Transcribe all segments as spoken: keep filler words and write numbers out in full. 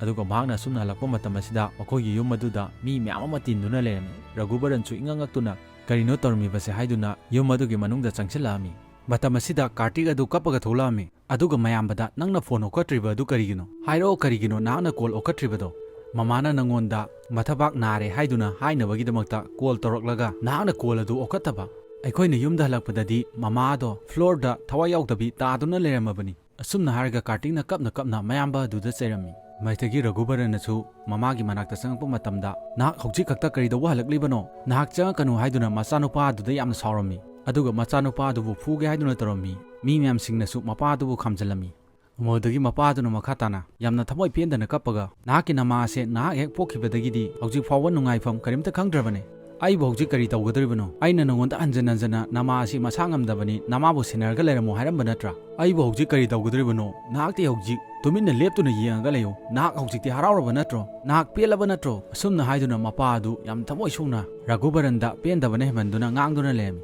ꯑꯗꯨꯒ ꯃꯍꯥꯛꯅ ꯑꯁꯨꯝꯅ ꯍꯜꯂꯛꯄ ꯃꯇꯝ ꯑꯁꯤꯗ ꯃꯈꯣꯏꯒꯤ ꯌꯨꯝ ꯑꯗꯨꯗ ꯃꯤ ꯃꯌꯥꯝ ꯑꯃ ꯇꯤꯟꯗꯨꯅ ꯂꯩꯔꯝꯃꯤ꯫ ꯔꯘꯨꯕꯔꯟꯁꯨ ꯏꯉꯛ ꯉꯛꯇꯨꯅ, "ꯀꯔꯤꯅꯣ ꯇꯧꯔꯝꯃꯤꯕꯁꯦ?" ꯍꯥꯏꯗꯨꯅ ꯌꯨꯝ ꯑꯗꯨꯒꯤ ꯃꯅꯨꯡꯗ ꯆꯪꯁꯤꯜꯂꯛꯑꯝꯃꯤ꯫ ꯃꯇꯝ ꯑꯁꯤꯗ ꯀꯥꯔꯇꯤꯛ ꯑꯗꯨ ꯀꯞꯄꯒ ꯊꯣꯛꯂꯛꯑꯝꯃꯤ꯫ ꯑꯗꯨꯒ ꯃꯌꯥꯝꯕꯗ, "ꯅꯪꯅ ꯐꯣꯟ ꯑꯣꯛꯈꯠꯇ꯭ꯔꯤꯕ ꯑꯗꯨ ꯀꯔꯤꯒꯤꯅꯣ? ꯍꯥꯏꯔꯛꯑꯣ, ꯀꯔꯤꯒꯤꯅꯣ ꯅꯍꯥꯛꯅ ꯀꯣꯜ ꯑꯣꯛꯈꯠꯇ꯭ꯔꯤꯕꯗꯣ? ꯃꯃꯥꯅ ꯅꯪꯉꯣꯟꯗ ꯃꯊꯕꯥꯛ ꯅꯥꯔꯦ ꯍꯥꯏꯗꯨꯅ ꯍꯥꯏꯅꯕꯒꯤꯗꯃꯛꯇ ꯀꯣꯜ ꯇꯧꯔꯛꯂꯒ ꯅꯍꯥꯛꯅ ꯀꯣꯜ ꯑꯗꯨ ꯑꯣꯛꯈꯠꯇꯕ꯫ ꯑꯩꯈꯣꯏꯅ ꯌꯨꯝꯗ ꯍꯜꯂꯛꯄꯗꯗꯤ ꯃꯃꯥꯗꯣ ꯐ꯭ꯂꯣꯔꯗ ꯊꯋꯥꯏ ꯌꯥꯎꯗꯕꯤ ꯇꯥꯗꯨꯅ ꯂꯩꯔꯝꯃꯕꯅꯤ꯫" ꯑꯁꯨꯝꯅ ꯍꯥꯏꯔꯒ ꯀꯥꯔꯇꯤꯛꯅ ꯀꯞꯅ ꯀꯞꯅ ꯃꯌꯥꯝꯕ ꯑꯗꯨꯗ ꯆꯩꯔꯝꯃꯤ꯫ ꯃꯁꯤꯗꯒꯤ ꯔꯘꯨꯕꯔꯟꯅꯁꯨ ꯃꯃꯥꯒꯤ ꯃꯅꯥꯛꯇ ꯆꯪꯉꯛꯄ ꯃꯇꯝꯗ, "ꯅꯍꯥꯛ ꯍꯧꯖꯤꯛ ꯈꯛꯇ ꯀꯔꯤ ꯇꯧꯕ ꯍꯜꯂꯛꯂꯤꯕꯅꯣ? ꯅꯍꯥꯛ ꯆꯪꯉꯛꯀꯅꯨ" ꯍꯥꯏꯗꯨꯅ ꯃꯆꯥꯅꯨꯄꯥ ꯑꯗꯨꯗ ꯌꯥꯝꯅ ꯁꯥꯎꯔꯝꯃꯤ꯫ ꯑꯗꯨꯒ ꯃꯆꯥꯅꯨꯄꯥ ꯑꯗꯨꯕꯨ ꯐꯨꯒꯦ ꯍꯥꯏꯗꯨꯅ ꯇꯧꯔꯝꯃꯤ꯫ ꯃꯤ ꯃꯌꯥꯝꯁꯤꯡꯅꯁꯨ ꯃꯄꯥ ꯑꯗꯨꯕꯨ ꯈꯥꯝꯖꯤꯜꯂꯝꯃꯤ꯫ ꯃꯗꯨꯗꯒꯤ ꯃꯄꯥ ꯑꯗꯨꯅ ꯃꯈꯥ ꯇꯥꯅ, "ꯌꯥꯝꯅ ꯊꯃꯣꯏ ꯄꯦꯟꯗꯅ ꯀꯞꯄꯒ, ꯅꯍꯥꯛꯀꯤ ꯅꯃꯥ ꯑꯁꯦ ꯅꯍꯥꯛ ꯍꯦꯛ ꯄꯣꯛꯈꯤꯕꯗꯒꯤꯗꯤ ꯍꯧꯖꯤꯛ ꯐꯥꯎꯕ ꯅꯨꯡꯉꯥꯏꯐꯝ ꯀꯔꯤꯝꯇ ꯈꯪꯗ꯭ꯔꯕꯅꯦ꯫ ꯑꯩꯕꯨ ꯍꯧꯖꯤꯛ ꯀꯔꯤ ꯇꯧꯒꯗꯧꯔꯤꯕꯅꯣ? ꯑꯩꯅ ꯅꯉꯣꯟꯗ ꯍꯟꯖꯟ ꯍꯟꯖꯟꯅ ꯅꯃꯥ ꯑꯁꯤ ꯃꯁꯥ ꯉꯝꯗꯕꯅꯤ, ꯅꯃꯥꯕꯨ ꯁꯦꯟꯅꯔꯒ ꯂꯩꯔꯝꯃꯣ ꯍꯥꯏꯔꯝꯕ ꯅꯠꯇ꯭ꯔꯥ? ꯑꯩꯕꯨ ꯍꯧꯖꯤꯛ ꯀꯔꯤ ꯇꯧꯒꯗꯧꯔꯤꯕꯅꯣ? ꯅꯍꯥꯛꯇꯤ ꯍꯧꯖꯤꯛ ꯇꯨꯃꯤꯟꯅ ꯂꯦꯞꯇꯨꯅ ꯌꯦꯡꯉꯒ ꯂꯩꯌꯨ꯫ ꯅꯍꯥꯛ ꯍꯧꯖꯤꯛꯇꯤ ꯍꯔꯥꯎꯔꯕ ꯅꯠꯇ꯭ꯔꯣ? ꯅꯍꯥꯛ ꯄꯦꯜꯂꯕ ꯅꯠꯇ꯭ꯔꯣ?" ꯑꯁꯨꯝꯅ ꯍꯥꯏꯗꯨꯅ ꯃꯄꯥ ꯑꯗꯨ ꯌꯥꯝ ꯊꯃꯣꯏ ꯁꯣꯛꯅ ꯔꯘꯨꯕꯔꯟꯗ ꯄꯦꯟꯗꯕꯅ ꯍꯦꯟꯃꯟꯗꯨꯅ ꯉꯥꯡꯗꯨꯅ ꯂꯩꯔꯝꯃꯤ꯫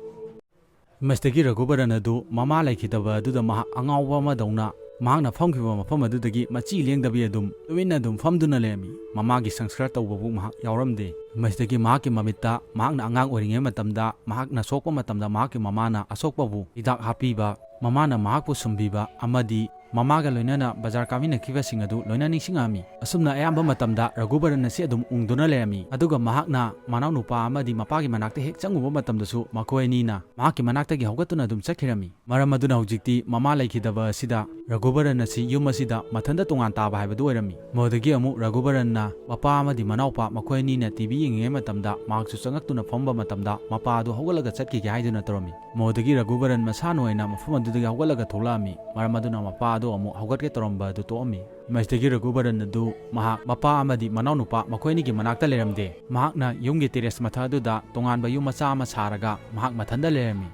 ꯃꯁꯤꯗꯒꯤ ꯔꯘꯨꯕꯔꯟ ꯑꯗꯨ ꯃꯃꯥ ꯂꯩꯈꯤꯗꯕ ꯑꯗꯨꯗ ꯃꯍꯥꯛ ꯑꯉꯥꯎꯕ ꯑꯃꯗꯧꯅ ꯃꯍꯥꯛꯅ ꯐꯝꯈꯤꯕ ꯃꯐꯝ ꯑꯗꯨꯗꯒꯤ ꯃꯆꯤ ꯂꯦꯡꯗꯕꯤ ꯑꯗꯨꯝ ꯇꯨꯃꯤꯟꯅ ꯑꯗꯨꯝ ꯐꯝꯗꯨꯅ ꯂꯩꯔꯝꯃꯤ꯫ ꯃꯃꯥꯒꯤ ꯁꯪꯁꯀꯥꯔ ꯇꯧꯕꯕꯨ ꯃꯍꯥꯛ ꯌꯥꯎꯔꯝꯗꯦ꯫ ꯃꯁꯤꯗꯒꯤ ꯃꯍꯥꯛꯀꯤ ꯃꯃꯤꯠꯇ ꯃꯍꯥꯛꯅ ꯑꯉꯥꯡ ꯑꯣꯏꯔꯤꯉꯩ ꯃꯇꯝꯗ ꯃꯍꯥꯛꯅ ꯁꯣꯛꯄ ꯃꯇꯝꯗ ꯃꯍꯥꯛꯀꯤ ꯃꯃꯥꯅ ꯑꯁꯣꯛꯄꯕꯨ ꯍꯤꯗꯥꯛ ꯍꯥꯞꯄꯤꯕ, ꯃꯃꯥꯅ ꯃꯍꯥꯛꯄꯨ ꯁꯨꯝꯕꯤꯕ ꯑꯃꯗꯤ ꯃꯃꯥꯒ ꯂꯣꯏꯅꯅ ꯕꯖꯥꯔ ꯀꯥꯃꯤꯟꯅꯈꯤꯕꯁꯤꯡ ꯑꯗꯨ ꯂꯣꯏꯅ ꯅꯤꯡꯁꯤꯡꯉꯛꯑꯝꯃꯤ꯫ ꯑꯁꯨꯝꯅ ꯑꯌꯥꯝꯕ ꯃꯇꯝꯗ ꯔꯘꯨꯕꯔꯟ ꯑꯁꯤ ꯑꯗꯨꯝ ꯎꯪꯗꯨꯅ ꯂꯩꯔꯝꯃꯤ꯫ ꯑꯗꯨꯒ ꯃꯍꯥꯛꯅ ꯃꯅꯥꯎꯅꯨꯄꯥ ꯑꯃꯗꯤ ꯃꯄꯥꯒꯤ ꯃꯅꯥꯛꯇ ꯍꯦꯛ ꯆꯪꯉꯨꯕ ꯃꯇꯝꯗꯁꯨ ꯃꯈꯣꯏ ꯑꯅꯤꯅ ꯃꯍꯥꯛꯀꯤ ꯃꯅꯥꯛꯇꯒꯤ ꯍꯧꯒꯠꯇꯨꯅ ꯑꯗꯨꯝ ꯆꯠꯈꯤꯔꯝꯃꯤ꯫ ꯃꯔꯝ ꯑꯗꯨꯅ ꯍꯧꯖꯤꯛꯇꯤ ꯃꯃꯥ ꯂꯩꯈꯤꯗꯕ ꯑꯁꯤꯗ ꯔꯘꯨꯕꯔꯟ ꯑꯁꯤ ꯌꯨꯝ ꯑꯁꯤꯗ ꯃꯊꯟꯇ ꯇꯣꯉꯥꯟ ꯇꯥꯕ ꯍꯥꯏꯕꯗꯨ ꯑꯣꯏꯔꯝꯃꯤ꯫ ꯃꯗꯨꯗꯒꯤ ꯑꯃꯨꯛ ꯔꯘꯨꯕꯔꯟꯅ ꯃꯄꯥ ꯑꯃꯗꯤ ꯃꯅꯥꯎꯄꯥ ꯃꯈꯣꯏ ꯑꯅꯤꯅ ꯇꯤ ꯚꯤ ꯌꯦꯡꯉꯤꯉꯩ ꯃꯇꯝꯗ ꯃꯍꯥꯛꯁꯨ ꯆꯪꯉꯛꯇꯨꯅ ꯐꯝꯕ ꯃꯇꯝꯗ ꯃꯄꯥ ꯑꯗꯨ ꯍꯧꯒꯠꯂꯒ ꯆꯠꯈꯤꯒꯦ ꯍꯥꯏꯗꯨꯅ ꯇꯧꯔꯝꯃꯤ꯫ ꯃꯗꯨꯗꯒꯤ ꯔꯘꯨꯕꯔꯟ ꯃꯁꯥꯅ ꯑꯣꯏꯅ ꯃꯐꯝ ꯑꯗꯨꯗꯒꯤ ꯍꯧꯒꯠꯂꯒ ꯊꯣꯛꯂꯛꯑꯝꯃꯤ꯫ ꯃꯔꯝ ꯑꯗꯨꯅ ꯃꯄꯥ ꯑꯗꯨ ꯑꯃꯨꯛ ꯍꯧꯒꯠꯀꯦ ꯇꯧꯔꯝꯕ ꯑꯗꯨ ꯇꯣꯛꯑꯝꯃꯤ꯫ ꯃꯁꯤꯗꯒꯤ ꯔꯘꯨꯕꯔꯟ ꯑꯗꯨ ꯃꯍꯥꯛ ꯃꯄꯥ ꯑꯃꯗꯤ ꯃꯅꯥꯎꯅꯨꯄꯥ ꯃꯈꯣꯏ ꯑꯅꯤꯒꯤ ꯃꯅꯥꯛꯇ ꯂꯩꯔꯝꯗꯦ꯫ ꯃꯍꯥꯛꯅ ꯌꯨꯝꯒꯤ ꯇꯦꯔꯦꯁ ꯃꯊꯛ ꯑꯗꯨꯗ ꯇꯣꯉꯥꯟꯕ ꯌꯨꯝ ꯃꯆꯥ ꯑꯃ ꯁꯥꯔꯒ ꯃꯍꯥꯛ ꯃꯊꯟꯇ ꯂꯩꯔꯝꯃꯤ꯫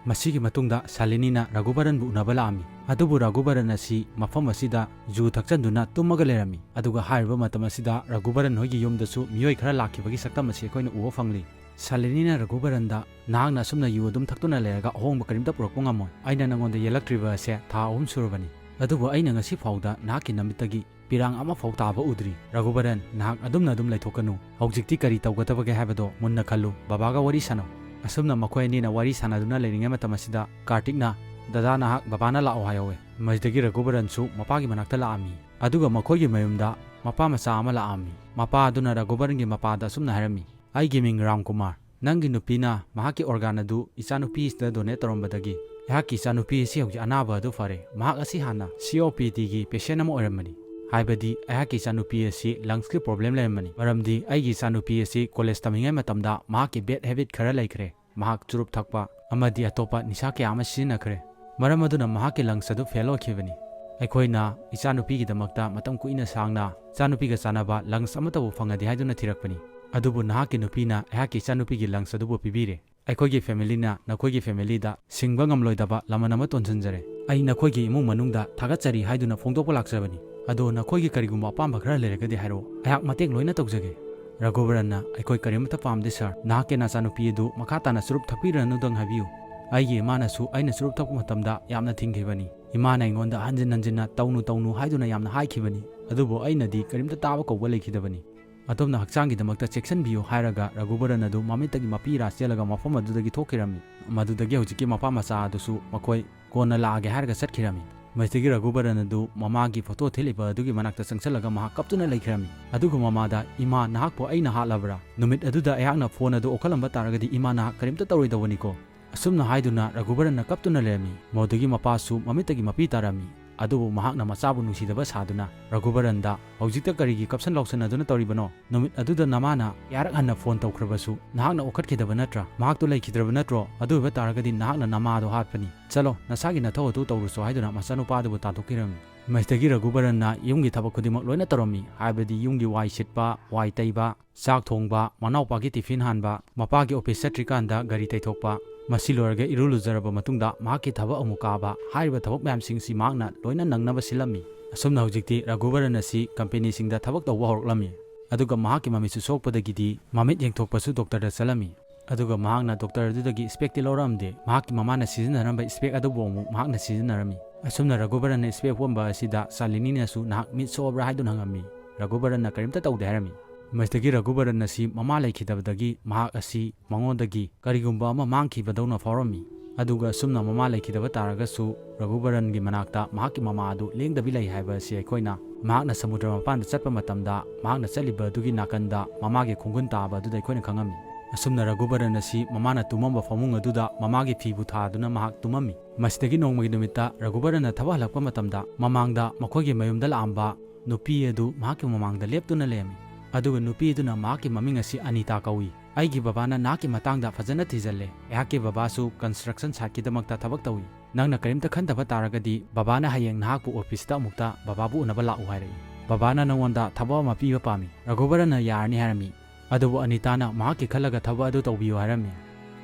ꯃꯁꯤꯒꯤ ꯃꯇꯨꯡꯗ ꯁꯥꯂꯤꯅꯤꯅ ꯔꯘꯨꯕꯔꯟꯕꯨ ꯎꯅꯕ ꯂꯥꯛꯑꯝꯃꯤ꯫ ꯑꯗꯨꯕꯨ ꯔꯘꯨꯕꯔꯟ ꯑꯁꯤ ꯃꯐꯝ ꯑꯁꯤꯗ ꯖꯨ ꯊꯛꯆꯟꯗꯨꯅ ꯇꯨꯝꯃꯒ ꯂꯩꯔꯝꯃꯤ꯫ ꯑꯗꯨꯒ ꯍꯥꯏꯔꯤꯕ ꯃꯇꯝ ꯑꯁꯤꯗ ꯔꯘꯨꯕꯔꯟ ꯍꯣꯏꯒꯤ ꯌꯨꯝꯗꯁꯨ ꯃꯤꯑꯣꯏ ꯈꯔ ꯂꯥꯛꯈꯤꯕꯒꯤ ꯁꯛꯇꯝ ꯑꯁꯤ ꯑꯩꯈꯣꯏꯅ ꯎꯕ ꯐꯪꯂꯤ꯫ ꯁꯥꯂꯤꯅꯤꯅ ꯔꯘꯨꯕꯔꯟꯗ, "ꯅꯍꯥꯛꯅ ꯑꯁꯨꯝꯅ ꯌꯨ ꯑꯗꯨꯝ ꯊꯛꯇꯨꯅ ꯂꯩꯔꯒ ꯑꯍꯣꯡꯕ ꯀꯔꯤꯝꯇ ꯄꯨꯔꯛꯄ ꯉꯝꯃꯣꯏ꯫ ꯑꯩꯅ ꯅꯉꯣꯟꯗ ꯌꯦꯜꯂꯛꯇ꯭ꯔꯤꯕ ꯑꯁꯦ ꯊꯥ ꯑꯍꯨꯝ ꯁꯨꯔꯕꯅꯤ꯫ ꯑꯗꯨꯕꯨ ꯑꯩꯅ ꯉꯁꯤ ꯐꯥꯎꯗ ꯅꯍꯥꯛꯀꯤ ꯅꯃꯤꯠꯇꯒꯤ ꯄꯤꯔꯥꯡ ꯑꯃꯐꯥꯎ ꯇꯥꯕ ꯎꯗ꯭ꯔꯤ꯫ ꯔꯘꯨꯕꯔꯟ, ꯅꯍꯥꯛ ꯑꯗꯨꯝꯅ ꯑꯗꯨꯝ ꯂꯩꯊꯣꯛꯀꯅꯨ꯫ ꯍꯧꯖꯤꯛꯇꯤ ꯀꯔꯤ ꯇꯧꯒꯗꯕꯒꯦ ꯍꯥꯏꯕꯗꯣ ꯃꯨꯟꯅ ꯈꯜꯂꯨ꯫ ꯕꯕꯥꯒ ꯋꯥꯔꯤ ꯁꯥꯟꯅꯧ꯫ ꯑꯁꯨꯝꯅ ꯃꯈꯣꯏ ꯑꯅꯤꯅ ꯋꯥꯔꯤ ꯁꯥꯟꯅꯗꯨꯅ ꯂꯩꯔꯤꯉꯩ ꯃꯇꯝ ꯑꯁꯤꯗ ꯀꯥꯔꯇꯤꯛꯅ, "ꯗꯗꯥ, ꯅꯍꯥꯛ ꯕꯕꯥꯅ ꯂꯥꯛꯑꯣ ꯍꯥꯏꯍꯧꯋꯦ꯫" ꯃꯁꯤꯗꯒꯤ ꯔꯘꯨꯕꯔꯟꯁꯨ ꯃꯄꯥꯒꯤ ꯃꯅꯥꯛꯇ ꯂꯥꯛꯑꯝꯃꯤ꯫ ꯑꯗꯨꯒ ꯃꯈꯣꯏꯒꯤ ꯃꯌꯨꯝꯗ ꯃꯄꯥ ꯃꯆꯥ ꯑꯃ ꯂꯥꯛꯑꯝꯃꯤ꯫ ꯃꯄꯥ ꯑꯗꯨꯅ ꯔꯘꯨꯕꯔꯟꯒꯤ ꯃꯄꯥꯗ ꯑꯁꯨꯝꯅ ꯍꯥꯏꯔꯝꯃꯤ, "ꯑꯩꯒꯤ ꯃꯤꯡ ꯔꯥꯝ ꯀꯨꯃꯥꯔ꯫ ꯅꯪꯒꯤ ꯅꯨꯄꯤꯅ ꯃꯍꯥꯛꯀꯤ organ ꯑꯗꯨ ꯏꯆꯥꯅꯨꯄꯤ ꯑꯁꯤꯗ donate ꯇꯧꯔꯝꯕꯗꯒꯤ ꯑꯩꯍꯥꯛꯀꯤ ꯏꯆꯥꯅꯨꯄꯤ ꯑꯁꯤ ꯍꯧꯖꯤꯛ ꯑꯅꯥꯕ ꯑꯗꯨ ꯐꯔꯦ꯫ ꯃꯍꯥꯛ ꯑꯁꯤ ꯍꯥꯟꯅ C O P D ꯒꯤ patient ꯑꯃ ꯑꯣꯏꯔꯝꯕꯅꯤ꯫ ꯍꯥꯏꯕꯗꯤ ꯑꯩꯍꯥꯛꯀꯤ ꯏꯆꯥꯅꯨꯄꯤ ꯑꯁꯤ lungs ꯀꯤ problem ꯂꯩꯔꯝꯕꯅꯤ꯫ ꯃꯔꯝꯗꯤ ꯑꯩꯒꯤ ꯏꯆꯥꯅꯨꯄꯤ ꯑꯁꯤ college ꯇꯝꯃꯤꯉꯩ ꯃꯇꯝꯗ ꯃꯍꯥꯛꯀꯤ bad habit ꯈꯔ ꯂꯩꯈ꯭ꯔꯦ꯫ ꯃꯍꯥꯛ ꯆꯨꯔꯨꯞ ꯊꯛꯄ ꯑꯃꯗꯤ ꯑꯇꯣꯞꯄ ꯅꯤꯁꯥ ꯀꯌꯥ ꯑꯃ ꯁꯤꯖꯤꯟꯅꯈ꯭ꯔꯦ꯫ ꯃꯔꯝ ꯑꯗꯨꯅ ꯃꯍꯥꯛꯀꯤ lungs ꯑꯗꯨ fail ꯑꯣꯏꯈꯤꯕꯅꯤ꯫ ꯑꯩꯈꯣꯏꯅ ꯏꯆꯥꯅꯨꯄꯤꯒꯤꯗꯃꯛꯇ ꯃꯇꯝ ꯀꯨꯏꯅ ꯁꯥꯡꯅ ꯏꯆꯥꯅꯨꯄꯤꯒ ꯆꯥꯟꯅꯕ lungs ꯑꯃꯠꯇꯕꯨ ꯐꯪꯉꯗꯤ ꯍꯥꯏꯗꯨꯅ ꯊꯤꯔꯛꯄꯅꯤ꯫ ꯑꯗꯨꯕꯨ ꯅꯍꯥꯛꯀꯤ ꯅꯨꯄꯤꯅ ꯑꯩꯍꯥꯛꯀꯤ ꯏꯆꯥꯅꯨꯄꯤꯒꯤ lungs ꯑꯗꯨꯕꯨ ꯄꯤꯕꯤꯔꯦ꯫ ꯑꯩꯈꯣꯏꯒꯤ family ꯅ ꯅꯈꯣꯏꯒꯤ family ꯗ ꯁꯤꯡꯕ ꯉꯝꯂꯣꯏꯗꯕ ꯂꯃꯟ ꯑꯃ ꯇꯣꯟꯁꯤꯟꯖꯔꯦ꯫ ꯑꯩ ꯅꯈꯣꯏꯒꯤ ꯏꯃꯨꯡ ꯃꯅꯨꯡꯗ ꯊꯥꯒꯠꯆꯔꯤ ꯍꯥꯏꯗꯨꯅ ꯐꯣꯡꯗꯣꯛꯄ ꯂꯥꯛꯆꯕꯅꯤ꯫ ꯑꯗꯣ ꯅꯈꯣꯏꯒꯤ ꯀꯔꯤꯒꯨꯝꯕ ꯑꯄꯥꯝꯕ ꯈꯔ ꯂꯩꯔꯒꯗꯤ ꯍꯥꯏꯔꯛꯑꯣ, ꯑꯩꯍꯥꯛ ꯃꯇꯦꯡ ꯂꯣꯏꯅ ꯇꯧꯖꯒꯦ꯫" ꯔꯘꯨꯕꯔꯟꯅ, "ꯑꯩꯈꯣꯏ ꯀꯔꯤꯃꯠꯇ ꯄꯥꯝꯗꯦ sir꯫ ꯅꯍꯥꯛꯀꯤ ꯅꯆꯥꯅꯨꯄꯤ ꯑꯗꯨ ꯃꯈꯥ ꯇꯥꯅ ꯆꯨꯔꯨꯞ ꯊꯛꯄꯤꯔꯅꯨꯗꯪ ꯍꯥꯏꯕꯤꯌꯨ꯫ ꯑꯩꯒꯤ ꯏꯃꯥꯅꯁꯨ ꯑꯩꯅ ꯆꯨꯔꯨꯞ ꯊꯛꯄ ꯃꯇꯝꯗ ꯌꯥꯝꯅ ꯊꯤꯡꯈꯤꯕꯅꯤ꯫ ꯏꯃꯥꯅ ꯑꯩꯉꯣꯟꯗ ꯍꯟꯖꯤꯟ ꯍꯟꯖꯤꯟꯅ ꯇꯧꯅꯨ ꯇꯧꯅꯨ ꯍꯥꯏꯗꯨꯅ ꯌꯥꯝꯅ ꯍꯥꯏꯈꯤꯕꯅꯤ꯫ ꯑꯗꯨꯕꯨ ꯑꯩꯅꯗꯤ ꯀꯔꯤꯝꯇ ꯇꯥꯕ ꯀꯧꯕ ꯂꯩꯈꯤꯗꯕꯅꯤ꯫ ꯑꯗꯣꯝꯅ ꯍꯛꯆꯥꯡꯒꯤꯗꯃꯛꯇ ꯆꯦꯛꯁꯤꯟꯕꯤꯌꯨ" ꯍꯥꯏꯔꯒ ꯔꯘꯨꯕꯔꯟ ꯑꯗꯨ ꯃꯃꯤꯠꯇꯒꯤ ꯃꯄꯤ ꯏꯔꯥ ꯆꯦꯜꯂꯒ ꯃꯐꯝ ꯑꯗꯨꯗꯒꯤ ꯊꯣꯛꯈꯤꯔꯝꯃꯤ꯫ ꯃꯗꯨꯗꯒꯤ ꯍꯧꯖꯤꯛꯀꯤ ꯃꯄꯥ ꯃꯆꯥ ꯑꯗꯨꯁꯨ ꯃꯈꯣꯏ ꯀꯣꯟꯅ ꯂꯥꯛꯑꯒꯦ ꯍꯥꯏꯔꯒ ꯆꯠꯈꯤꯔꯝꯃꯤ꯫ ꯃꯁꯤꯗꯒꯤ ꯔꯘꯨꯕꯔꯟ ꯑꯗꯨ ꯃꯃꯥꯒꯤ photo ꯊꯦꯠꯂꯤꯕ ꯑꯗꯨꯒꯤ ꯃꯅꯥꯛꯇ ꯆꯪꯁꯤꯜꯂꯒ ꯃꯍꯥꯛ ꯀꯞꯇꯨꯅ ꯂꯩꯈꯤꯔꯝꯃꯤ꯫ ꯑꯗꯨꯒ ꯃꯃꯥꯗ, "ꯏꯃꯥ, ꯅꯍꯥꯛꯄꯨ ꯑꯩꯅ ꯍꯥꯠꯂꯕ꯭ꯔꯥ? ꯅꯨꯃꯤꯠ ꯑꯗꯨꯗ ꯑꯩꯍꯥꯛꯅ phone ꯑꯗꯨ ꯑꯣꯛꯍꯜꯂꯝꯕ ꯇꯥꯔꯒꯗꯤ ꯏꯃꯥ ꯅꯍꯥꯛ ꯀꯔꯤꯝꯇ ꯇꯧꯔꯣꯏꯗꯧꯕꯅꯤꯀꯣ꯫" ꯑꯁꯨꯝꯅ ꯍꯥꯏꯗꯨꯅ ꯔꯘꯨꯕꯔꯟꯅ ꯀꯞꯇꯨꯅ ꯂꯩꯔꯝꯃꯤ꯫ ꯃꯗꯨꯗꯒꯤ ꯃꯄꯥꯁꯨ ꯃꯃꯤꯠꯇꯒꯤ ꯃꯄꯤ ꯇꯥꯔꯝꯃꯤ꯫ ꯑꯗꯨꯕꯨ ꯃꯍꯥꯛꯅ ꯃꯆꯥꯕꯨ ꯅꯨꯡꯁꯤꯗꯕ ꯁꯥꯗꯨꯅ ꯔꯘꯨꯕꯔꯟꯗ, "ꯍꯧꯖꯤꯛꯇ ꯀꯔꯤꯒꯤ ꯀꯞꯁꯟ ꯂꯥꯎꯁꯟꯅꯗꯨꯅ ꯇꯧꯔꯤꯕꯅꯣ? ꯅꯨꯃꯤꯠ ꯑꯗꯨꯗ ꯅꯃꯥꯅ ꯀꯌꯥꯔꯛ ꯍꯟꯅ phone ꯇꯧꯈ꯭ꯔꯕꯁꯨ ꯅꯍꯥꯛꯅ ꯑꯣꯛꯈꯠꯈꯤꯗꯕ ꯅꯠꯇ꯭ꯔꯥ? ꯃꯍꯥꯛꯇꯨ ꯂꯩꯈꯤꯗ꯭ꯔꯕ ꯅꯠꯇ꯭ꯔꯣ? ꯑꯗꯨ ꯑꯣꯏꯕ ꯇꯥꯔꯒꯗꯤ ꯅꯍꯥꯛꯅ ꯅꯃꯥꯗꯣ ꯍꯥꯠꯄꯅꯤ꯫ ꯆꯠꯂꯣ, ꯅꯁꯥꯒꯤ ꯅꯊꯧ ꯑꯗꯨ ꯇꯧꯔꯨꯆꯣ" ꯍꯥꯏꯗꯨꯅ ꯃꯆꯥꯅꯨꯄꯥꯗꯨꯕꯨ ꯇꯥꯟꯊꯣꯛꯄꯤꯔꯝꯃꯤ꯫ ꯃꯁꯤꯗꯒꯤ ꯔꯘꯨꯕꯔꯟꯅ ꯌꯨꯝꯒꯤ ꯊꯕꯛ ꯈꯨꯗꯤꯡꯃꯛ ꯂꯣꯏꯅ ꯇꯧꯔꯝꯃꯤ, ꯍꯥꯏꯕꯗꯤ ꯌꯨꯝꯒꯤ ꯋꯥꯏ ꯁꯤꯠꯄ, ꯋꯥꯏ ꯇꯩꯕ, ꯆꯥꯛ ꯊꯣꯡꯕ, ꯃꯅꯥꯎꯄꯥꯒꯤ tiffin ꯍꯥꯟꯕ, ꯃꯄꯥꯒꯤ office ꯆꯠꯇ꯭ꯔꯤꯀꯥꯟꯗ ꯒꯥꯔꯤ ꯇꯩꯊꯣꯛꯄ꯫ ꯃꯁꯤ ꯂꯣꯏꯔꯒ ꯏꯔꯨ ꯂꯨꯖꯔꯕ ꯃꯇꯨꯡꯗ ꯃꯍꯥꯛꯀꯤ ꯊꯕꯛ ꯑꯃꯨꯛ ꯀꯥꯕ꯫ ꯍꯥꯏꯔꯤꯕ ꯊꯕꯛ ꯃꯌꯥꯝꯁꯤꯡꯁꯤ ꯃꯍꯥꯛꯅ ꯂꯣꯏꯅ ꯅꯪꯅꯕ ꯁꯤꯜꯂꯝꯃꯤ꯫ ꯑꯁꯨꯝꯅ ꯍꯧꯖꯤꯛꯇꯤ ꯔꯘꯨꯕꯔꯟ ꯑꯁꯤ companyꯁꯤꯡꯗ ꯊꯕꯛ ꯇꯧꯕ ꯍꯧꯔꯛꯂꯝꯃꯤ꯫ ꯑꯗꯨꯒ ꯃꯍꯥꯛꯀꯤ ꯃꯃꯤꯠꯁꯨ ꯁꯣꯛꯄꯗꯒꯤꯗꯤ ꯃꯃꯤꯠ ꯌꯦꯡꯊꯣꯛꯄꯁꯨ doctorꯗ ꯆꯠꯂꯝꯃꯤ꯫ ꯑꯗꯨꯒ ꯃꯍꯥꯛꯅ doctor ꯑꯗꯨꯗꯒꯤ specꯇꯤ ꯂꯧꯔꯛꯑꯝꯗꯦ꯫ ꯃꯍꯥꯛꯀꯤ ꯃꯃꯥꯅ ꯁꯤꯖꯤꯟꯅꯔꯝꯕ spec ꯑꯗꯨꯕꯨ ꯑꯃꯨꯛ ꯃꯍꯥꯛꯅ ꯁꯤꯖꯤꯟꯅꯔꯝꯃꯤ꯫ ꯑꯁꯨꯝꯅ ꯔꯘꯨꯕꯔꯟꯅ ꯏꯁꯄꯦꯛ ꯎꯞꯄꯝꯕ ꯑꯁꯤꯗ ꯁꯥꯂꯤꯅꯤꯅꯁꯨ, "ꯅꯍꯥꯛ ꯃꯤꯠ ꯁꯣꯛꯑꯕ꯭ꯔꯥ?" ꯍꯥꯏꯗꯨꯅ ꯍꯪꯉꯝꯃꯤ꯫ ꯔꯘꯨꯕꯔꯟꯅ ꯀꯔꯤꯝꯇ ꯇꯧꯗꯦ ꯍꯥꯏꯔꯝꯃꯤ꯫ ꯃꯁꯤꯗꯒꯤ ꯔꯘꯨꯕꯔꯟ ꯑꯁꯤ ꯃꯃꯥ ꯂꯩꯈꯤꯗꯕꯗꯒꯤ ꯃꯍꯥꯛ ꯑꯁꯤ ꯃꯉꯣꯟꯗꯒꯤ ꯀꯔꯤꯒꯨꯝꯕ ꯑꯃ ꯃꯥꯡꯈꯤꯕꯗꯧꯅ ꯐꯥꯎꯔꯝꯃꯤ꯫ ꯑꯗꯨꯒ ꯑꯁꯨꯝꯅ ꯃꯃꯥ ꯂꯩꯈꯤꯗꯕ ꯇꯥꯔꯒꯁꯨ ꯔꯘꯨꯕꯔꯟꯒꯤ ꯃꯅꯥꯛꯇ ꯃꯍꯥꯛꯀꯤ ꯃꯃꯥ ꯑꯗꯨ ꯂꯦꯡꯗꯕꯤ ꯂꯩ ꯍꯥꯏꯕ ꯑꯁꯤ ꯑꯩꯈꯣꯏꯅ, ꯃꯍꯥꯛꯅ ꯁꯃꯨꯗ꯭ꯔ ꯃꯄꯥꯟꯗ ꯆꯠꯄ ꯃꯇꯝꯗ ꯃꯍꯥꯛꯅ ꯆꯠꯂꯤꯕ ꯑꯗꯨꯒꯤ ꯅꯥꯀꯟꯗ ꯃꯃꯥꯒꯤ ꯈꯣꯡꯒꯨꯟ ꯇꯥꯕ ꯑꯗꯨꯗ ꯑꯩꯈꯣꯏꯅ ꯈꯪꯉꯝꯃꯤ꯫ ꯑꯁꯨꯝꯅ ꯔꯘꯨꯕꯔꯟ ꯑꯁꯤ ꯃꯃꯥꯅ ꯇꯨꯝꯃꯝꯕ ꯐꯃꯨꯡ ꯑꯗꯨꯗ ꯃꯃꯥꯒꯤ ꯐꯤꯕꯨ ꯊꯥꯗꯨꯅ ꯃꯍꯥꯛ ꯇꯨꯝꯃꯝꯃꯤ꯫ ꯃꯁꯤꯗꯒꯤ ꯅꯣꯡꯃꯒꯤ ꯅꯨꯃꯤꯠꯇ ꯔꯘꯨꯕꯔꯟꯅ ꯊꯕꯛ ꯍꯜꯂꯛꯄ ꯃꯇꯝꯗ ꯃꯃꯥꯡꯗ ꯃꯈꯣꯏꯒꯤ ꯃꯌꯨꯝꯗ ꯂꯥꯛꯑꯝꯕ ꯅꯨꯄꯤ ꯑꯗꯨ ꯃꯍꯥꯛꯀꯤ ꯃꯃꯥꯡꯗ ꯂꯦꯞꯇꯨꯅ ꯂꯩꯔꯝꯃꯤ꯫ ꯑꯗꯨꯒ ꯅꯨꯄꯤ ꯑꯗꯨꯅ ꯃꯍꯥꯛꯀꯤ ꯃꯃꯤꯡ ꯑꯁꯤ ꯑꯅꯤꯇꯥ ꯀꯧꯏ꯫ "ꯑꯩꯒꯤ ꯕꯕꯥꯅ ꯅꯍꯥꯛꯀꯤ ꯃꯇꯥꯡꯗ ꯐꯖꯅ ꯊꯤꯖꯜꯂꯦ꯫ ꯑꯩꯍꯥꯛꯀꯤ ꯕꯕꯥꯁꯨ construction siteꯀꯤꯗꯃꯛꯇ ꯊꯕꯛ ꯇꯧꯏ꯫ ꯅꯪꯅ ꯀꯔꯤꯝꯇ ꯈꯟꯗꯕ ꯇꯥꯔꯒꯗꯤ ꯕꯕꯥꯅ ꯍꯌꯦꯡ ꯅꯍꯥꯛꯄꯨ officeꯇ ꯑꯃꯨꯛꯇ ꯕꯕꯥꯕꯨ ꯎꯅꯕ ꯂꯥꯛꯎ ꯍꯥꯏꯔꯛꯏ꯫ ꯕꯕꯥꯅ ꯅꯉꯣꯟꯗ ꯊꯕꯛ ꯑꯃ ꯄꯤꯕ ꯄꯥꯝꯃꯤ꯫" ꯔꯘꯨꯕꯔꯟꯅ ꯌꯥꯔꯅꯤ ꯍꯥꯏꯔꯝꯃꯤ꯫ ꯑꯗꯨꯕꯨ ꯑꯅꯤꯇꯥꯅ ꯃꯍꯥꯛꯀꯤ ꯈꯜꯂꯒ ꯊꯕꯛ ꯑꯗꯨ ꯇꯧꯕꯤꯌꯨ ꯍꯥꯏꯔꯝꯃꯤ꯫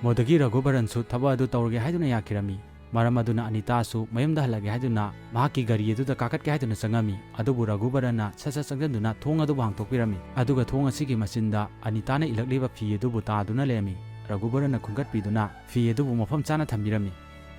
ꯃꯗꯨꯗꯒꯤ ꯔꯘꯨꯕꯔꯟꯁꯨ ꯊꯕꯛ ꯑꯗꯨ ꯇꯧꯔꯒꯦ ꯍꯥꯏꯗꯨꯅ ꯌꯥꯈꯤꯔꯝꯃꯤ꯫ ꯃꯔꯝ ꯑꯗꯨꯅ ꯑꯅꯤꯇꯥꯁꯨ ꯃꯌꯨꯝꯗ ꯍꯜꯂꯒꯦ ꯍꯥꯏꯗꯨꯅ ꯃꯍꯥꯛꯀꯤ ꯒꯥꯔꯤ ꯑꯗꯨꯗ ꯀꯥꯈꯠꯀꯦ ꯍꯥꯏꯗꯨꯅ ꯆꯪꯉꯝꯃꯤ꯫ ꯑꯗꯨꯕꯨ ꯔꯘꯨꯕꯔꯟꯅ ꯁꯠ ꯁꯠ ꯆꯪꯁꯤꯟꯗꯨꯅ ꯊꯣꯡ ꯑꯗꯨꯕꯨ ꯍꯥꯡꯇꯣꯛꯄꯤꯔꯝꯃꯤ꯫ ꯑꯗꯨꯒ ꯊꯣꯡ ꯑꯁꯤꯒꯤ ꯃꯆꯤꯟꯗ ꯑꯅꯤꯇꯥꯅ ꯏꯜꯂꯛꯂꯤꯕ ꯐꯤ ꯑꯗꯨꯕꯨ ꯇꯥꯗꯨꯅ ꯂꯩꯔꯝꯃꯤ꯫ ꯔꯘꯨꯕꯔꯟꯅ ꯈꯨꯟꯒꯠꯄꯤꯗꯨꯅ ꯐꯤ ꯑꯗꯨꯕꯨ ꯃꯐꯝ ꯆꯥꯅ ꯊꯝꯕꯤꯔꯝꯃꯤ꯫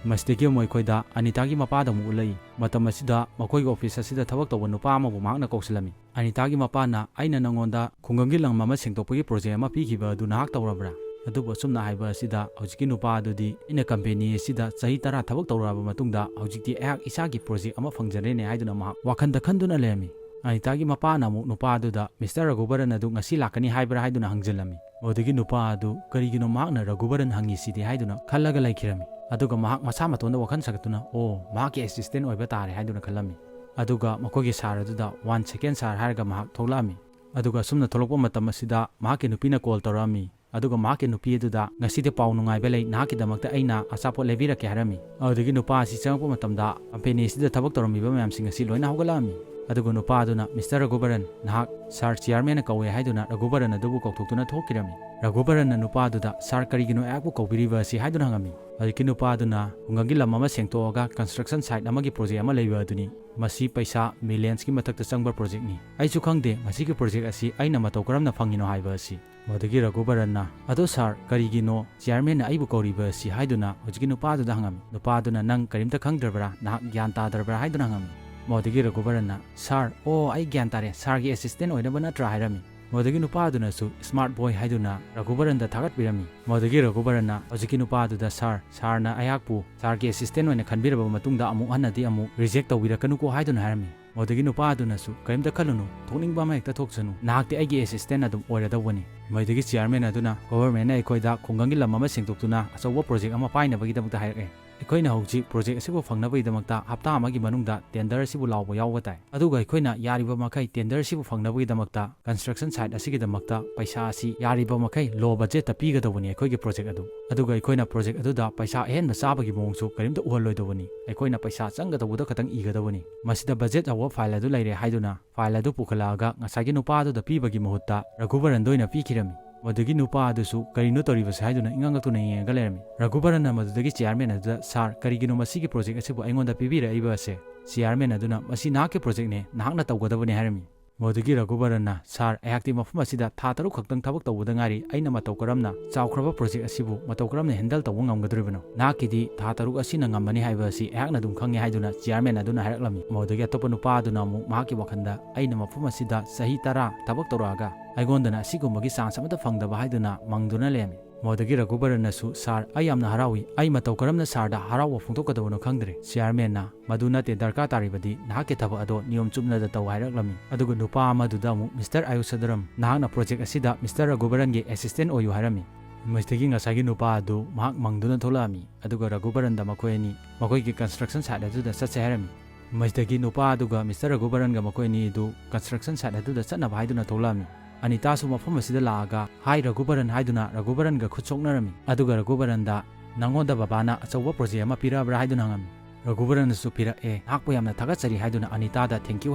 ꯃꯁꯤꯗꯒꯤ ꯑꯃꯨꯛ ꯑꯩꯈꯣꯏꯗ ꯑꯅꯤꯇꯥꯒꯤ ꯃꯄꯥꯗ ꯑꯃꯨꯛ ꯎꯠꯂꯛꯏ꯫ ꯃꯇꯝ ꯑꯁꯤꯗ ꯃꯈꯣꯏꯒꯤ office ꯑꯁꯤꯗ ꯊꯕꯛ ꯇꯧꯕ ꯅꯨꯄꯥ ꯑꯃꯕꯨ ꯃꯍꯥꯛꯅ ꯀꯧꯁꯤꯜꯂꯝꯃꯤ꯫ ꯑꯅꯤꯇꯥꯒꯤ ꯃꯄꯥꯅ, "ꯑꯩꯅ ꯅꯉꯣꯟꯗ ꯈꯨꯡꯒꯪꯒꯤ ꯂꯝ ꯑꯃ ꯁꯦꯡꯗꯣꯛꯄꯒꯤ project ꯑꯃ ꯄꯤꯈꯤꯕ ꯑꯗꯨ ꯅꯍꯥꯛ ꯇꯧꯔꯕ꯭ꯔꯥ?" ꯑꯗꯨꯕꯨ ꯑꯁꯨꯝꯅ ꯍꯥꯏꯕ ꯑꯁꯤꯗ ꯍꯧꯖꯤꯛꯀꯤ ꯅꯨꯄꯥ ꯑꯗꯨꯗꯤ, "ꯑꯩꯅ company ꯑꯁꯤꯗ ꯆꯍꯤ ꯇꯔꯥ ꯊꯕꯛ ꯇꯧꯔꯛꯑꯕ ꯃꯇꯨꯡꯗ ꯍꯧꯖꯤꯛꯇꯤ ꯑꯩꯍꯥꯛ ꯏꯁꯥꯒꯤ project ꯑꯃ ꯐꯪꯖꯔꯦꯅꯦ" ꯍꯥꯏꯗꯨꯅ ꯃꯍꯥꯛ ꯋꯥꯈꯟꯗ ꯈꯟꯗꯨꯅ ꯂꯩꯔꯝꯃꯤ꯫ ꯑꯅꯤꯇꯥꯒꯤ ꯃꯄꯥꯅ ꯑꯃꯨꯛ ꯅꯨꯄꯥ ꯑꯗꯨꯗ, "Mister ꯔꯘꯨꯕꯔꯟ ꯑꯗꯨ ꯉꯁꯤ ꯂꯥꯛꯀꯅꯤ ꯍꯥꯏꯕ꯭ꯔꯥ?" ꯍꯥꯏꯗꯨꯅ ꯍꯪꯖꯤꯜꯂꯝꯃꯤ꯫ ꯑꯗꯨꯗꯒꯤ ꯅꯨꯄꯥ ꯑꯗꯨ ꯀꯔꯤꯒꯤꯅꯣ ꯃꯍꯥꯛꯅ ꯔꯘꯨꯕꯔꯟ ꯍꯪꯉꯤꯁꯤꯗꯤ ꯍꯥꯏꯗꯨꯅ ꯈꯜꯂꯒ ꯂꯩꯈꯤꯔꯝꯃꯤ꯫ ꯑꯗꯨꯒ ꯃꯍꯥꯛ ꯃꯁꯥ ꯃꯇꯣꯟꯗ ꯋꯥꯈꯜ ꯁꯥꯒꯠꯇꯨꯅ, "ꯑꯣ, ꯃꯍꯥꯛꯀꯤ assistant ꯑꯣꯏꯕ ꯇꯥꯔꯦ" ꯍꯥꯏꯗꯨꯅ ꯈꯜꯂꯝꯃꯤ꯫ ꯑꯗꯨꯒ ꯃꯈꯣꯏꯒꯤ sir ꯑꯗꯨꯗ, "One second sir" ꯍꯥꯏꯔꯒ ꯃꯍꯥꯛ ꯊꯣꯛꯂꯛꯑꯝꯃꯤ꯫ ꯑꯗꯨꯒ ꯑꯁꯨꯝꯅ ꯊꯣꯛꯂꯛꯄ ꯃꯇꯝ ꯑꯁꯤꯗ ꯃꯍꯥꯛꯀꯤ ꯅꯨꯄꯤꯅ call ꯇꯧꯔꯛꯑꯝꯃꯤ꯫ ꯑꯗꯨꯒ ꯃꯍꯥꯛꯀꯤ ꯅꯨꯄꯤ ꯑꯗꯨꯗ, "ꯉꯁꯤꯗꯤ ꯄꯥꯎ ꯅꯨꯡꯉꯥꯏꯕ ꯂꯩ, ꯅꯍꯥꯛꯀꯤꯗꯃꯛꯇ ꯑꯩꯅ ꯑꯆꯥꯄꯣꯠ ꯂꯩꯕꯤꯔꯛꯀꯦ" ꯍꯥꯏꯔꯝꯃꯤ꯫ ꯑꯗꯨꯗꯒꯤ ꯅꯨꯄꯥ ꯑꯁꯤ ꯆꯪꯉꯛꯄ ꯃꯇꯝꯗ company ꯑꯁꯤꯗ ꯊꯕꯛ ꯇꯧꯔꯝꯃꯤꯕ ꯃꯌꯥꯝꯁꯤꯡ ꯑꯁꯤ ꯂꯣꯏꯅ ꯍꯧꯒꯠꯂꯛꯑꯝꯃꯤ꯫ ꯑꯗꯨꯒ ꯅꯨꯄꯥ ꯑꯗꯨꯅ, "ꯃꯤꯁꯇꯔ ꯔꯘꯨꯕꯔꯟ, ꯅꯍꯥꯛ ꯁꯥꯔ ꯆꯤꯌꯥꯔꯃꯦꯟꯅ ꯀꯧꯋꯦ" ꯍꯥꯏꯗꯨꯅ ꯔꯘꯨꯕꯔꯟ ꯑꯗꯨꯕꯨ ꯀꯧꯊꯣꯛꯇꯨꯅ ꯊꯣꯛꯈꯤꯔꯝꯃꯤ꯫ ꯔꯘꯨꯕꯔꯟꯅ ꯅꯨꯄꯥ ꯑꯗꯨꯗ, "ꯁꯥꯔ, ꯀꯔꯤꯒꯤꯅꯣ ꯑꯩꯍꯥꯛꯄꯨ ꯀꯧꯕꯤꯔꯤꯕ ꯑꯁꯤ?" ꯍꯥꯏꯗꯨꯅ ꯍꯪꯉꯝꯃꯤ꯫ ꯍꯧꯖꯤꯛꯀꯤ ꯅꯨꯄꯥ ꯑꯗꯨꯅ, "ꯈꯨꯡꯒꯪꯒꯤ ꯂꯝ ꯑꯃ ꯁꯦꯡꯗꯣꯛꯑꯒ construction site ꯑꯃꯒꯤ project ꯑꯃ ꯂꯩꯕ ꯑꯗꯨꯅꯤ꯫ ꯃꯁꯤ ꯄꯩꯁꯥ millionsꯀꯤ ꯃꯊꯛꯇ ꯆꯪꯕ projectꯅꯤ꯫ ꯑꯩꯁꯨ ꯈꯪꯗꯦ ꯃꯁꯤꯒꯤ project ꯑꯁꯤ ꯑꯩꯅ ꯃꯇꯧ ꯀꯔꯝꯅ ꯐꯪꯉꯤꯅꯣ ꯍꯥꯏꯕ ꯑꯁꯤ"꯫ ꯃꯗꯨꯗꯒꯤ ꯔꯘꯨꯕꯔꯟꯅ, "ꯑꯗꯣ ꯁꯥꯔ, ꯀꯔꯤꯒꯤꯅꯣ ꯆꯤꯌꯥꯔꯃꯦꯟꯅ ꯑꯩꯕꯨ ꯀꯧꯔꯤꯕ ꯑꯁꯤ?" ꯍꯥꯏꯗꯨꯅ ꯍꯧꯖꯤꯛꯀꯤ ꯅꯨꯄꯥꯗꯨꯗ ꯍꯪꯉꯝꯃꯤ꯫ ꯅꯨꯄꯥꯗꯨꯅ, "ꯅꯪ ꯀꯔꯤꯝꯇ ꯈꯪꯗ꯭ꯔꯕ꯭ꯔꯥ? ꯅꯍꯥꯛ ꯒ꯭ꯌꯥꯟ ꯇꯥꯗ꯭ꯔꯕ꯭ꯔꯥ?" ꯍꯥꯏꯗꯨꯅ ꯍꯪꯉꯝꯃꯤ꯫ ꯃꯗꯨꯗꯒꯤ ꯔꯘꯨꯕꯔꯟꯅ, "ꯁꯥꯔ, ꯑꯣ, ꯑꯩ ꯒ꯭ꯌꯥꯟ ꯇꯥꯔꯦ, ꯁꯥꯔꯒꯤ assistant ꯑꯣꯏꯅꯕ ꯅꯠꯇ꯭ꯔꯥ?" ꯍꯥꯏꯔꯝꯃꯤ꯫ ꯃꯗꯨꯗꯒꯤ ꯅꯨꯄꯥꯗꯨꯅꯁꯨ smart boy ꯍꯥꯏꯗꯨꯅ ꯔꯘꯨꯕꯔꯟꯗ ꯊꯥꯒꯠꯄꯤꯔꯝꯃꯤ꯫ ꯃꯗꯨꯗꯒꯤ ꯔꯘꯨꯕꯔꯟꯅ ꯍꯧꯖꯤꯛꯀꯤ ꯅꯨꯄꯥꯗꯨꯗ, "ꯁꯥꯔ, ꯁꯥꯔꯅ ꯑꯩꯍꯥꯛꯄꯨ ꯁꯥꯔꯒꯤ assistant ꯑꯣꯏꯅ ꯈꯟꯕꯤꯔꯕ ꯃꯇꯨꯡꯗ ꯑꯃꯨꯛ ꯍꯟꯅꯗꯤ ꯑꯃꯨꯛ reject ꯇꯧꯕꯤꯔꯛꯀꯅꯨꯀꯣ" ꯍꯥꯏꯗꯨꯅ ꯍꯥꯏꯔꯝꯃꯤ꯫ ꯃꯗꯨꯗꯒꯤ ꯅꯨꯄꯥ ꯑꯗꯨꯅꯁꯨ, "ꯀꯔꯤꯝꯇ ꯈꯜꯂꯨꯅꯨ, ꯊꯣꯛꯅꯤꯡꯕ ꯑꯃ ꯍꯦꯛꯇ ꯊꯣꯛꯁꯅꯨ, ꯅꯍꯥꯛꯇꯤ ꯑꯩꯒꯤ assistant ꯑꯗꯨꯝ ꯑꯣꯏꯔꯗꯧꯕꯅꯤ"꯫ ꯃꯗꯨꯗꯒꯤ ꯆꯤꯌꯥꯔꯃꯦꯟ ꯑꯗꯨꯅ, "ꯒꯣꯚꯔꯟꯃꯦꯟꯅ ꯑꯩꯈꯣꯏꯗ ꯈꯨꯡꯒꯪꯒꯤ ꯂꯝ ꯑꯃ ꯁꯦꯡꯗꯣꯛꯇꯨꯅ ꯑꯆꯧꯕ project ꯑꯃ ꯄꯥꯏꯅꯕꯒꯤꯗꯃꯛꯇ ꯍꯥꯏꯔꯛꯑꯦ꯫ ꯑꯩꯈꯣꯏꯅ ꯍꯧꯖꯤꯛ project ꯑꯁꯤꯕꯨ ꯐꯪꯅꯕꯒꯤꯗꯃꯛꯇ ꯍꯞꯇꯥ ꯑꯃꯒꯤ ꯃꯅꯨꯡꯗ tender ꯑꯁꯤꯕꯨ ꯂꯥꯎꯕ ꯌꯥꯎꯕ ꯇꯥꯏ꯫ ꯑꯗꯨꯒ ꯑꯩꯈꯣꯏꯅ ꯌꯥꯔꯤꯕ ꯃꯈꯩ tender ꯑꯁꯤꯕꯨ ꯐꯪꯅꯕꯒꯤꯗꯃꯛꯇ construction site ꯑꯁꯤꯒꯤꯗꯃꯛꯇ ꯄꯩꯁꯥ ꯑꯁꯤ ꯌꯥꯔꯤꯕ ꯃꯈꯩ low budgetꯇ ꯄꯤꯒꯗꯧꯕꯅꯤ ꯑꯩꯈꯣꯏꯒꯤ project ꯑꯗꯨ꯫ ꯑꯗꯨꯒ ꯑꯩꯈꯣꯏꯅ project ꯑꯗꯨꯗ ꯄꯩꯁꯥ ꯑꯍꯦꯟꯕ ꯆꯥꯕꯒꯤ ꯃꯑꯣꯡꯁꯨ ꯀꯔꯤꯝꯇ ꯎꯍꯜꯂꯣꯏꯗꯧꯕꯅꯤ꯫ ꯑꯩꯈꯣꯏꯅ ꯄꯩꯁꯥ ꯆꯪꯒꯗꯧꯕꯗ ꯈꯛꯇꯪ ꯏꯒꯗꯧꯕꯅꯤ"꯫ ꯃꯁꯤꯗ budget ꯆꯥꯎꯕ file ꯑꯗꯨ ꯂꯩꯔꯦ ꯍꯥꯏꯗꯨꯅ file ꯑꯗꯨ ꯄꯨꯈꯠꯂꯛꯑꯒ ꯉꯁꯥꯏꯒꯤ ꯅꯨꯄꯥ ꯑꯗꯨꯗ ꯄꯤꯕꯒꯤ ꯃꯍꯨꯠꯇ ꯔꯘꯨꯕꯔꯟꯗ ꯑꯣꯏꯅ ꯄꯤꯈꯤꯔꯝꯃꯤ꯫ ꯃꯗꯨꯒꯤ ꯅꯨꯄꯥ ꯑꯗꯨꯁꯨ ꯀꯔꯤꯅꯣ ꯇꯧꯔꯤꯕꯁꯦ ꯍꯥꯏꯗꯨꯅ ꯏꯉꯛ ꯉꯛꯇꯨꯅ ꯌꯦꯡꯉꯒ ꯂꯩꯔꯝꯃꯤ꯫ ꯔꯘꯨꯕꯔꯟꯅ ꯃꯗꯨꯗꯒꯤ ꯆꯤꯌꯥꯔꯃꯦꯟ ꯑꯗꯨꯗ, "ꯁꯥꯔ, ꯀꯔꯤꯒꯤꯅꯣ ꯃꯁꯤꯒꯤ project ꯑꯁꯤꯕꯨ ꯑꯩꯉꯣꯟꯗ ꯄꯤꯕꯤꯔꯛꯏꯕ ꯑꯁꯦ?" ꯆꯤꯌꯥꯔꯃꯦꯟ ꯑꯗꯨꯅ, "ꯃꯁꯤ ꯅꯍꯥꯛꯀꯤ projectꯅꯦ, ꯅꯍꯥꯛꯅ ꯇꯧꯒꯗꯕꯅꯤ" ꯍꯥꯏꯔꯝꯃꯤ꯫ ꯃꯗꯨꯗꯒꯤ ꯔꯘꯨꯕꯔꯟꯅ, "ꯁꯥꯔ, ꯑꯩꯍꯥꯛꯇꯤ ꯃꯐꯝ ꯑꯁꯤꯗ ꯊꯥ ꯇꯔꯨꯛ ꯈꯛꯇꯪ ꯊꯕꯛ ꯇꯧꯕꯗ ꯉꯥꯏꯔꯤ, ꯑꯩꯅ ꯃꯇꯧ ꯀꯔꯝꯅ ꯆꯥꯎꯈ꯭ꯔꯕ project ꯑꯁꯤꯕꯨ ꯃꯇꯧ ꯀꯔꯝꯅ handle ꯇꯧꯕ ꯉꯝꯒꯗꯧꯔꯤꯕꯅꯣ? ꯅꯍꯥꯛꯀꯤꯗꯤ ꯊꯥ ꯇꯔꯨꯛ ꯑꯁꯤꯅ ꯉꯝꯃꯅꯤ ꯍꯥꯏꯕ ꯑꯁꯤ ꯑꯩꯍꯥꯛꯅ ꯑꯗꯨꯝ ꯈꯪꯉꯦ" ꯍꯥꯏꯗꯨꯅ ꯆꯤꯌꯥꯔꯃꯦꯟ ꯑꯗꯨꯅ ꯍꯥꯏꯔꯛꯂꯝꯃꯤ꯫ ꯃꯗꯨꯗꯒꯤ ꯑꯇꯣꯞꯄ ꯅꯨꯄꯥ ꯑꯗꯨꯅ ꯑꯃꯨꯛ ꯃꯍꯥꯛꯀꯤ ꯋꯥꯈꯜꯗ, "ꯑꯩꯅ ꯃꯐꯝ ꯑꯁꯤꯗ ꯆꯍꯤ ꯇꯔꯥ ꯊꯕꯛ ꯇꯧꯔꯛꯑꯒ ꯑꯩꯉꯣꯟꯗꯅ ꯑꯁꯤꯒꯨꯝꯕꯒꯤ chance ꯑꯃꯠꯇ ꯐꯪꯗꯕ" ꯍꯥꯏꯗꯨꯅ ꯃꯪꯗꯨꯅ ꯂꯩꯔꯝꯃꯤ꯫ ꯃꯗꯨꯗꯒꯤ ꯔꯘꯨꯕꯔꯟꯅꯁꯨ, "ꯁꯥꯔ, ꯑꯩ ꯌꯥꯝꯅ ꯍꯔꯥꯎꯏ꯫ ꯑꯩ ꯃꯇꯧ ꯀꯔꯝꯅ ꯁꯥꯔꯗ ꯍꯔꯥꯎꯕ ꯐꯣꯡꯗꯣꯛꯀꯗꯕꯅꯣ ꯈꯪꯗ꯭ꯔꯦ"꯫ ꯆꯤꯌꯥꯔꯃꯦꯟꯅ, "ꯃꯗꯨ ꯅꯠꯇꯦ, ꯗꯔꯀꯥꯔ ꯇꯥꯔꯤꯕꯗꯤ ꯅꯍꯥꯛꯀꯤ ꯊꯕꯛ ꯑꯗꯣ ꯅꯤꯌꯣꯝ ꯆꯨꯝꯅꯗ ꯇꯧ" ꯍꯥꯏꯔꯛꯂꯝꯃꯤ꯫ ꯑꯗꯨꯒ ꯅꯨꯄꯥ ꯑꯃꯗꯨꯗ ꯑꯃꯨꯛ, "ꯃꯤꯁꯇꯔ ꯑꯌꯨꯁꯗꯔꯝ, ꯅꯍꯥꯛꯅ project ꯑꯁꯤꯗ ꯃꯤꯁꯇꯔ ꯔꯘꯨꯕꯔꯟꯒꯤ assistant ꯑꯣꯏꯌꯨ" ꯍꯥꯏꯔꯝꯃꯤ꯫ ꯃꯁꯤꯗꯒꯤ ꯉꯁꯥꯏꯒꯤ ꯅꯨꯄꯥ ꯑꯗꯨ ꯃꯍꯥꯛ ꯃꯪꯗꯨꯅ ꯊꯣꯛꯂꯛꯑꯝꯃꯤ꯫ ꯑꯗꯨꯒ ꯔꯘꯨꯕꯔꯟꯗ ꯃꯈꯣꯏ ꯑꯅꯤ ꯃꯈꯣꯏꯒꯤ construction site ꯑꯗꯨꯗ ꯆꯠꯁꯦ ꯍꯥꯏꯔꯝꯃꯤ꯫ ꯃꯁꯤꯗꯒꯤ ꯅꯨꯄꯥ ꯑꯗꯨꯒ ꯃꯤꯁꯇꯔ ꯔꯘꯨꯕꯔꯟꯒ ꯃꯈꯣꯏ ꯑꯅꯤ ꯑꯗꯨ construction site ꯑꯗꯨꯗ ꯆꯠꯅꯕ ꯍꯥꯏꯗꯨꯅ ꯊꯣꯛꯂꯛꯑꯝꯃꯤ꯫ ꯑꯅꯤꯇꯥꯁꯨ ꯃꯐꯝ ꯑꯁꯤꯗ ꯂꯥꯛꯑꯒ, "ꯍꯥꯏ ꯔꯘꯨꯕꯔꯟ" ꯍꯥꯏꯗꯨꯅ ꯔꯘꯨꯕꯔꯟꯒ ꯈꯨꯠ ꯁꯣꯛꯅꯔꯝꯃꯤ꯫ ꯑꯗꯨꯒ ꯔꯘꯨꯕꯔꯟꯗ, "ꯅꯪꯉꯣꯟꯗ ꯕꯕꯥꯅ ꯑꯆꯧꯕ project ꯑꯃ ꯄꯤꯔꯛꯑꯕ꯭ꯔꯥ?" ꯍꯥꯏꯗꯨꯅ ꯍꯪꯉꯝꯃꯤ꯫ ꯔꯘꯨꯕꯔꯟꯅꯁꯨ ꯄꯤꯔꯛꯑꯦ, ꯅꯍꯥꯛꯄꯨ ꯌꯥꯝꯅ ꯊꯥꯒꯠꯆꯔꯤ ꯍꯥꯏꯗꯨꯅ ꯑꯅꯤꯇꯥꯗ thank you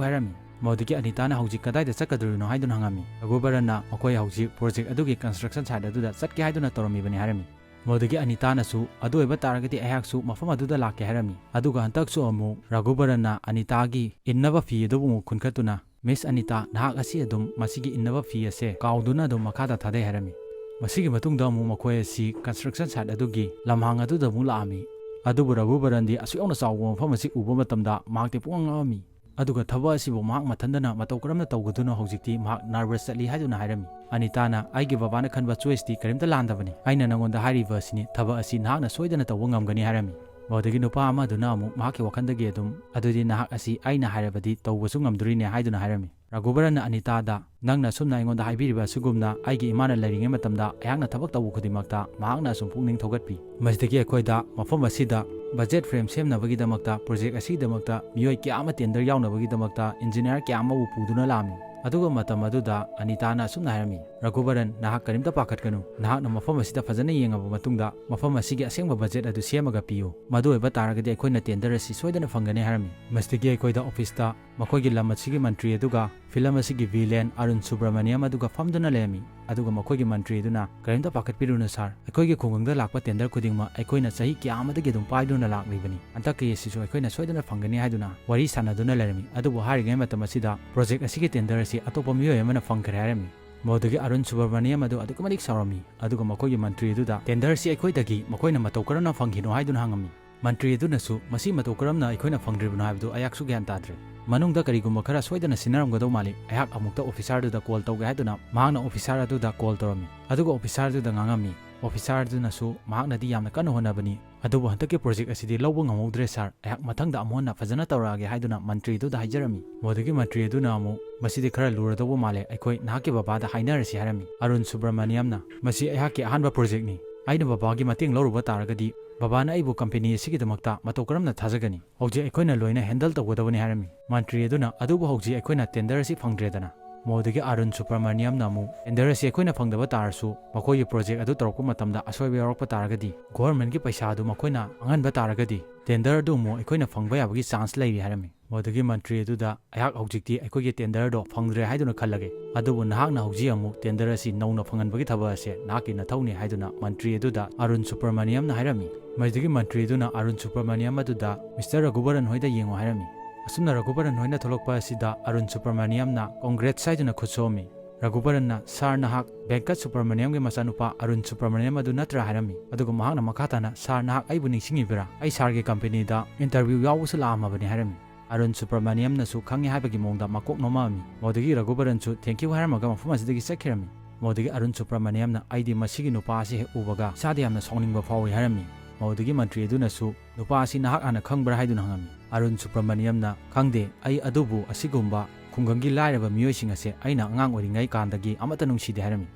ꯍꯥꯏꯔꯝꯃꯤ꯫ ꯃꯗꯨꯗꯒꯤ ꯑꯅꯤꯇꯥꯅ ꯍꯧꯖꯤꯛ ꯀꯗꯥꯏꯗ ꯆꯠꯀꯗꯧꯔꯤꯅꯣ ꯍꯥꯏꯗꯨꯅ ꯍꯪꯉꯝꯃꯤ꯫ ꯔꯘꯨꯕꯔꯟꯅ ꯃꯈꯣꯏ ꯍꯧꯖꯤꯛ project ꯑꯗꯨꯒꯤ construction site ꯑꯗꯨꯗ ꯆꯠꯀꯦ ꯍꯥꯏꯗꯨꯅ ꯇꯧꯔꯝꯃꯤꯕꯅꯤ ꯍꯥꯏꯔꯝꯃꯤ꯫ ꯃꯗꯨꯗꯒꯤ ꯑꯅꯤꯇꯥꯅꯁꯨ ꯑꯗꯨ ꯑꯣꯏꯕ ꯇꯥꯔꯒꯗꯤ ꯑꯩꯍꯥꯛꯁꯨ ꯃꯐꯝ ꯑꯗꯨꯗ ꯂꯥꯛꯀꯦ ꯍꯥꯏꯔꯝꯃꯤ꯫ ꯑꯗꯨꯒ ꯍꯟꯗꯛꯁꯨ ꯑꯃꯨꯛ ꯔꯘꯨꯕꯔꯟꯅ ꯑꯅꯤꯇꯥꯒꯤ ꯏꯟꯅꯕ ꯐꯤ ꯑꯗꯨꯕꯨ ꯑꯃꯨꯛ ꯈꯨꯟꯈꯠꯇꯨꯅ, "Miss ꯑꯅꯤꯇꯥ, ꯅꯍꯥꯛ ꯑꯁꯤ ꯑꯗꯨꯝ ꯃꯁꯤꯒꯤ ꯏꯟꯅꯕ ꯐꯤ ꯑꯁꯦ ꯀꯥꯎꯗꯨꯅ ꯑꯗꯨꯝ ꯃꯈꯥꯗ ꯊꯥꯗꯩ" ꯍꯥꯏꯔꯝꯃꯤ꯫ ꯃꯁꯤꯒꯤ ꯃꯇꯨꯡꯗ ꯑꯃꯨꯛ ꯃꯈꯣꯏ ꯑꯁꯤ construction site ꯑꯗꯨꯒꯤ ꯂꯝꯍꯥꯡ ꯑꯗꯨꯗ ꯑꯃꯨꯛ ꯂꯥꯛꯑꯝꯃꯤ꯫ ꯑꯗꯨꯕꯨ ꯔꯘꯨꯕꯔꯟꯗꯤ ꯑꯁꯨꯛ ꯌꯥꯝꯅ ꯆꯥꯎꯕ ꯃꯐꯝ ꯑꯁꯤ ꯎꯕ ꯃꯇꯝꯗ ꯃꯍꯥꯛꯇꯤ ꯄꯨꯡꯉꯛ ꯉꯛꯑꯝꯃꯤ꯫ ꯑꯗꯨꯒ ꯊꯕꯛ ꯑꯁꯤꯕꯨ ꯃꯍꯥꯛ ꯃꯊꯟꯗꯅ ꯃꯇꯧ ꯀꯔꯝꯅ ꯇꯧꯒꯗꯨꯅ ꯍꯧꯖꯤꯛꯇꯤ ꯃꯍꯥꯛ nervous ꯆꯠꯂꯤ ꯍꯥꯏꯗꯨꯅ ꯍꯥꯏꯔꯝꯃꯤ꯫ ꯑꯅꯤꯇꯥꯅ, "ꯑꯩꯒꯤ ꯕꯕꯥꯅ ꯈꯟꯕ choice ꯇꯤ ꯀꯔꯤꯝꯇ ꯂꯥꯟꯗꯕꯅꯤ꯫ ꯑꯩꯅ ꯅꯉꯣꯟꯗ ꯍꯥꯏꯔꯤꯕ ꯑꯁꯤꯅꯤ, ꯊꯕꯛ ꯑꯁꯤ ꯅꯍꯥꯛꯅ ꯁꯣꯏꯗꯅ ꯇꯧꯕ ꯉꯝꯒꯅꯤ" ꯍꯥꯏꯔꯝꯃꯤ꯫ ꯃꯗꯨꯗꯒꯤ ꯅꯨꯄꯥ ꯑꯃꯗꯨꯅ ꯑꯃꯨꯛ ꯃꯍꯥꯛꯀꯤ ꯋꯥꯈꯜꯗꯒꯤ ꯑꯗꯨꯝ, "ꯑꯗꯨꯗꯤ ꯅꯍꯥꯛ ꯑꯁꯤ ꯑꯩꯅ ꯍꯥꯏꯔꯕꯗꯤ ꯇꯧꯕꯁꯨ ꯉꯝꯗꯣꯔꯤꯅꯦ" ꯍꯥꯏꯗꯨꯅ ꯍꯥꯏꯔꯝꯃꯤ꯫ ꯔꯘꯨꯕꯔꯟꯅ ꯑꯅꯤꯇꯥꯗ, "ꯅꯪꯅ ꯑꯁꯨꯝꯅ ꯑꯩꯉꯣꯟꯗ ꯍꯥꯏꯕꯤꯔꯤꯕ ꯑꯁꯤꯒꯨꯝꯅ ꯑꯩꯒꯤ ꯏꯃꯥꯅ ꯂꯩꯔꯤꯉꯩ ꯃꯇꯝꯗ ꯑꯩꯍꯥꯛꯅ ꯊꯕꯛ ꯇꯧꯕ ꯈꯨꯗꯤꯡꯃꯛꯇ ꯃꯍꯥꯛꯅ ꯑꯁꯨꯝ ꯄꯨꯛꯅꯤꯡ ꯊꯧꯒꯠꯄꯤ꯫ ꯃꯁꯤꯗꯒꯤ ꯑꯩꯈꯣꯏꯗ ꯃꯐꯝ ꯑꯁꯤꯗ budget frame ꯁꯦꯝꯅꯕꯒꯤꯗꯃꯛꯇ, project ꯑꯁꯤꯒꯤꯗꯃꯛꯇ ꯃꯤꯑꯣꯏ ꯀꯌꯥ ꯑꯃ tender ꯌꯥꯎꯅꯕꯒꯤꯗꯃꯛꯇ engineer ꯀꯌꯥ ꯑꯃꯕꯨ ꯄꯨꯗꯨꯅ ꯂꯥꯛꯑꯝꯃꯤ"꯫ ꯑꯗꯨꯒ ꯃꯇꯝ ꯑꯗꯨꯗ ꯑꯅꯤꯇꯥꯅ ꯑꯁꯨꯝꯅ ꯍꯥꯏꯔꯝꯃꯤ, "ꯔꯘꯨꯕꯔꯟ, ꯅꯍꯥꯛ ꯀꯔꯤꯝꯇ ꯄꯥꯈꯠꯀꯅꯨ꯫ ꯅꯍꯥꯛꯅ ꯃꯐꯝ ꯑꯁꯤꯗ ꯐꯖꯅ ꯌꯦꯡꯉꯕ ꯃꯇꯨꯡꯗ ꯃꯐꯝ ꯑꯁꯤꯒꯤ ꯑꯁꯦꯡꯕ budget ꯑꯗꯨ ꯁꯦꯝꯃꯒ ꯄꯤꯌꯨ꯫ ꯃꯗꯨ ꯑꯣꯏꯕ ꯇꯥꯔꯒꯗꯤ ꯑꯩꯈꯣꯏꯅ tender ꯑꯁꯤ ꯁꯣꯏꯗꯅ ꯐꯪꯒꯅꯤ" ꯍꯥꯏꯔꯝꯃꯤ꯫ ꯃꯁꯤꯗꯒꯤ ꯑꯩꯈꯣꯏꯗ office ꯇ ꯃꯈꯣꯏꯒꯤ ꯂꯝ ꯑꯁꯤꯒꯤ ꯃꯟꯇ꯭ꯔꯤ ꯑꯗꯨꯒ film ꯑꯁꯤꯒꯤ villain ꯑꯔꯨꯟ ꯁꯨꯕ꯭ꯔꯃꯅꯤꯌꯝ ꯑꯗꯨꯒ ꯐꯝꯗꯨꯅ ꯂꯩꯔꯝꯃꯤ꯫ ꯑꯗꯨꯒ ꯃꯈꯣꯏꯒꯤ ꯃꯟꯇ꯭ꯔꯤ ꯑꯗꯨꯅ, "ꯀꯔꯤꯝꯇ ꯄꯥꯈꯠꯄꯤꯔꯨꯅꯨ sir, ꯑꯩꯈꯣꯏꯒꯤ ꯈꯨꯡꯒꯪꯗ ꯂꯥꯛꯄ tender ꯈꯨꯗꯤꯡꯃꯛ ꯑꯩꯈꯣꯏꯅ ꯆꯍꯤ ꯀꯌꯥ ꯑꯃꯗꯒꯤ ꯑꯗꯨꯝ ꯄꯥꯏꯗꯨꯅ ꯂꯥꯛꯂꯤꯕꯅꯤ꯫ ꯍꯟꯗꯛꯀꯤ ꯑꯁꯤꯁꯨ ꯑꯩꯈꯣꯏꯅ ꯁꯣꯏꯗꯅ ꯐꯪꯒꯅꯤ" ꯍꯥꯏꯗꯨꯅ ꯋꯥꯔꯤ ꯁꯥꯟꯅꯗꯨꯅ ꯂꯩꯔꯝꯃꯤ꯫ ꯑꯗꯨꯕꯨ ꯍꯥꯏꯔꯤꯉꯩ ꯃꯇꯝ ꯑꯁꯤꯗ project ꯑꯁꯤꯒꯤ tender ꯑꯁꯤ ꯑꯇꯣꯞꯄ ꯃꯤꯑꯣꯏ ꯑꯃꯅ ꯐꯪꯈ꯭ꯔꯦ ꯍꯥꯏꯔꯝꯃꯤ꯫ ꯃꯗꯨꯗꯒꯤ ꯑꯔꯨꯟ ꯁꯨꯕ꯭ꯔꯃꯅꯤꯌꯝ ꯑꯗꯨ ꯑꯗꯨꯛꯀꯤ ꯃꯇꯤꯛ ꯁꯥꯎꯔꯝꯃꯤ꯫ ꯑꯗꯨꯒ ꯃꯈꯣꯏꯒꯤ ꯃꯟꯇ꯭ꯔꯤ ꯑꯗꯨꯗ tender ꯑꯁꯤ ꯑꯩꯈꯣꯏꯗꯒꯤ ꯃꯈꯣꯏꯅ ꯃꯇꯧ ꯀꯔꯝꯅ ꯐꯪꯈꯤꯅꯣ ꯍꯥꯏꯗꯨꯅ ꯍꯪꯉꯝꯃꯤ꯫ ꯃꯟꯇ꯭ꯔꯤ ꯑꯗꯨꯅꯁꯨ, "ꯃꯁꯤ ꯃꯇꯧ ꯀꯔꯝꯅ ꯑꯩꯈꯣꯏꯅ ꯐꯪꯗ꯭ꯔꯤꯕꯅꯣ ꯍꯥꯏꯕꯗꯨ ꯑꯩꯍꯥꯛꯁꯨ ꯒ꯭ꯌꯥꯟ ꯇꯥꯗ꯭ꯔꯦ꯫ ꯃꯅꯨꯡꯗ ꯀꯔꯤꯒꯨꯝꯕ ꯈꯔ ꯁꯣꯏꯗꯅ ꯁꯤꯟꯅꯔꯝꯒꯗꯧ ꯃꯥꯜꯂꯤ꯫ ꯑꯩꯍꯥꯛ ꯑꯃꯨꯛꯇ officer ꯗꯨꯗ call ꯇꯧꯒꯦ" ꯍꯥꯏꯗꯨꯅ ꯃꯍꯥꯛꯅ officer ꯑꯗꯨꯗ call ꯇꯧꯔꯝꯃꯤ꯫ ꯑꯗꯨꯒ officer ꯗꯨꯗ ꯉꯥꯡꯉꯝꯃꯤ꯫ Officer ꯗꯨꯅꯁꯨ ꯃꯍꯥꯛꯅꯗꯤ ꯌꯥꯝꯅ ꯀꯟꯅ ꯍꯣꯠꯅꯕꯅꯤ, ꯑꯗꯨꯕꯨ ꯍꯟꯗꯛꯀꯤ project ꯑꯁꯤꯗꯤ ꯂꯧꯕ ꯉꯝꯍꯧꯗ꯭ꯔꯦ sir, ꯑꯩꯍꯥꯛ ꯃꯊꯪꯗ ꯑꯃꯨꯛ ꯍꯟꯅ ꯐꯖꯅ ꯇꯧꯔꯛꯑꯒꯦ ꯍꯥꯏꯗꯨꯅ ꯃꯟꯇ꯭ꯔꯤ ꯑꯗꯨꯗ ꯍꯥꯏꯖꯔꯝꯃꯤ꯫ ꯃꯗꯨꯒꯤ ꯃꯟꯇ꯭ꯔꯤ ꯑꯗꯨꯅ ꯑꯃꯨꯛ, "ꯃꯁꯤꯗꯤ ꯈꯔ ꯂꯨꯔꯗꯧꯕ ꯃꯥꯜꯂꯦ, ꯑꯩꯈꯣꯏ ꯅꯍꯥꯛꯀꯤ ꯕꯕꯥꯗ ꯍꯥꯏꯅꯔꯁꯤ" ꯍꯥꯏꯔꯝꯃꯤ꯫ ꯑꯔꯨꯟ ꯁꯨꯕ꯭ꯔꯃꯅꯤꯌꯝꯅ, "ꯃꯁꯤ ꯑꯩꯍꯥꯛꯀꯤ ꯑꯍꯥꯟꯕ project ꯅꯤ꯫ ꯑꯩꯅ ꯕꯕꯥꯒꯤ ꯃꯇꯦꯡ ꯂꯧꯔꯨꯕ ꯇꯥꯔꯒꯗꯤ ꯕꯕꯥꯅ ꯑꯩꯕꯨ company ꯑꯁꯤꯒꯤꯗꯃꯛꯇ ꯃꯇꯧ ꯀꯔꯝꯅ ꯊꯥꯖꯒꯅꯤ? ꯍꯧꯖꯤꯛ ꯑꯩꯈꯣꯏꯅ ꯂꯣꯏꯅ handle ꯇꯧꯒꯗꯕꯅꯤ" ꯍꯥꯏꯔꯝꯃꯤ꯫ ꯃꯟꯇ꯭ꯔꯤ ꯑꯗꯨꯅ, "ꯑꯗꯨꯕꯨ ꯍꯧꯖꯤꯛ ꯑꯩꯈꯣꯏꯅ tender ꯑꯁꯤ ꯐꯪꯗ꯭ꯔꯦꯗꯅ, ꯃꯗꯨꯗꯒꯤ ꯑꯔꯨꯟ ꯁꯨꯕ꯭ꯔꯃꯅꯤꯌꯝꯅ ꯑꯃꯨꯛ, "Tender ꯑꯁꯤ ꯑꯩꯈꯣꯏꯅ ꯐꯪꯗꯕ ꯇꯥꯔꯁꯨ, ꯃꯈꯣꯏꯒꯤ project ꯑꯗꯨ ꯇꯧꯔꯛꯄ ꯃꯇꯝꯗ ꯑꯁꯣꯏꯕ ꯌꯥꯎꯔꯛꯄ ꯇꯥꯔꯒꯗꯤ, governmentꯀꯤ ꯄꯩꯁꯥ ꯑꯗꯨ ꯃꯈꯣꯏꯅ ꯃꯥꯡꯍꯟꯕ ꯇꯥꯔꯒꯗꯤ, tender ꯑꯗꯨ ꯑꯃꯨꯛ ꯑꯩꯈꯣꯏꯅ ꯐꯪꯕ ꯌꯥꯕꯒꯤ chance ꯂꯩꯔꯤ" ꯍꯥꯏꯔꯝꯃꯤ꯫ ꯃꯗꯨꯗꯒꯤ ꯃꯟꯇ꯭ꯔꯤ ꯑꯗꯨꯗ, "ꯑꯩꯍꯥꯛ ꯍꯧꯖꯤꯛꯇꯤ ꯑꯩꯈꯣꯏꯒꯤ tenderꯗꯣ ꯐꯪꯗ꯭ꯔꯦ ꯍꯥꯏꯗꯨꯅ ꯈꯜꯂꯒꯦ, ꯑꯗꯨꯕꯨ ꯅꯍꯥꯛꯅ ꯍꯧꯖꯤꯛ ꯑꯃꯨꯛ tender ꯑꯁꯤ ꯅꯧꯅ ꯐꯪꯍꯟꯕꯒꯤ ꯊꯕꯛ ꯑꯁꯦ ꯅꯍꯥꯛꯀꯤ ꯅꯊꯧꯅꯤ" ꯍꯥꯏꯗꯨꯅ ꯃꯟꯇ꯭ꯔꯤ ꯑꯗꯨꯗ ꯑꯔꯨꯟ ꯁꯨꯕ꯭ꯔꯃꯅꯤꯌꯝꯅ ꯍꯥꯏꯔꯝꯃꯤ꯫ ꯃꯁꯤꯗꯒꯤ ꯃꯟꯇ꯭ꯔꯤ ꯑꯗꯨꯅ ꯑꯔꯨꯟ ꯁꯨꯕ꯭ꯔꯃꯅꯤꯌꯝ ꯑꯗꯨꯗ, "Mister ꯔꯘꯨꯕꯔꯟ ꯍꯣꯏꯗ ꯌꯦꯡꯉꯨ" ꯍꯥꯏꯔꯝꯃꯤ꯫ ꯑꯁꯨꯝꯅ ꯔꯘꯨꯕꯔꯟ ꯍꯣꯏꯅ ꯊꯣꯛꯂꯛꯄ ꯑꯁꯤꯗ ꯑꯔꯨꯟ ꯁꯨꯕ꯭ꯔꯃꯅꯤꯌꯝꯅ congrats ꯍꯥꯏꯗꯨꯅ ꯈꯨꯠ ꯁꯣꯛꯑꯝꯃꯤ꯫ ꯔꯘꯨꯕꯔꯟꯅ, "Sir, ꯅꯍꯥꯛ ꯚꯦꯡꯀꯠ ꯁꯨꯕ꯭ꯔꯃꯅꯤꯌꯝꯒꯤ ꯃꯆꯥꯅꯨꯄꯥ ꯑꯔꯨꯟ ꯁꯨꯕ꯭ꯔꯃꯅꯤꯌꯝ ꯑꯗꯨ ꯅꯠꯇ꯭ꯔꯥ?" ꯍꯥꯏꯔꯝꯃꯤ꯫ ꯑꯗꯨꯒ ꯃꯍꯥꯛꯅ ꯃꯈꯥ ꯇꯥꯅ, "Sir, ꯅꯍꯥꯛ ꯑꯩꯕꯨ ꯅꯤꯡꯁꯤꯡꯉꯤꯕ꯭ꯔꯥ? ꯑꯩ sirꯒꯤ companyꯗ interview ꯌꯥꯎꯕꯁꯨ ꯂꯥꯛꯑꯝꯃꯕꯅꯤ" ꯍꯥꯏꯔꯝꯃꯤ꯫ ꯑꯔꯨꯟ ꯁꯨꯕ꯭ꯔꯃꯅꯤꯌꯝꯅꯁꯨ ꯈꯪꯉꯤ ꯍꯥꯏꯕꯒꯤ ꯃꯑꯣꯡꯗ ꯃꯀꯣꯛ ꯅꯣꯝꯃꯛꯑꯝꯃꯤ꯫ ꯃꯗꯨꯗꯒꯤ ꯔꯘꯨꯕꯔꯟꯁꯨ "Thank you" ꯍꯥꯏꯔꯝꯃꯒ ꯃꯐꯝ ꯑꯁꯤꯗꯒꯤ ꯆꯠꯈꯤꯔꯝꯃꯤ꯫ ꯃꯗꯨꯗꯒꯤ ꯑꯔꯨꯟ ꯁꯨꯕ꯭ꯔꯃꯅꯤꯌꯝꯅ, "ꯑꯩꯗꯤ ꯃꯁꯤꯒꯤ ꯅꯨꯄꯥ ꯑꯁꯤ ꯍꯦꯛ ꯎꯕꯒ ꯏꯁꯥꯗ ꯌꯥꯝꯅ ꯁꯥꯎꯅꯤꯡꯕ ꯐꯥꯎꯏ" ꯍꯥꯏꯔꯝꯃꯤ꯫ ꯃꯗꯨꯗꯒꯤ ꯃꯟꯇ꯭ꯔꯤ ꯑꯗꯨꯅꯁꯨ, "ꯅꯨꯄꯥ ꯑꯁꯤ ꯅꯍꯥꯛ ꯍꯥꯟꯅ ꯈꯪꯕ꯭ꯔꯥ?" ꯍꯥꯏꯗꯨꯅ ꯍꯪꯉꯝꯃꯤ꯫ ꯑꯔꯨꯟ ꯁꯨꯕ꯭ꯔꯃꯅꯤꯌꯝꯅ, "ꯈꯪꯗꯦ, ꯑꯩ ꯑꯗꯨꯕꯨ ꯑꯁꯤꯒꯨꯝꯕ ꯈꯨꯡꯒꯪꯒꯤ ꯂꯥꯏꯔꯕ ꯃꯤꯑꯣꯏꯁꯤꯡ ꯑꯁꯦ ꯑꯩꯅ ꯑꯉꯥꯡ ꯑꯣꯏꯔꯤꯉꯩ ꯀꯥꯟꯗꯒꯤ ꯑꯃꯠꯇ ꯅꯨꯡꯁꯤꯗꯦ" ꯍꯥꯏꯔꯝꯃꯤ꯫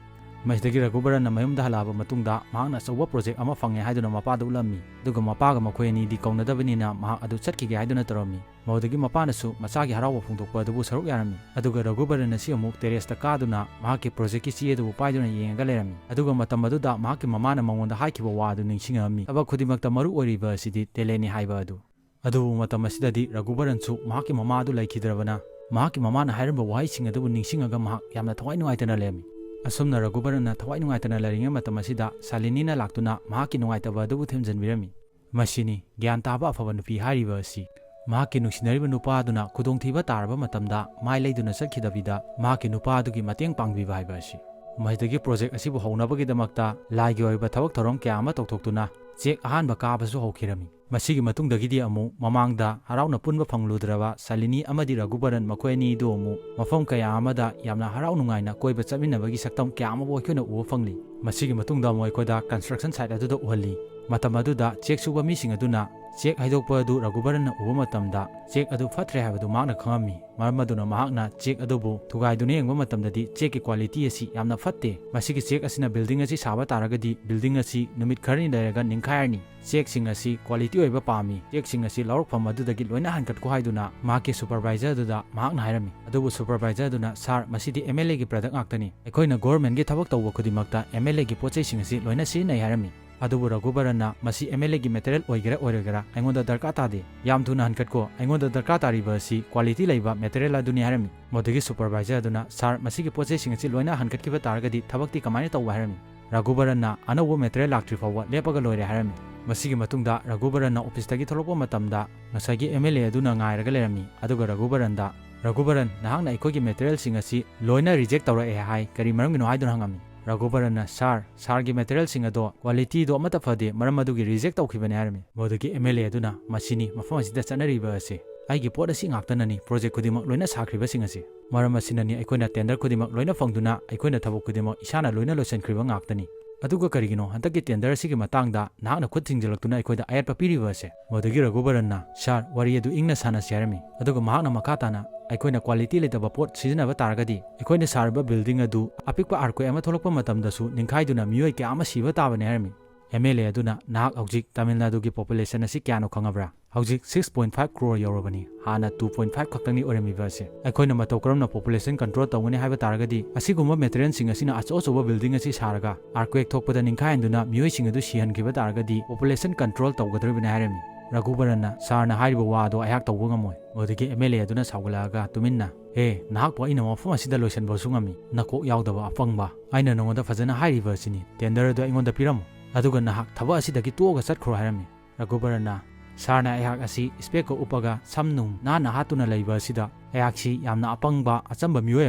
ꯃꯁꯤꯗꯒꯤ ꯔꯘꯨꯕꯔꯟꯅ ꯃꯌꯨꯝꯗ ꯍꯜꯂꯛꯑꯕ ꯃꯇꯨꯡꯗ ꯃꯍꯥꯛꯅ ꯑꯆꯧꯕ project ꯑꯃ ꯐꯪꯉꯦ ꯍꯥꯏꯗꯨꯅ ꯃꯄꯥꯗ ꯎꯠꯂꯝꯃꯤ, ꯑꯗꯨꯒ ꯃꯄꯥꯒ ꯃꯈꯣꯏ ꯑꯅꯤꯗꯤ ꯀꯧꯅꯗꯕꯅꯤꯅ ꯃꯍꯥꯛ ꯑꯗꯨ ꯆꯠꯈꯤꯒꯦ ꯍꯥꯏꯗꯨꯅ ꯇꯧꯔꯝꯃꯤ꯫ ꯃꯗꯨꯗꯒꯤ ꯃꯄꯥꯅꯁꯨ ꯃꯆꯥꯒꯤ ꯍꯔꯥꯎꯕ ꯐꯣꯡꯗꯣꯛꯄ ꯑꯗꯨꯕꯨ ꯁꯔꯨꯛ ꯌꯥꯔꯝꯃꯤ, ꯑꯗꯨꯒ ꯔꯘꯨꯕꯔꯟ ꯑꯁꯤ ꯑꯃꯨꯛ terraceꯇ ꯀꯥꯗꯨꯅ ꯃꯍꯥꯛꯀꯤ projectꯀꯤ ꯆꯦ ꯑꯗꯨꯕꯨ ꯄꯥꯏꯗꯨꯅ ꯌꯦꯡꯉꯒ ꯂꯩꯔꯝꯃꯤ꯫ ꯑꯗꯨꯒ ꯃꯇꯝ ꯑꯗꯨꯗ ꯃꯍꯥꯛꯀꯤ ꯃꯃꯥꯅ ꯃꯉꯣꯟꯗ ꯍꯥꯏꯈꯤꯕ ꯋꯥ ꯑꯗꯨ ꯅꯤꯡꯁꯤꯡꯉꯛꯑꯝꯃꯤ, "ꯊꯕꯛ ꯈꯨꯗꯤꯡꯃꯛꯇ ꯃꯔꯨ ꯑꯣꯏꯔꯤꯕ ꯑꯁꯤꯗꯤ talentꯅꯤ" ꯍꯥꯏꯕ ꯑꯗꯨ꯫ ꯑꯗꯨꯕꯨ ꯃꯇꯝ ꯑꯁꯤꯗꯗꯤ ꯔꯘꯨꯕꯔꯟꯁꯨ ꯃꯍꯥꯛꯀꯤ ꯃꯃꯥ ꯑꯗꯨ ꯂꯩꯈꯤꯗ꯭ꯔꯕꯅ, ꯃꯍꯥꯛꯀꯤ ꯃꯃꯥꯅ ꯍꯥꯏꯔꯝꯕ ꯋꯥꯍꯩꯁꯤꯡ ꯑꯗꯨꯕꯨ ꯅꯤꯡꯁꯤꯡꯉꯒ ꯃꯍꯥꯛ ꯌꯥꯝꯅ ꯊꯋꯥꯏ ꯅꯨꯡꯉꯥꯏꯇꯅ ꯂꯩꯔꯝꯃꯤ꯫ ꯑꯁꯨꯝꯅ ꯔꯘꯨꯕꯔꯟꯅ ꯊꯋꯥꯏ ꯅꯨꯡꯉꯥꯏꯇꯅ ꯂꯩꯔꯤꯉꯩ ꯃꯇꯝ ꯑꯁꯤꯗ ꯁꯥꯂꯤꯅꯤꯅ ꯂꯥꯛꯇꯨꯅ ꯃꯍꯥꯛꯀꯤ ꯅꯨꯡꯉꯥꯏꯇꯕ ꯑꯗꯨꯕꯨ ꯊꯦꯝꯖꯤꯟꯕꯤꯔꯝꯃꯤ꯫ "ꯃꯁꯤꯅꯤ ꯒ꯭ꯌꯥꯟ ꯇꯥꯕ ꯑꯐꯕ ꯅꯨꯄꯤ ꯍꯥꯏꯔꯤꯕ ꯑꯁꯤ꯫ ꯃꯍꯥꯛꯀꯤ ꯅꯨꯡꯁꯤꯅꯔꯤꯕ ꯅꯨꯄꯥ ꯑꯗꯨꯅ ꯈꯨꯗꯣꯡꯊꯤꯕ ꯇꯥꯔꯕ ꯃꯇꯝꯗ ꯃꯥꯏ ꯂꯩꯗꯨꯅ ꯆꯠꯈꯤꯗꯕꯤꯗ ꯃꯍꯥꯛꯀꯤ ꯅꯨꯄꯥ ꯑꯗꯨꯒꯤ ꯃꯇꯦꯡ ꯄꯥꯡꯕꯤꯕ ꯍꯥꯏꯕ ꯑꯁꯤ꯫" ꯃꯁꯤꯗꯒꯤ project ꯑꯁꯤꯕꯨ ꯍꯧꯅꯕꯒꯤꯗꯃꯛꯇ ꯂꯥꯏꯒꯤ ꯑꯣꯏꯕ ꯊꯕꯛ ꯊꯧꯔꯝ ꯀꯌꯥ ꯑꯃ ꯇꯧꯊꯣꯛꯇꯨꯅ ꯆꯦꯛ ꯑꯍꯥꯟꯕ ꯀꯥꯕꯁꯨ ꯍꯧꯈꯤꯔꯝꯃꯤ꯫ ꯃꯁꯤꯒꯤ ꯃꯇꯨꯡꯗꯒꯤꯗꯤ ꯑꯃꯨꯛ ꯃꯃꯥꯡꯗ ꯍꯔꯥꯎꯅ ꯄꯨꯟꯕ ꯐꯪꯂꯨꯗ꯭ꯔꯕ ꯁꯥꯂꯤꯅꯤ ꯑꯃꯗꯤ ꯔꯘꯨꯕꯔꯟ ꯃꯈꯣꯏ ꯑꯅꯤꯗꯨ ꯑꯃꯨꯛ ꯃꯐꯝ ꯀꯌꯥ ꯑꯃꯗ ꯌꯥꯝꯅ ꯍꯔꯥꯎ ꯅꯨꯡꯉꯥꯏꯅ ꯀꯣꯏꯕ ꯆꯠꯃꯤꯟꯅꯕꯒꯤ ꯁꯛꯇꯝ ꯀꯌꯥ ꯑꯃꯕꯨ ꯑꯩꯈꯣꯏꯅ ꯎꯕ ꯐꯪꯂꯤ꯫ ꯃꯁꯤꯒꯤ ꯃꯇꯨꯡꯗ ꯑꯃꯨꯛ ꯑꯩꯈꯣꯏꯗ construction site ꯑꯗꯨꯗ ꯎꯍꯜꯂꯤ꯫ ꯃꯇꯝ ꯑꯗꯨꯗ ꯆꯦꯛ ꯁꯨꯕ ꯃꯤꯁꯤꯡ ꯑꯗꯨꯅ ꯆꯦꯛ ꯍꯥꯏꯗꯣꯛꯄ ꯑꯗꯨ ꯔꯘꯨꯕꯔꯟꯅ ꯎꯕ ꯃꯇꯝꯗ ꯆꯦꯛ ꯑꯗꯨ ꯐꯠꯇ꯭ꯔꯦ ꯍꯥꯏꯕꯗꯨ ꯃꯍꯥꯛꯅ ꯈꯪꯉꯝꯃꯤ꯫ ꯃꯔꯝ ꯑꯗꯨꯅ ꯃꯍꯥꯛꯅ ꯆꯦꯛ ꯑꯗꯨꯕꯨ ꯊꯨꯒꯥꯏꯗꯨꯅ ꯌꯦꯡꯕ ꯃꯇꯝꯗꯗꯤ ꯆꯦꯛꯀꯤ quality ꯑꯁꯤ ꯌꯥꯝꯅ ꯐꯠꯇꯦ꯫ ꯃꯁꯤꯒꯤ ꯆꯦꯛ ꯑꯁꯤꯅ building ꯑꯁꯤ ꯁꯥꯕ ꯇꯥꯔꯒꯗꯤ building ꯑꯁꯤ ꯅꯨꯃꯤꯠ ꯈꯔꯅꯤ ꯂꯩꯔꯒ ꯅꯤꯡꯈꯥꯏꯔꯅꯤ꯫ ꯆꯦꯛꯁꯤꯡ ꯑꯁꯤ quality ꯑꯣꯏꯕ ꯄꯥꯝꯃꯤ꯫ ꯆꯦꯛꯁꯤꯡ ꯑꯁꯤ ꯂꯧꯔꯛꯐꯝ ꯑꯗꯨꯗꯒꯤ ꯂꯣꯏꯅ ꯍꯟꯀꯠꯈꯣ ꯍꯥꯏꯗꯨꯅ ꯃꯍꯥꯛꯀꯤ supervisor ꯑꯗꯨꯗ ꯃꯍꯥꯛꯅ ꯍꯥꯏꯔꯝꯃꯤ꯫ ꯑꯗꯨꯕꯨ supervisor ꯑꯗꯨꯅ, "Sir, ꯃꯁꯤꯗꯤ M L A ꯒꯤ product ꯉꯥꯛꯇꯅꯤ꯫ ꯑꯩꯈꯣꯏꯅ government ꯒꯤ ꯊꯕꯛ ꯇꯧꯕ ꯈꯨꯗꯤꯡꯃꯛꯇ M L A ꯒꯤ ꯄꯣꯠ ꯆꯩꯁꯤꯡ ꯑꯁꯤ ꯂꯣꯏꯅ ꯁꯤꯖꯤꯟꯅꯩ" ꯍꯥꯏꯔꯝꯃꯤ꯫ ꯑꯗꯨꯕꯨ ꯔꯘꯨꯕꯔꯟꯅ, "ꯃꯁꯤ M L A ꯒꯤ material ꯑꯣꯏꯒꯦꯔꯥ ꯑꯣꯏꯔꯣꯏꯒꯦꯔꯥ ꯑꯩꯉꯣꯟꯗ ꯗꯔꯀꯥꯔ ꯇꯥꯗꯦ꯫ ꯌꯥꯝ ꯊꯨꯅ ꯍꯟꯀꯠꯈꯣ꯫ ꯑꯩꯉꯣꯟꯗ ꯗꯔꯀꯥꯔ ꯇꯥꯔꯤꯕ ꯑꯁꯤ quality ꯂꯩꯕ material ꯑꯗꯨꯅꯤ" ꯍꯥꯏꯔꯝꯃꯤ꯫ ꯃꯗꯨꯒꯤ supervisor ꯑꯗꯨꯅ, "Sir, ꯃꯁꯤꯒꯤ ꯄꯣꯠ ꯆꯩꯁꯤꯡ ꯑꯁꯤ ꯂꯣꯏꯅ ꯍꯟꯀꯠꯈꯤꯕ ꯇꯥꯔꯒꯗꯤ ꯊꯕꯛꯇꯤ ꯀꯃꯥꯏꯅ ꯇꯧꯕ?" ꯍꯥꯏꯔꯝꯃꯤ꯫ ꯔꯘꯨꯕꯔꯟꯅ, "ꯑꯅꯧꯕ material ꯂꯥꯛꯇ꯭ꯔꯤ ꯐꯥꯎꯕ ꯂꯦꯞꯄꯒ ꯂꯣꯏꯔꯦ" ꯍꯥꯏꯔꯝꯃꯤ꯫ ꯃꯁꯤꯒꯤ ꯃꯇꯨꯡꯗ ꯔꯘꯨꯕꯔꯟꯅ office ꯇꯒꯤ ꯊꯣꯛꯂꯛꯄ ꯃꯇꯝꯗ ꯉꯁꯥꯏꯒꯤ M L A ꯑꯗꯨꯅ ꯉꯥꯏꯔꯒ ꯂꯩꯔꯝꯃꯤ꯫ ꯑꯗꯨꯒ ꯔꯘꯨꯕꯔꯟꯗ, "ꯔꯘꯨꯕꯔꯟ, ꯅꯍꯥꯛꯅ ꯑꯩꯈꯣꯏꯒꯤ material ꯁꯤꯡ ꯑꯁꯤ ꯂꯣꯏꯅ reject ꯇꯧꯔꯛꯑꯦ ꯍꯥꯏ, ꯀꯔꯤ ꯃꯔꯝꯒꯤꯅꯣ?" ꯍꯥꯏꯗꯨꯅ ꯍꯪꯉꯝꯃꯤ꯫ ꯔꯘꯨꯕꯔꯟꯅ, "Sir, sir ꯒꯤ material ꯁꯤꯡ ꯑꯗꯣ quality ꯗꯣ ꯑꯃꯠꯇ ꯐꯗꯦ, ꯃꯔꯝ ꯑꯗꯨꯒꯤ reject ꯇꯧꯈꯤꯕꯅꯦ" ꯍꯥꯏꯔꯝꯃꯤ꯫ ꯃꯗꯨꯒꯤ M L A ꯑꯗꯨꯅ, "ꯃꯁꯤꯅꯤ ꯃꯐꯝ ꯑꯁꯤꯗ ꯆꯠꯅꯔꯤꯕ ꯑꯁꯤ꯫ ꯑꯩꯒꯤ ꯄꯣꯠ ꯑꯁꯤ ꯉꯥꯛꯇꯅꯅꯤ project ꯈꯨꯗꯤꯡꯃꯛ ꯂꯣꯏꯅ ꯁꯥꯈ꯭ꯔꯤꯕꯁꯤꯡ ꯑꯁꯤ꯫ ꯃꯔꯝ ꯑꯁꯤꯅꯅꯤ ꯑꯩꯈꯣꯏꯅ tender ꯈꯨꯗꯤꯡꯃꯛ ꯂꯣꯏꯅ ꯐꯪꯗꯨꯅ ꯑꯩꯈꯣꯏꯅ ꯊꯕꯛ ꯈꯨꯗꯤꯡꯃꯛ ꯏꯁꯥꯅ ꯂꯣꯏꯅ ꯂꯣꯏꯁꯤꯟꯈ꯭ꯔꯤꯕ ꯉꯥꯛꯇꯅꯤ꯫ ꯑꯗꯨꯒ ꯀꯔꯤꯒꯤꯅꯣ ꯍꯟꯗꯛꯀꯤ tender ꯑꯁꯤꯒꯤ ꯃꯇꯥꯡꯗ ꯅꯍꯥꯛꯅ ꯈꯨꯠ ꯊꯤꯡꯖꯤꯜꯂꯛꯇꯨꯅ ꯑꯩꯈꯣꯏꯗ ꯑꯌꯦꯠꯄ ꯄꯤꯔꯤꯕ ꯑꯁꯦ?" ꯃꯗꯨꯗꯒꯤ ꯔꯘꯨꯕꯔꯟꯅ, "Sir, ꯋꯥꯔꯤ ꯑꯗꯨ ꯏꯪꯅ ꯁꯥꯟꯅꯁꯤ" ꯍꯥꯏꯔꯝꯃꯤ꯫ ꯑꯗꯨꯒ ꯃꯍꯥꯛꯅ ꯃꯈꯥ ꯇꯥꯅ, "ꯑꯩꯈꯣꯏꯅ quality ꯂꯩꯇꯕ ꯄꯣꯠ ꯁꯤꯖꯤꯟꯅꯕ ꯇꯥꯔꯒꯗꯤ ꯑꯩꯈꯣꯏꯅ ꯁꯥꯔꯤꯕ building ꯑꯗꯨ ꯑꯄꯤꯛꯄ earthquake ꯑꯃ ꯊꯣꯛꯂꯛꯄ ꯃꯇꯝꯗꯁꯨ ꯅꯤꯡꯈꯥꯏꯗꯨꯅ ꯃꯤꯑꯣꯏ ꯀꯌꯥ ꯑꯃ ꯁꯤꯕ ꯇꯥꯕꯅꯤ" ꯍꯥꯏꯔꯝꯃꯤ꯫ M L A ꯑꯗꯨꯅ, "ꯅꯍꯥꯛ ꯍꯧꯖꯤꯛ ꯇꯥꯃꯤꯜ ꯅꯥꯗꯨꯒꯤ population ꯑꯁꯤ ꯀꯌꯥꯅꯣ ꯈꯪꯉꯕ꯭ꯔꯥ? ꯍꯧꯖꯤꯛ six point five crore ꯌꯧꯔꯕꯅꯤ꯫ ꯍꯥꯟꯅ two point five ꯈꯛꯇꯪꯅꯤ ꯑꯣꯏꯔꯝꯃꯤꯕ ꯑꯁꯦ꯫ ꯑꯩꯈꯣꯏꯅ ꯃꯇꯧ ꯀꯔꯝꯅ population control ꯇꯧꯒꯅꯤ ꯍꯥꯏꯕ ꯇꯥꯔꯒꯗꯤ, ꯑꯁꯤꯒꯨꯝꯕ material ꯁꯤꯡ ꯑꯁꯤꯅ ꯑꯆꯧ ꯑꯆꯧꯕ building ꯑꯁꯤ ꯁꯥꯔꯒ earthquake ꯊꯣꯛꯄꯗ ꯅꯤꯡꯈꯥꯏꯍꯟꯗꯨꯅ ꯃꯤꯑꯣꯏꯁꯤꯡ ꯑꯗꯨ ꯁꯤꯍꯟꯈꯤꯕ ꯇꯥꯔꯒꯗꯤ population control ꯇꯧꯒꯗꯧꯔꯤꯕꯅꯤ" ꯍꯥꯏꯔꯝꯃꯤ꯫ ꯔꯘꯨꯕꯔꯟꯅ, "Sir ꯅ ꯍꯥꯏꯔꯤꯕ ꯋꯥ ꯑꯗꯣ ꯑꯩꯍꯥꯛ ꯇꯧꯕ ꯉꯝꯃꯣꯏ"꯫ ꯃꯗꯨꯗꯒꯤ M L A ꯑꯗꯨꯅ ꯁꯥꯎꯒꯠꯂꯛꯑꯒ ꯇꯨꯃꯤꯟꯅ, "ꯍꯦ, ꯅꯍꯥꯛꯄꯨ ꯑꯩꯅ ꯃꯐꯝ ꯑꯁꯤꯗ ꯂꯣꯏꯁꯤꯟꯕꯁꯨ ꯉꯝꯃꯤ, ꯅꯀꯣꯛ ꯌꯥꯎꯗꯕ ꯑꯄꯪꯕ꯫ ꯑꯩꯅ ꯅꯉꯣꯟꯗ ꯐꯖꯅ ꯍꯥꯏꯔꯤꯕ ꯑꯁꯤꯅꯤ, tender ꯑꯗꯨ ꯑꯩꯉꯣꯟꯗ ꯄꯤꯔꯝꯃꯨ, ꯑꯗꯨꯒ ꯅꯍꯥꯛ ꯊꯕꯛ ꯑꯁꯤꯗꯒꯤ ꯇꯣꯛꯑꯒ ꯆꯠꯈ꯭ꯔꯣ" ꯍꯥꯏꯔꯝꯃꯤ꯫ ꯔꯘꯨꯕꯔꯟꯅ, "Sir ꯅ ꯑꯩꯍꯥꯛ ꯑꯁꯤ spec ꯀ ꯎꯞꯄꯒ ꯁꯝ ꯅꯨꯡ ꯅꯥꯟꯅ ꯍꯥꯠꯇꯨꯅ ꯂꯩꯕ ꯑꯁꯤꯗ ꯑꯩꯍꯥꯛꯁꯤ ꯌꯥꯝꯅ ꯑꯄꯪꯕ, ꯑꯆꯝꯕ ꯃꯤꯑꯣꯏ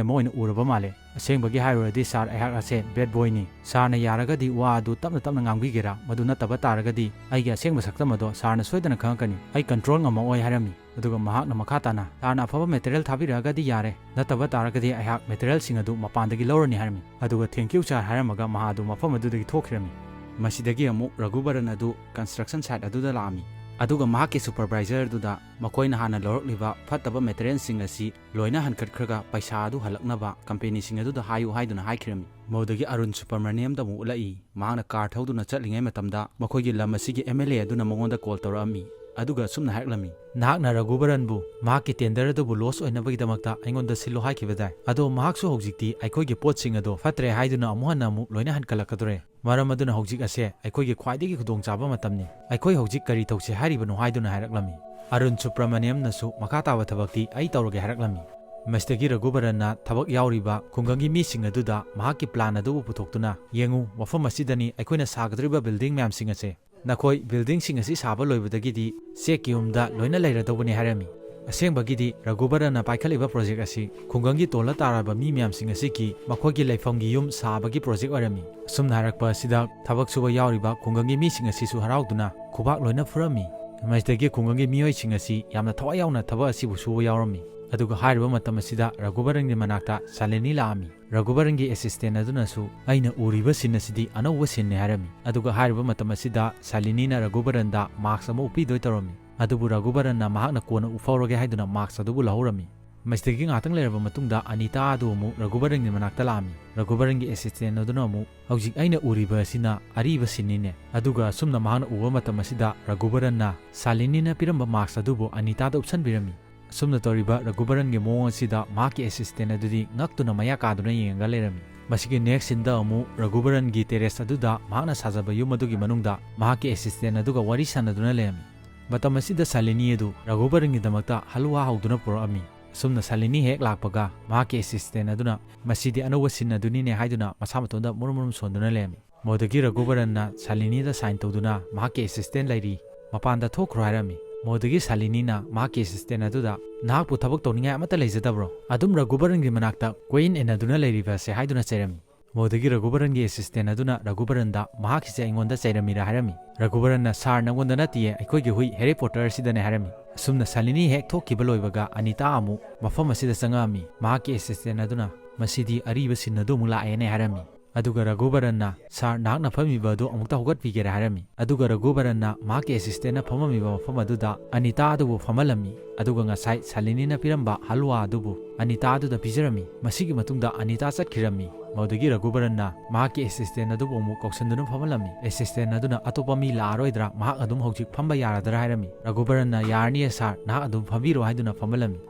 ꯑꯃ ꯑꯣꯏꯅ ꯎꯔꯕ ꯃꯥꯜꯂꯦ꯫ ꯑꯁꯦꯡꯕꯒꯤ ꯍꯥꯏꯔꯨꯔꯗꯤ sir, ꯑꯩꯍꯥꯛ ꯑꯁꯦ bad boy ꯅꯤ꯫ Sir ꯅ ꯌꯥꯔꯒꯗꯤ ꯋꯥ ꯑꯗꯨ ꯇꯞꯅ ꯇꯞꯅ ꯉꯥꯡꯕꯤꯒꯦꯔꯥ? ꯃꯗꯨ ꯅꯠꯇꯕ ꯇꯥꯔꯒꯗꯤ ꯑꯩꯒꯤ ꯑꯁꯦꯡꯕ ꯁꯛꯇꯝ ꯑꯗꯣ sir ꯅ ꯁꯣꯏꯗꯅ ꯈꯪꯉꯛꯀꯅꯤ꯫ ꯑꯩ control ꯉꯝꯃꯛꯑꯣꯏ" ꯍꯥꯏꯔꯝꯃꯤ꯫ ꯑꯗꯨꯒ ꯃꯍꯥꯛꯅ ꯃꯈꯥ ꯇꯥꯅ, "Sir ꯅ ꯑꯐꯕ material ꯊꯥꯕꯤꯔꯛꯑꯒꯗꯤ ꯌꯥꯔꯦ, ꯅꯠꯇꯕ ꯇꯥꯔꯒꯗꯤ ꯑꯩꯍꯥꯛ material ꯁꯤꯡ ꯑꯗꯨ ꯃꯄꯥꯟꯗꯒꯤ ꯂꯧꯔꯅꯤ" ꯍꯥꯏꯔꯝꯃꯤ꯫ ꯑꯗꯨꯒ "Thank you sir" ꯍꯥꯏꯔꯝꯃꯒ ꯃꯍꯥꯛ ꯑꯗꯨ ꯃꯐꯝ ꯑꯗꯨꯗꯒꯤ ꯊꯣꯛꯈꯤꯔꯝꯃꯤ꯫ ꯃꯁꯤꯗꯒꯤ ꯑꯃꯨꯛ ꯔꯘꯨꯕꯔꯟ ꯑꯗꯨ construction site ꯑꯗꯨꯗ ꯂꯥꯛꯑꯝꯃꯤ꯫ ꯑꯗꯨꯒ ꯃꯍꯥꯛꯀꯤ ꯁꯨꯄꯔꯚꯥꯏꯖꯔ ꯑꯗꯨꯗ ꯃꯈꯣꯏꯅ ꯍꯥꯟꯅ ꯂꯧꯔꯛꯂꯤꯕ ꯐꯠꯇꯕ ꯃꯦꯇꯔꯤꯌꯦꯜꯁꯤꯡ ꯑꯁꯤ ꯂꯣꯏꯅ ꯍꯟꯀꯠꯈ꯭ꯔꯒ ꯄꯩꯁꯥ ꯑꯗꯨ ꯍꯜꯂꯛꯅꯕ ꯀꯝꯄꯦꯅꯤꯁꯤꯡ ꯑꯗꯨꯗ ꯍꯥꯏꯌꯨ ꯍꯥꯏꯗꯨꯅ ꯍꯥꯏꯈꯤꯔꯝꯃꯤ꯫ ꯃꯗꯨꯗꯒꯤ ꯑꯔꯨꯟ ꯁꯨꯕ꯭ꯔꯃꯅꯤꯌꯝꯗ ꯑꯃꯨꯛ ꯎꯠꯂꯛꯏ꯫ ꯃꯍꯥꯛꯅ ꯀꯥꯔ ꯊꯧꯗꯨꯅ ꯆꯠꯂꯤꯉꯩ ꯃꯇꯝꯗ ꯃꯈꯣꯏꯒꯤ ꯂꯝ ꯑꯁꯤꯒꯤ ꯑꯦꯝ ꯑꯦꯜ ꯑꯦ ꯑꯗꯨꯅ ꯃꯉꯣꯟꯗ ꯀꯣꯜ ꯇꯧꯔꯛꯑꯝꯃꯤ꯫ ꯑꯗꯨꯒ ꯑꯁꯨꯝꯅ ꯍꯥꯏꯔꯛꯂꯝꯃꯤ, "ꯅꯍꯥꯛꯅ ꯔꯘꯨꯕꯔꯟꯕꯨ ꯃꯍꯥꯛꯀꯤ ꯇꯦꯟꯗꯔ ꯑꯗꯨꯕꯨ ꯂꯣꯁ ꯑꯣꯏꯅꯕꯒꯤꯗꯃꯛꯇ ꯑꯩꯉꯣꯟꯗ ꯁꯤꯜꯂꯣ ꯍꯥꯏꯈꯤꯕꯗꯥꯏ? ꯑꯗꯣ ꯃꯍꯥꯛꯁꯨ ꯍꯧꯖꯤꯛꯇꯤ ꯑꯩꯈꯣꯏꯒꯤ ꯄꯣꯠꯁꯤꯡ ꯑꯗꯣ ꯐꯠꯇ꯭ꯔꯦ ꯍꯥꯏꯗꯨꯅ ꯑꯃꯨꯛ ꯍꯟꯅ ꯑꯃꯨꯛ ꯂꯣꯏꯅ ꯍꯟꯀꯠꯂꯛꯀꯗꯣꯔꯦ꯫ ꯃꯔꯝ ꯑꯗꯨꯅ ꯍꯧꯖꯤꯛ ꯑꯁꯦ ꯑꯩꯈꯣꯏꯒꯤ ꯈ꯭ꯋꯥꯏꯗꯒꯤ ꯈꯨꯗꯣꯡꯆꯥꯕ ꯃꯇꯝꯅꯤ꯫ ꯑꯩꯈꯣꯏ ꯍꯧꯖꯤꯛ ꯀꯔꯤ ꯇꯧꯁꯦ ꯍꯥꯏꯔꯤꯕꯅꯣ?" ꯍꯥꯏꯗꯨꯅ ꯍꯥꯏꯔꯛꯂꯝꯃꯤ꯫ ꯑꯔꯨꯟ ꯁꯨꯕ꯭ꯔꯃꯅꯤꯌꯝꯅꯁꯨ ꯃꯈꯥ ꯇꯥꯕ ꯊꯕꯛꯇꯤ ꯑꯩ ꯇꯧꯔꯒꯦ ꯍꯥꯏꯔꯛꯂꯝꯃꯤ꯫ ꯃꯁꯤꯗꯒꯤ ꯔꯘꯨꯕꯔꯟꯅ ꯊꯕꯛ ꯌꯥꯎꯔꯤꯕ ꯈꯨꯡꯒꯪꯒꯤ ꯃꯤꯁꯤꯡ ꯑꯗꯨꯗ ꯃꯍꯥꯛꯀꯤ ꯄ꯭ꯂꯥꯟ ꯑꯗꯨꯕꯨ ꯄꯨꯊꯣꯛꯇꯨꯅ, "ꯌꯦꯡꯉꯨ, ꯃꯐꯝ ꯑꯁꯤꯗꯅꯤ ꯑꯩꯈꯣꯏꯅ ꯁꯥꯒꯗꯧꯔꯤꯕ ꯕꯤꯜꯗꯤꯡ ꯃꯌꯥꯝꯁꯤꯡ ꯑꯁꯦ꯫ ꯅꯈꯣꯏ ꯕꯤꯜꯗꯤꯡꯁꯤꯡ ꯑꯁꯤ ꯁꯥꯕ ꯂꯣꯏꯕꯗꯒꯤꯗꯤ ꯆꯦꯛꯀꯤ ꯌꯨꯝꯗ ꯂꯣꯏꯅ ꯂꯩꯔꯗꯧꯕꯅꯤ" ꯍꯥꯏꯔꯝꯃꯤ꯫ ꯑꯁꯦꯡꯕꯒꯤꯗꯤ ꯔꯘꯨꯕꯔꯟꯅ ꯄꯥꯏꯈꯠꯂꯤꯕ ꯄ꯭ꯔꯣꯖꯦꯛ ꯑꯁꯤ ꯈꯨꯡꯒꯪꯒꯤ ꯇꯣꯜꯂ ꯇꯥꯔꯕ ꯃꯤ ꯃꯌꯥꯝꯁꯤꯡ ꯑꯁꯤꯒꯤ ꯃꯈꯣꯏꯒꯤ ꯂꯩꯐꯝꯒꯤ ꯌꯨꯝ ꯁꯥꯕꯒꯤ ꯄ꯭ꯔꯣꯖꯦꯛ ꯑꯣꯏꯔꯝꯃꯤ꯫ ꯑꯁꯨꯝꯅ ꯍꯥꯏꯔꯛꯄ ꯑꯁꯤꯗ ꯊꯕꯛ ꯁꯨꯕ ꯌꯥꯎꯔꯤꯕ ꯈꯨꯡꯒꯪꯒꯤ ꯃꯤꯁꯤꯡ ꯑꯁꯤꯁꯨ ꯍꯔꯥꯎꯗꯨꯅ ꯈꯨꯕꯥꯛ ꯂꯣꯏꯅ ꯐꯨꯔꯝꯃꯤ꯫ ꯃꯁꯤꯗꯒꯤ ꯈꯨꯡꯒꯪꯒꯤ ꯃꯤꯑꯣꯏꯁꯤꯡ ꯑꯁꯤ ꯌꯥꯝꯅ ꯊꯋꯥꯏ ꯌꯥꯎꯅ ꯊꯕꯛ ꯑꯁꯤꯕꯨ ꯁꯨꯕ ꯌꯥꯎꯔꯝꯃꯤ꯫ ꯑꯗꯨꯒ ꯍꯥꯏꯔꯤꯕ ꯃꯇꯝ ꯑꯁꯤꯗ ꯔꯘꯨꯕꯔꯟꯒꯤ ꯃꯅꯥꯛꯇ ꯁꯥꯂꯤꯅꯤ ꯂꯥꯛꯑꯝꯃꯤ꯫ ꯔꯘꯨꯕꯔꯟꯒꯤ ꯑꯦꯁꯤꯁꯇꯦꯟ ꯑꯗꯨꯅꯁꯨ, "ꯑꯩꯅ ꯎꯔꯤꯕ ꯁꯤꯟ ꯑꯁꯤꯗꯤ ꯑꯅꯧꯕ ꯁꯤꯟꯅꯤ" ꯍꯥꯏꯔꯝꯃꯤ꯫ ꯑꯗꯨꯒ ꯍꯥꯏꯔꯤꯕ ꯃꯇꯝ ꯑꯁꯤꯗ ꯁꯥꯂꯤꯅꯤꯅ ꯔꯘꯨꯕꯔꯟꯗ ꯃꯥꯛꯁ ꯑꯃ ꯎꯞꯄꯤꯗꯣꯏ ꯇꯧꯔꯝꯃꯤ꯫ ꯑꯗꯨꯕꯨ ꯔꯘꯨꯕꯔꯟꯅ ꯃꯍꯥꯛꯅ ꯀꯣꯟꯅ ꯎꯞꯐꯧꯔꯒꯦ ꯍꯥꯏꯗꯨꯅ ꯃꯥꯛꯁ ꯑꯗꯨꯕꯨ ꯂꯧꯍꯧꯔꯝꯃꯤ꯫ ꯃꯁꯤꯗꯒꯤ ꯉꯥꯏꯍꯥꯛꯇꯪ ꯂꯩꯔꯕ ꯃꯇꯨꯡꯗ ꯑꯅꯤꯇꯥ ꯑꯗꯨ ꯑꯃꯨꯛ ꯔꯘꯨꯕꯔꯟꯒꯤ ꯃꯅꯥꯛꯇ ꯂꯥꯛꯑꯝꯃꯤ꯫ ꯔꯘꯨꯕꯔꯟꯒꯤ ꯑꯦꯁꯤꯁꯇꯦꯟ ꯑꯗꯨꯅ ꯑꯃꯨꯛ, "ꯍꯧꯖꯤꯛ ꯑꯩꯅ ꯎꯔꯤꯕ ꯑꯁꯤꯅ ꯑꯔꯤꯕ ꯁꯤꯟꯅꯤꯅꯦ"꯫ ꯑꯗꯨꯒ ꯑꯁꯨꯝꯅ ꯃꯍꯥꯛꯅ ꯎꯕ ꯃꯇꯝ ꯑꯁꯤꯗ ꯔꯘꯨꯕꯔꯟꯅ ꯁꯥꯂꯤꯅꯤꯅ ꯄꯤꯔꯝꯕ ꯃꯥꯛꯁ ꯑꯗꯨꯕꯨ ꯑꯅꯤꯇꯥꯗ ꯎꯞꯁꯟꯕꯤꯔꯝꯃꯤ꯫ ꯑꯁꯨꯝꯅ ꯇꯧꯔꯤꯕ ꯔꯘꯨꯕꯔꯟꯒꯤ ꯃꯑꯣꯡ ꯑꯁꯤꯗ ꯃꯍꯥꯛꯀꯤ ꯑꯦꯁꯤꯁꯇꯦꯟ ꯑꯗꯨꯗꯤ ꯉꯛꯇꯨꯅ ꯃꯌꯥ ꯀꯥꯗꯨꯅ ꯌꯦꯡꯉꯒ ꯂꯩꯔꯝꯃꯤ꯫ ꯃꯁꯤꯒꯤ ꯅꯦꯛꯁ ꯁꯤꯟꯗ ꯑꯃꯨꯛ ꯔꯘꯨꯕꯔꯟꯒꯤ ꯇꯦꯔꯦꯁ ꯑꯗꯨꯗ ꯃꯍꯥꯛꯅ ꯁꯥꯖꯕ ꯌꯨꯝ ꯑꯗꯨꯒꯤ ꯃꯅꯨꯡꯗ ꯃꯍꯥꯛꯀꯤ ꯑꯦꯁꯤꯁꯇꯦꯟ ꯑꯗꯨꯒ ꯋꯥꯔꯤ ꯁꯥꯟꯅꯗꯨꯅ ꯂꯩꯔꯝꯃꯤ꯫ ꯃꯇꯝ ꯑꯁꯤꯗ ꯁꯥꯂꯤꯅꯤ ꯑꯗꯨ ꯔꯘꯨꯕꯔꯟꯒꯤꯗꯃꯛꯇ ꯍꯜꯋꯥ ꯍꯧꯗꯨꯅ ꯄꯨꯔꯛꯑꯝꯃꯤ꯫ ꯑꯁꯨꯝꯅ ꯁꯥꯂꯤꯅꯤ ꯍꯦꯛ ꯂꯥꯛꯄꯒ ꯃꯍꯥꯛꯀꯤ ꯑꯦꯁꯤꯁꯇꯦꯟ ꯑꯗꯨꯅ, "ꯃꯁꯤꯗꯤ ꯑꯅꯧꯕ ꯁꯤꯟ ꯑꯗꯨꯅꯤꯅꯦ" ꯍꯥꯏꯗꯨꯅ ꯃꯁꯥ ꯃꯇꯣꯟꯗ ꯃꯨꯔꯨꯝ ꯃꯨꯔꯨꯝ ꯁꯣꯟꯗꯨꯅ ꯂꯩꯔꯝꯃꯤ꯫ ꯃꯗꯨꯗꯒꯤ ꯔꯘꯨꯕꯔꯟꯅ ꯁꯥꯂꯤꯅꯤꯗ ꯁꯥꯏꯟ ꯇꯧꯗꯨꯅ, "ꯃꯍꯥꯛꯀꯤ ꯑꯦꯁꯤꯁꯇꯦꯟ ꯂꯩꯔꯤ, ꯃꯄꯥꯟꯗ ꯊꯣꯛꯈ꯭ꯔꯣ" ꯍꯥꯏꯔꯝꯃꯤ꯫ ꯃꯗꯨꯗꯒꯤ ꯁꯥꯂꯤꯅꯤꯅ ꯃꯍꯥꯛꯀꯤ ꯑꯦꯁꯤꯁꯇꯦꯟ ꯑꯗꯨꯗ, "ꯅꯍꯥꯛꯄꯨ ꯊꯕꯛ ꯇꯧꯅꯤꯡꯉꯥꯏ ꯑꯃꯠꯇ ꯂꯩꯖꯗꯕ꯭ꯔꯣ? ꯑꯗꯨꯝ ꯔꯘꯨꯕꯔꯟꯒꯤ ꯃꯅꯥꯛꯇ ꯀꯣꯏꯏꯟ ꯏꯟꯅꯗꯨꯅ ꯂꯩꯔꯤꯕ ꯑꯁꯦ" ꯍꯥꯏꯗꯨꯅ ꯆꯩꯔꯝꯃꯤ꯫ ꯃꯗꯨꯗꯒꯤ ꯔꯘꯨꯕꯔꯟꯒꯤ ꯑꯦꯁꯤꯁꯇꯦꯟ ꯑꯗꯨꯅ ꯔꯘꯨꯕꯔꯟꯗ, "ꯃꯍꯥꯛꯀꯤꯁꯦ ꯑꯩꯉꯣꯟꯗ ꯆꯩꯔꯝꯃꯤꯔꯥ?" ꯍꯥꯏꯔꯝꯃꯤ꯫ ꯔꯘꯨꯕꯔꯟꯅ, "ꯁꯥꯔ, ꯅꯪꯉꯣꯟꯗ ꯅꯠꯇꯤꯌꯦ, ꯑꯩꯈꯣꯏꯒꯤ ꯍꯨꯏ ꯍꯦꯔꯤ ꯄꯣꯇꯔ ꯑꯁꯤꯗꯅꯦ" ꯍꯥꯏꯔꯝꯃꯤ꯫ ꯑꯁꯨꯝꯅ ꯁꯥꯂꯤꯅꯤ ꯍꯦꯛ ꯊꯣꯛꯈꯤꯕ ꯂꯣꯏꯕꯒ ꯑꯅꯤꯇꯥ ꯑꯃꯨꯛ ꯃꯐꯝ ꯑꯁꯤꯗ ꯆꯪꯉꯛꯑꯝꯃꯤ꯫ ꯃꯍꯥꯛꯀꯤ ꯑꯦꯁꯤꯁꯇꯦꯟ ꯑꯗꯨꯅ, "ꯃꯁꯤꯗꯤ ꯑꯔꯤꯕ ꯁꯤꯟ ꯑꯗꯨ ꯑꯃꯨꯛ ꯂꯥꯛꯑꯦꯅꯦ" ꯍꯥꯏꯔꯝꯃꯤ꯫ ꯑꯗꯨꯒ ꯔꯘꯨꯕꯔꯟꯅ, "ꯁꯥꯔ, ꯅꯍꯥꯛꯅ ꯐꯝꯃꯤꯕ ꯑꯗꯨ ꯑꯃꯨꯛꯇ ꯍꯧꯒꯠꯄꯤꯒꯦꯔꯥ?" ꯍꯥꯏꯔꯝꯃꯤ꯫ ꯑꯗꯨꯒ ꯔꯘꯨꯕꯔꯟꯅ ꯃꯍꯥꯛꯀꯤ ꯑꯦꯁꯤꯁꯇꯦꯟꯅ ꯐꯝꯃꯝꯃꯤꯕ ꯃꯐꯝ ꯑꯗꯨꯗ ꯑꯅꯤꯇꯥ ꯑꯗꯨꯕꯨ ꯐꯝꯍꯜꯂꯝꯃꯤ꯫ ꯑꯗꯨꯒ ꯉꯁꯥꯏ ꯁꯥꯂꯤꯅꯤꯅ ꯄꯤꯔꯝꯕ ꯍꯜꯋꯥ ꯑꯗꯨꯕꯨ ꯑꯅꯤꯇꯥ ꯑꯗꯨꯗ ꯄꯤꯖꯔꯝꯃꯤ꯫ ꯃꯁꯤꯒꯤ ꯃꯇꯨꯡꯗ ꯑꯅꯤꯇꯥ ꯆꯠꯈꯤꯔꯝꯃꯤ꯫ ꯃꯗꯨꯗꯒꯤ ꯔꯘꯨꯕꯔꯟꯅ ꯃꯍꯥꯛꯀꯤ ꯑꯦꯁꯤꯁꯇꯦꯟ ꯑꯗꯨꯕꯨ ꯑꯃꯨꯛ ꯀꯧꯁꯤꯟꯗꯨꯅ ꯐꯝꯍꯜꯂꯝꯃꯤ꯫ ꯑꯦꯁꯤꯁꯇꯦꯟ ꯑꯗꯨꯅ ꯑꯇꯣꯞꯄ ꯃꯤ ꯂꯥꯛꯑꯔꯣꯏꯗ꯭ꯔꯥ, ꯃꯍꯥꯛ ꯑꯗꯨꯝ ꯍꯧꯖꯤꯛ ꯐꯝꯕ ꯌꯥꯔꯗ꯭ꯔꯥ ꯍꯥꯏꯔꯝꯃꯤ꯫ ꯔꯘꯨꯕꯔꯟꯅ "ꯌꯥꯔꯅꯤꯌꯦ ꯁꯥꯔ, ꯅꯍꯥꯛ ꯑꯗꯨꯝ ꯐꯝꯕꯤꯔꯣ" ꯍꯥꯏꯗꯨꯅ ꯐꯝꯍꯜꯂꯝꯃꯤ꯫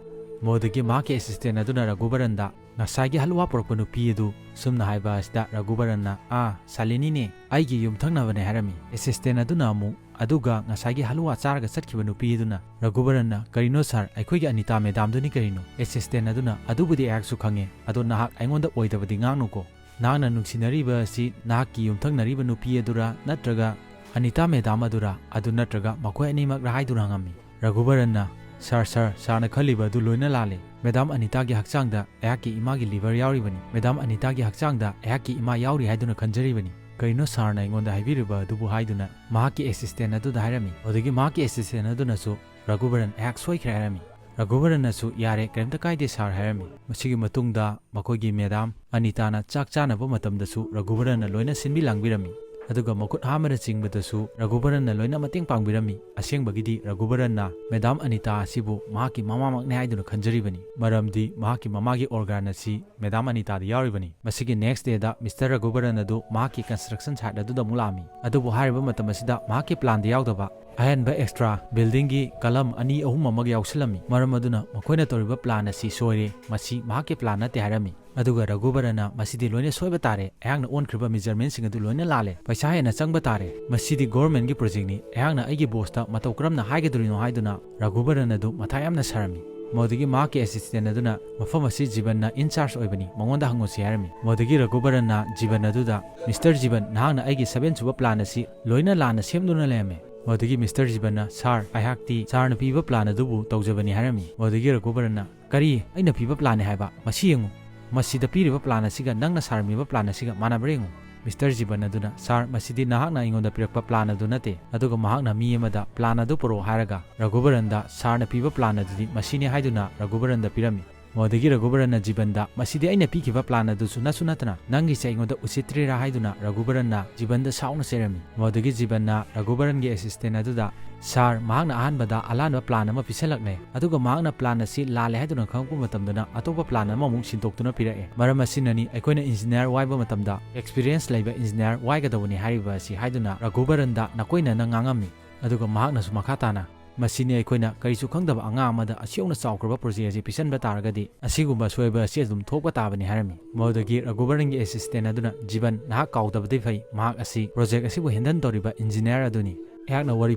ꯃꯗꯨꯗꯒꯤ ꯃꯍꯥꯛꯀꯤ ꯑꯦꯁꯤꯁꯇꯦꯟ ꯑꯗꯨꯅ ꯔꯘꯨꯕꯔꯟꯗ ꯉꯁꯥꯏꯒꯤ ꯍꯜꯋꯥ ꯄꯨꯔꯛꯄ ꯅꯨꯄꯤ ꯑꯗꯨ ꯁꯨꯝꯅ ꯍꯥꯏꯕ ꯑꯁꯤꯗ ꯔꯘꯨꯕꯔꯟꯅ, "ꯑꯥ, ꯁꯥꯂꯤꯅꯤꯅꯦ, ꯑꯩꯒꯤ ꯌꯨꯝꯊꯪꯅꯕꯅꯦ" ꯍꯥꯏꯔꯝꯃꯤ꯫ ꯑꯦꯁꯤꯁꯇꯦꯟ ꯑꯗꯨꯅ ꯑꯃꯨꯛ, "ꯑꯗꯨꯒ ꯉꯁꯥꯏꯒꯤ ꯍꯜꯋꯥ ꯆꯥꯔꯒ ꯆꯠꯈꯤꯕ ꯅꯨꯄꯤ ꯑꯗꯨꯅ?" ꯔꯘꯨꯕꯔꯟꯅ, "ꯀꯔꯤꯅꯣ ꯁꯥꯔ, ꯑꯩꯈꯣꯏꯒꯤ ꯑꯅꯤꯇꯥ ꯃꯦꯗꯥꯝꯗꯨꯅꯤ ꯀꯔꯤꯅꯣ?" ꯑꯦꯁꯤꯁꯇꯦꯟ ꯑꯗꯨꯅ, "ꯑꯗꯨꯕꯨꯗꯤ ꯑꯩꯍꯥꯛꯁꯨ ꯈꯪꯉꯦ, ꯑꯗꯣ ꯅꯍꯥꯛ ꯑꯩꯉꯣꯟꯗ ꯑꯣꯏꯗꯕꯗꯤ ꯉꯥꯡꯅꯨꯀꯣ꯫ ꯅꯍꯥꯛꯅ ꯅꯨꯡꯁꯤꯅꯔꯤꯕ ꯑꯁꯤ ꯅꯍꯥꯛꯀꯤ ꯌꯨꯝꯊꯪꯅꯔꯤꯕ ꯅꯨꯄꯤ ꯑꯗꯨꯔꯥ ꯅꯠꯇ꯭ꯔꯒ ꯑꯅꯤꯇꯥ ꯃꯦꯗꯥꯝ ꯑꯗꯨꯔꯥ, ꯑꯗꯨ ꯅꯠꯇ꯭ꯔꯒ ꯃꯈꯣꯏ ꯑꯅꯤꯃꯛꯔꯥ?" ꯍꯥꯏꯗꯨꯅ ꯍꯪꯉꯝꯃꯤ꯫ ꯔꯘꯨꯕꯔꯟꯅ, "ꯁꯥꯔ, ꯁꯥꯔ, ꯁꯥꯔꯅ ꯈꯜꯂꯤꯕ ꯑꯗꯨ ꯂꯣꯏꯅ ꯂꯥꯜꯂꯦ꯫ ꯃꯦꯗꯥꯝ ꯑꯅꯤꯇꯥꯒꯤ ꯍꯛꯆꯥꯡꯗ ꯑꯩꯍꯥꯛꯀꯤ ꯏꯃꯥꯒꯤ ꯂꯤꯚꯔ ꯌꯥꯎꯔꯤꯕꯅꯤ꯫ ꯃꯦꯗꯥꯝ ꯑꯅꯤꯇꯥꯒꯤ ꯍꯛꯆꯥꯡꯗ ꯑꯩꯍꯥꯛꯀꯤ ꯏꯃꯥ ꯌꯥꯎꯔꯤ ꯍꯥꯏꯗꯨꯅ ꯈꯟꯖꯔꯤꯕꯅꯤ꯫ ꯀꯔꯤꯅꯣ ꯁꯥꯔꯅ ꯑꯩꯉꯣꯟꯗ ꯍꯥꯏꯕꯤꯔꯤꯕ ꯑꯗꯨꯕꯨ?" ꯍꯥꯏꯗꯨꯅ ꯃꯍꯥꯛꯀꯤ ꯑꯦꯁꯤꯁꯇꯦꯟ ꯑꯗꯨꯗ ꯍꯥꯏꯔꯝꯃꯤ꯫ ꯑꯗꯨꯗꯒꯤ ꯃꯍꯥꯛꯀꯤ ꯑꯦꯁꯤꯁꯇꯦꯟ ꯑꯗꯨꯅꯁꯨ, "ꯔꯘꯨꯕꯔꯟ, ꯑꯩꯍꯥꯛ ꯁꯣꯏꯈ꯭ꯔꯦ" ꯍꯥꯏꯔꯝꯃꯤ꯫ ꯔꯘꯨꯕꯔꯟꯅꯁꯨ, "ꯌꯥꯔꯦ, ꯀꯔꯤꯝꯇ ꯀꯥꯏꯗꯦ ꯁꯥꯔ" ꯍꯥꯏꯔꯝꯃꯤ꯫ ꯃꯁꯤꯒꯤ ꯃꯇꯨꯡꯗ ꯃꯈꯣꯏꯒꯤ ꯃꯦꯗꯥꯝ ꯑꯅꯤꯇꯥꯅ ꯆꯥꯛ ꯆꯥꯅꯕ ꯃꯇꯝꯗꯁꯨ ꯔꯘꯨꯕꯔꯟꯅ ꯂꯣꯏꯅ ꯁꯤꯟꯕꯤ ꯂꯥꯡꯕꯤꯔꯝꯃꯤ꯫ ꯑꯗꯨꯒ ꯃꯈꯨꯠ ꯍꯥꯝꯕꯅꯆꯤꯡꯕꯗꯁꯨ ꯔꯘꯨꯕꯔꯟꯅ ꯂꯣꯏꯅ ꯃꯇꯦꯡ ꯄꯥꯡꯕꯤꯔꯝꯃꯤ꯫ ꯑꯁꯦꯡꯕꯒꯤꯗꯤ ꯔꯘꯨꯕꯔꯟꯅ ꯃꯦꯗꯥꯝ ꯑꯅꯤꯇꯥ ꯑꯁꯤꯕꯨ ꯃꯍꯥꯛꯀꯤ ꯃꯃꯥꯃꯛꯅꯤ ꯍꯥꯏꯗꯨꯅ ꯈꯟꯖꯔꯤꯕꯅꯤ, ꯃꯔꯝꯗꯤ ꯃꯍꯥꯛꯀꯤ ꯃꯃꯥꯒꯤ ꯑꯣꯔꯒꯥꯟ ꯑꯁꯤ ꯃꯦꯗꯥꯝ ꯑꯅꯤꯇꯥꯗ ꯌꯥꯎꯔꯤꯕꯅꯤ꯫ ꯃꯁꯤꯒꯤ ꯅꯦꯛꯁ ꯗꯦꯗ ꯃꯤꯁꯇꯔ ꯔꯘꯨꯕꯔꯟ ꯑꯗꯨ ꯃꯍꯥꯛꯀꯤ ꯀꯟꯁꯇ꯭ꯔꯛꯁꯟ ꯁꯥꯏꯠ ꯑꯗꯨꯗ ꯑꯃꯨꯛ ꯂꯥꯛꯑꯝꯃꯤ꯫ ꯑꯗꯨꯕꯨ ꯍꯥꯏꯔꯤꯕ ꯃꯇꯝ ꯑꯁꯤꯗ ꯃꯍꯥꯛꯀꯤ ꯄ꯭ꯂꯥꯟꯗ ꯌꯥꯎꯗꯕ ꯑꯍꯦꯟꯕ ꯑꯦꯛꯁꯇ꯭ꯔꯥ ꯕꯤꯜꯗꯤꯡꯒꯤ ꯀꯂꯝ ꯑꯅꯤ ꯑꯍꯨꯝ ꯑꯃꯒ ꯌꯥꯎꯁꯤꯜꯂꯝꯃꯤ꯫ ꯃꯔꯝ ꯑꯗꯨꯅ ꯃꯈꯣꯏꯅ ꯇꯧꯔꯤꯕ ꯄ꯭ꯂꯥꯟ ꯑꯁꯤ ꯁꯣꯏꯔꯦ, ꯃꯁꯤ ꯃꯍꯥꯛꯀꯤ ꯄ꯭ꯂꯥꯟ ꯅꯠꯇꯦ ꯍꯥꯏꯔꯝꯃꯤ꯫ ꯑꯗꯨꯒ ꯔꯘꯨꯕꯔꯟꯅ, "ꯃꯁꯤꯗꯤ ꯂꯣꯏꯅ ꯁꯣꯏꯕ ꯇꯥꯔꯦ, ꯑꯩꯍꯥꯛꯅ ꯑꯣꯟꯈ꯭ꯔꯤꯕ ꯃꯦꯖꯔꯃꯦꯟꯁꯤꯡ ꯑꯗꯨ ꯂꯣꯏꯅ ꯂꯥꯜꯂꯦ, ꯄꯩꯁꯥ ꯍꯦꯟꯅ ꯆꯪꯕ ꯇꯥꯔꯦ, ꯃꯁꯤꯗꯤ ꯒꯣꯔꯃꯦꯟꯒꯤ ꯄ꯭ꯔꯣꯖꯦꯛꯅꯤ, ꯑꯩꯍꯥꯛꯅ ꯑꯩꯒꯤ ꯕꯣꯁꯇ ꯃꯇꯧ ꯀꯔꯝꯅ ꯍꯥꯏꯒꯗꯧꯔꯤꯅꯣ?" ꯍꯥꯏꯗꯨꯅ ꯔꯘꯨꯕꯔꯟ ꯑꯗꯨ ꯃꯊꯥ ꯌꯥꯝꯅ ꯁꯥꯔꯝꯃꯤ꯫ ꯃꯗꯨꯗꯒꯤ ꯃꯍꯥꯛꯀꯤ ꯑꯦꯁꯤꯁꯇꯦꯟ ꯑꯗꯨꯅ, "ꯃꯐꯝ ꯑꯁꯤ ꯖꯤꯕꯟꯅ ꯏꯟꯆꯥꯔꯖ ꯑꯣꯏꯕꯅꯤ, ꯃꯉꯣꯟꯗ ꯍꯪꯉꯨꯁꯤ" ꯍꯥꯏꯔꯝꯃꯤ꯫ ꯃꯗꯨꯗꯒꯤ ꯔꯘꯨꯕꯔꯟꯅ ꯖꯤꯕꯟ ꯑꯗꯨꯗ, "ꯃꯤꯁꯇꯔ ꯖꯤꯕꯟ, ꯅꯍꯥꯛꯅ ꯑꯩꯒꯤ ꯁꯚꯦꯟ ꯁꯨꯕ ꯄ꯭ꯂꯥꯟ ꯑꯁꯤ ꯂꯣꯏꯅ ꯂꯥꯟꯅ ꯁꯦꯝꯗꯨꯅ ꯂꯩꯔꯝꯃꯦ"꯫ ꯃꯗꯨꯗꯒꯤ ꯃꯤꯁꯇꯔ ꯖꯤꯕꯟꯅ, "ꯁꯥꯔ, ꯑꯩꯍꯥꯛꯇꯤ ꯁꯥꯔꯅ ꯄꯤꯕ ꯄ꯭ꯂꯥꯟ ꯑꯗꯨꯕꯨ ꯇꯧꯖꯕꯅꯤ" ꯍꯥꯏꯔꯝꯃꯤ꯫ ꯃꯗꯨꯗꯒꯤ ꯔꯘꯨꯕꯔꯟꯅ, "ꯀꯔꯤ? ꯑꯩꯅ ꯄꯤꯕ ꯄ꯭ꯂꯥꯟꯅꯤ ꯍꯥꯏꯕ? ꯃꯁꯤ ꯌꯦꯡꯉꯨ, ꯃꯁꯤꯗ ꯄꯤꯔꯤꯕ ꯄ꯭ꯂꯥꯟ ꯑꯁꯤꯒ ꯅꯪꯅ ꯁꯥꯔꯅ ꯄꯤꯕ ꯄ꯭ꯂꯥꯟ ꯑꯁꯤꯒ ꯃꯥꯟꯅꯕ꯭ꯔꯥ ꯌꯦꯡꯉꯨ"꯫ ꯃꯤꯁꯇꯔ ꯖꯤꯕꯟ ꯑꯗꯨꯅ, "ꯁꯥꯔ, ꯃꯁꯤꯗꯤ ꯅꯍꯥꯛꯅ ꯑꯩꯉꯣꯟꯗ ꯄꯤꯔꯛꯄ ꯄ꯭ꯂꯥꯟ ꯑꯗꯨ ꯅꯠꯇꯦ, ꯑꯗꯨꯒ ꯃꯍꯥꯛꯅ ꯃꯤ ꯑꯃꯗ ꯄ꯭ꯂꯥꯟ ꯑꯗꯨ ꯄꯨꯔꯛꯑꯣ ꯍꯥꯏꯔꯒ ꯔꯘꯨꯕꯔꯟꯗ ꯁꯥꯔꯅ ꯄꯤꯕ ꯄ꯭ꯂꯥꯟ ꯑꯗꯨꯗꯤ ꯃꯁꯤꯅꯤ" ꯍꯥꯏꯗꯨꯅ ꯔꯘꯨꯕꯔꯟꯗ ꯄꯤꯔꯝꯃꯤ꯫ ꯃꯗꯨꯗꯒꯤ ꯔꯘꯨꯕꯔꯟꯅ ꯖꯤꯕꯟꯗ, "ꯃꯁꯤꯗꯤ ꯑꯩꯅ ꯄꯤꯈꯤꯕ ꯄ꯭ꯂꯥꯟ ꯑꯗꯨꯁꯨ ꯅꯠꯁꯨ ꯅꯠꯇꯅ ꯅꯪꯒꯤꯁꯦ ꯑꯩꯉꯣꯟꯗ ꯎꯁꯤꯠꯇ꯭ꯔꯤꯔꯥ?" ꯍꯥꯏꯗꯨꯅ ꯔꯘꯨꯕꯔꯟꯅ ꯖꯤꯕꯟꯗ ꯁꯥꯎꯅ ꯆꯩꯔꯝꯃꯤ꯫ ꯃꯗꯨꯗꯒꯤ ꯖꯤꯕꯟꯅ ꯔꯘꯨꯕꯔꯟꯒꯤ ꯑꯦꯁꯤꯁꯇꯦꯟ ꯑꯗꯨꯗ, "ꯁꯥꯔ, ꯃꯍꯥꯛꯅ ꯑꯍꯥꯟꯕꯗ ꯑꯂꯥꯟꯕ ꯄ꯭ꯂꯥꯟ ꯑꯃ ꯄꯤꯁꯜꯂꯛꯂꯦ, ꯑꯗꯨꯒ ꯃꯍꯥꯛꯅ ꯄ꯭ꯂꯥꯟ ꯑꯁꯤ ꯂꯥꯜꯂꯦ ꯍꯥꯏꯗꯨꯅ ꯈꯪꯂꯛꯄ ꯃꯇꯝꯗꯅ ꯑꯇꯣꯞꯄ ꯄ꯭ꯂꯥꯟ ꯑꯃꯃꯨꯛ ꯁꯤꯟꯗꯣꯛꯇꯨꯅ ꯄꯤꯔꯛꯑꯦ꯫ ꯃꯔꯝ ꯑꯁꯤꯅꯅꯤ ꯑꯩꯈꯣꯏꯅ ꯏꯟꯖꯤꯅꯤꯌꯥꯔ ꯋꯥꯏꯕ ꯃꯇꯝꯗ ꯑꯦꯛꯁꯄꯤꯔꯤꯌꯦꯟꯁ ꯂꯩꯕ ꯏꯟꯖꯤꯅꯤꯌꯥꯔ ꯋꯥꯏꯒꯗꯧꯕꯅꯤ ꯍꯥꯏꯔꯤꯕ ꯑꯁꯤ" ꯍꯥꯏꯗꯨꯅ ꯔꯘꯨꯕꯔꯟꯗ ꯅꯀꯣꯏꯅꯅ ꯉꯥꯡꯉꯝꯃꯤ꯫ ꯑꯗꯨꯒ ꯃꯍꯥꯛꯅꯁꯨ ꯃꯈꯥ ꯇꯥꯅ, "ꯃꯁꯤꯅꯤ ꯑꯩꯈꯣꯏꯅ ꯀꯔꯤꯁꯨ ꯈꯪꯗꯕ ꯑꯉꯥꯡ ꯑꯃꯗ ꯑꯁꯤ ꯌꯧꯅ ꯆꯥꯎꯈ꯭ꯔꯕ ꯄ꯭ꯔꯣꯖꯦꯛ ꯑꯁꯤ ꯄꯤꯁꯟꯕ ꯇꯥꯔꯒꯗꯤ ꯑꯁꯤꯒꯨꯝꯕ ꯑꯁꯣꯏꯕ ꯑꯁꯤ ꯑꯗꯨꯝ ꯊꯣꯛꯄ ꯇꯥꯕꯅꯤ" ꯍꯥꯏꯔꯝꯃꯤ꯫ ꯃꯗꯨꯗꯒꯤ ꯔꯘꯨꯕꯔꯟꯒꯤ ꯑꯦꯁꯤꯁꯇꯦꯟ ꯑꯗꯨꯅ, "ꯖꯤꯕꯟ, ꯅꯍꯥꯛ ꯀꯥꯎꯗꯕꯗꯤ ꯐꯩ, ꯃꯍꯥꯛ ꯑꯁꯤ ꯄ꯭ꯔꯣꯖꯦꯛ ꯑꯁꯤꯕꯨ ꯍꯦꯟꯗꯜ ꯇꯧꯔꯤꯕ ꯏꯟꯖꯤꯅꯤꯌꯥꯔ ꯑꯗꯨꯅꯤ꯫ ꯑꯩꯍꯥꯛꯅ ꯋꯥꯔꯤ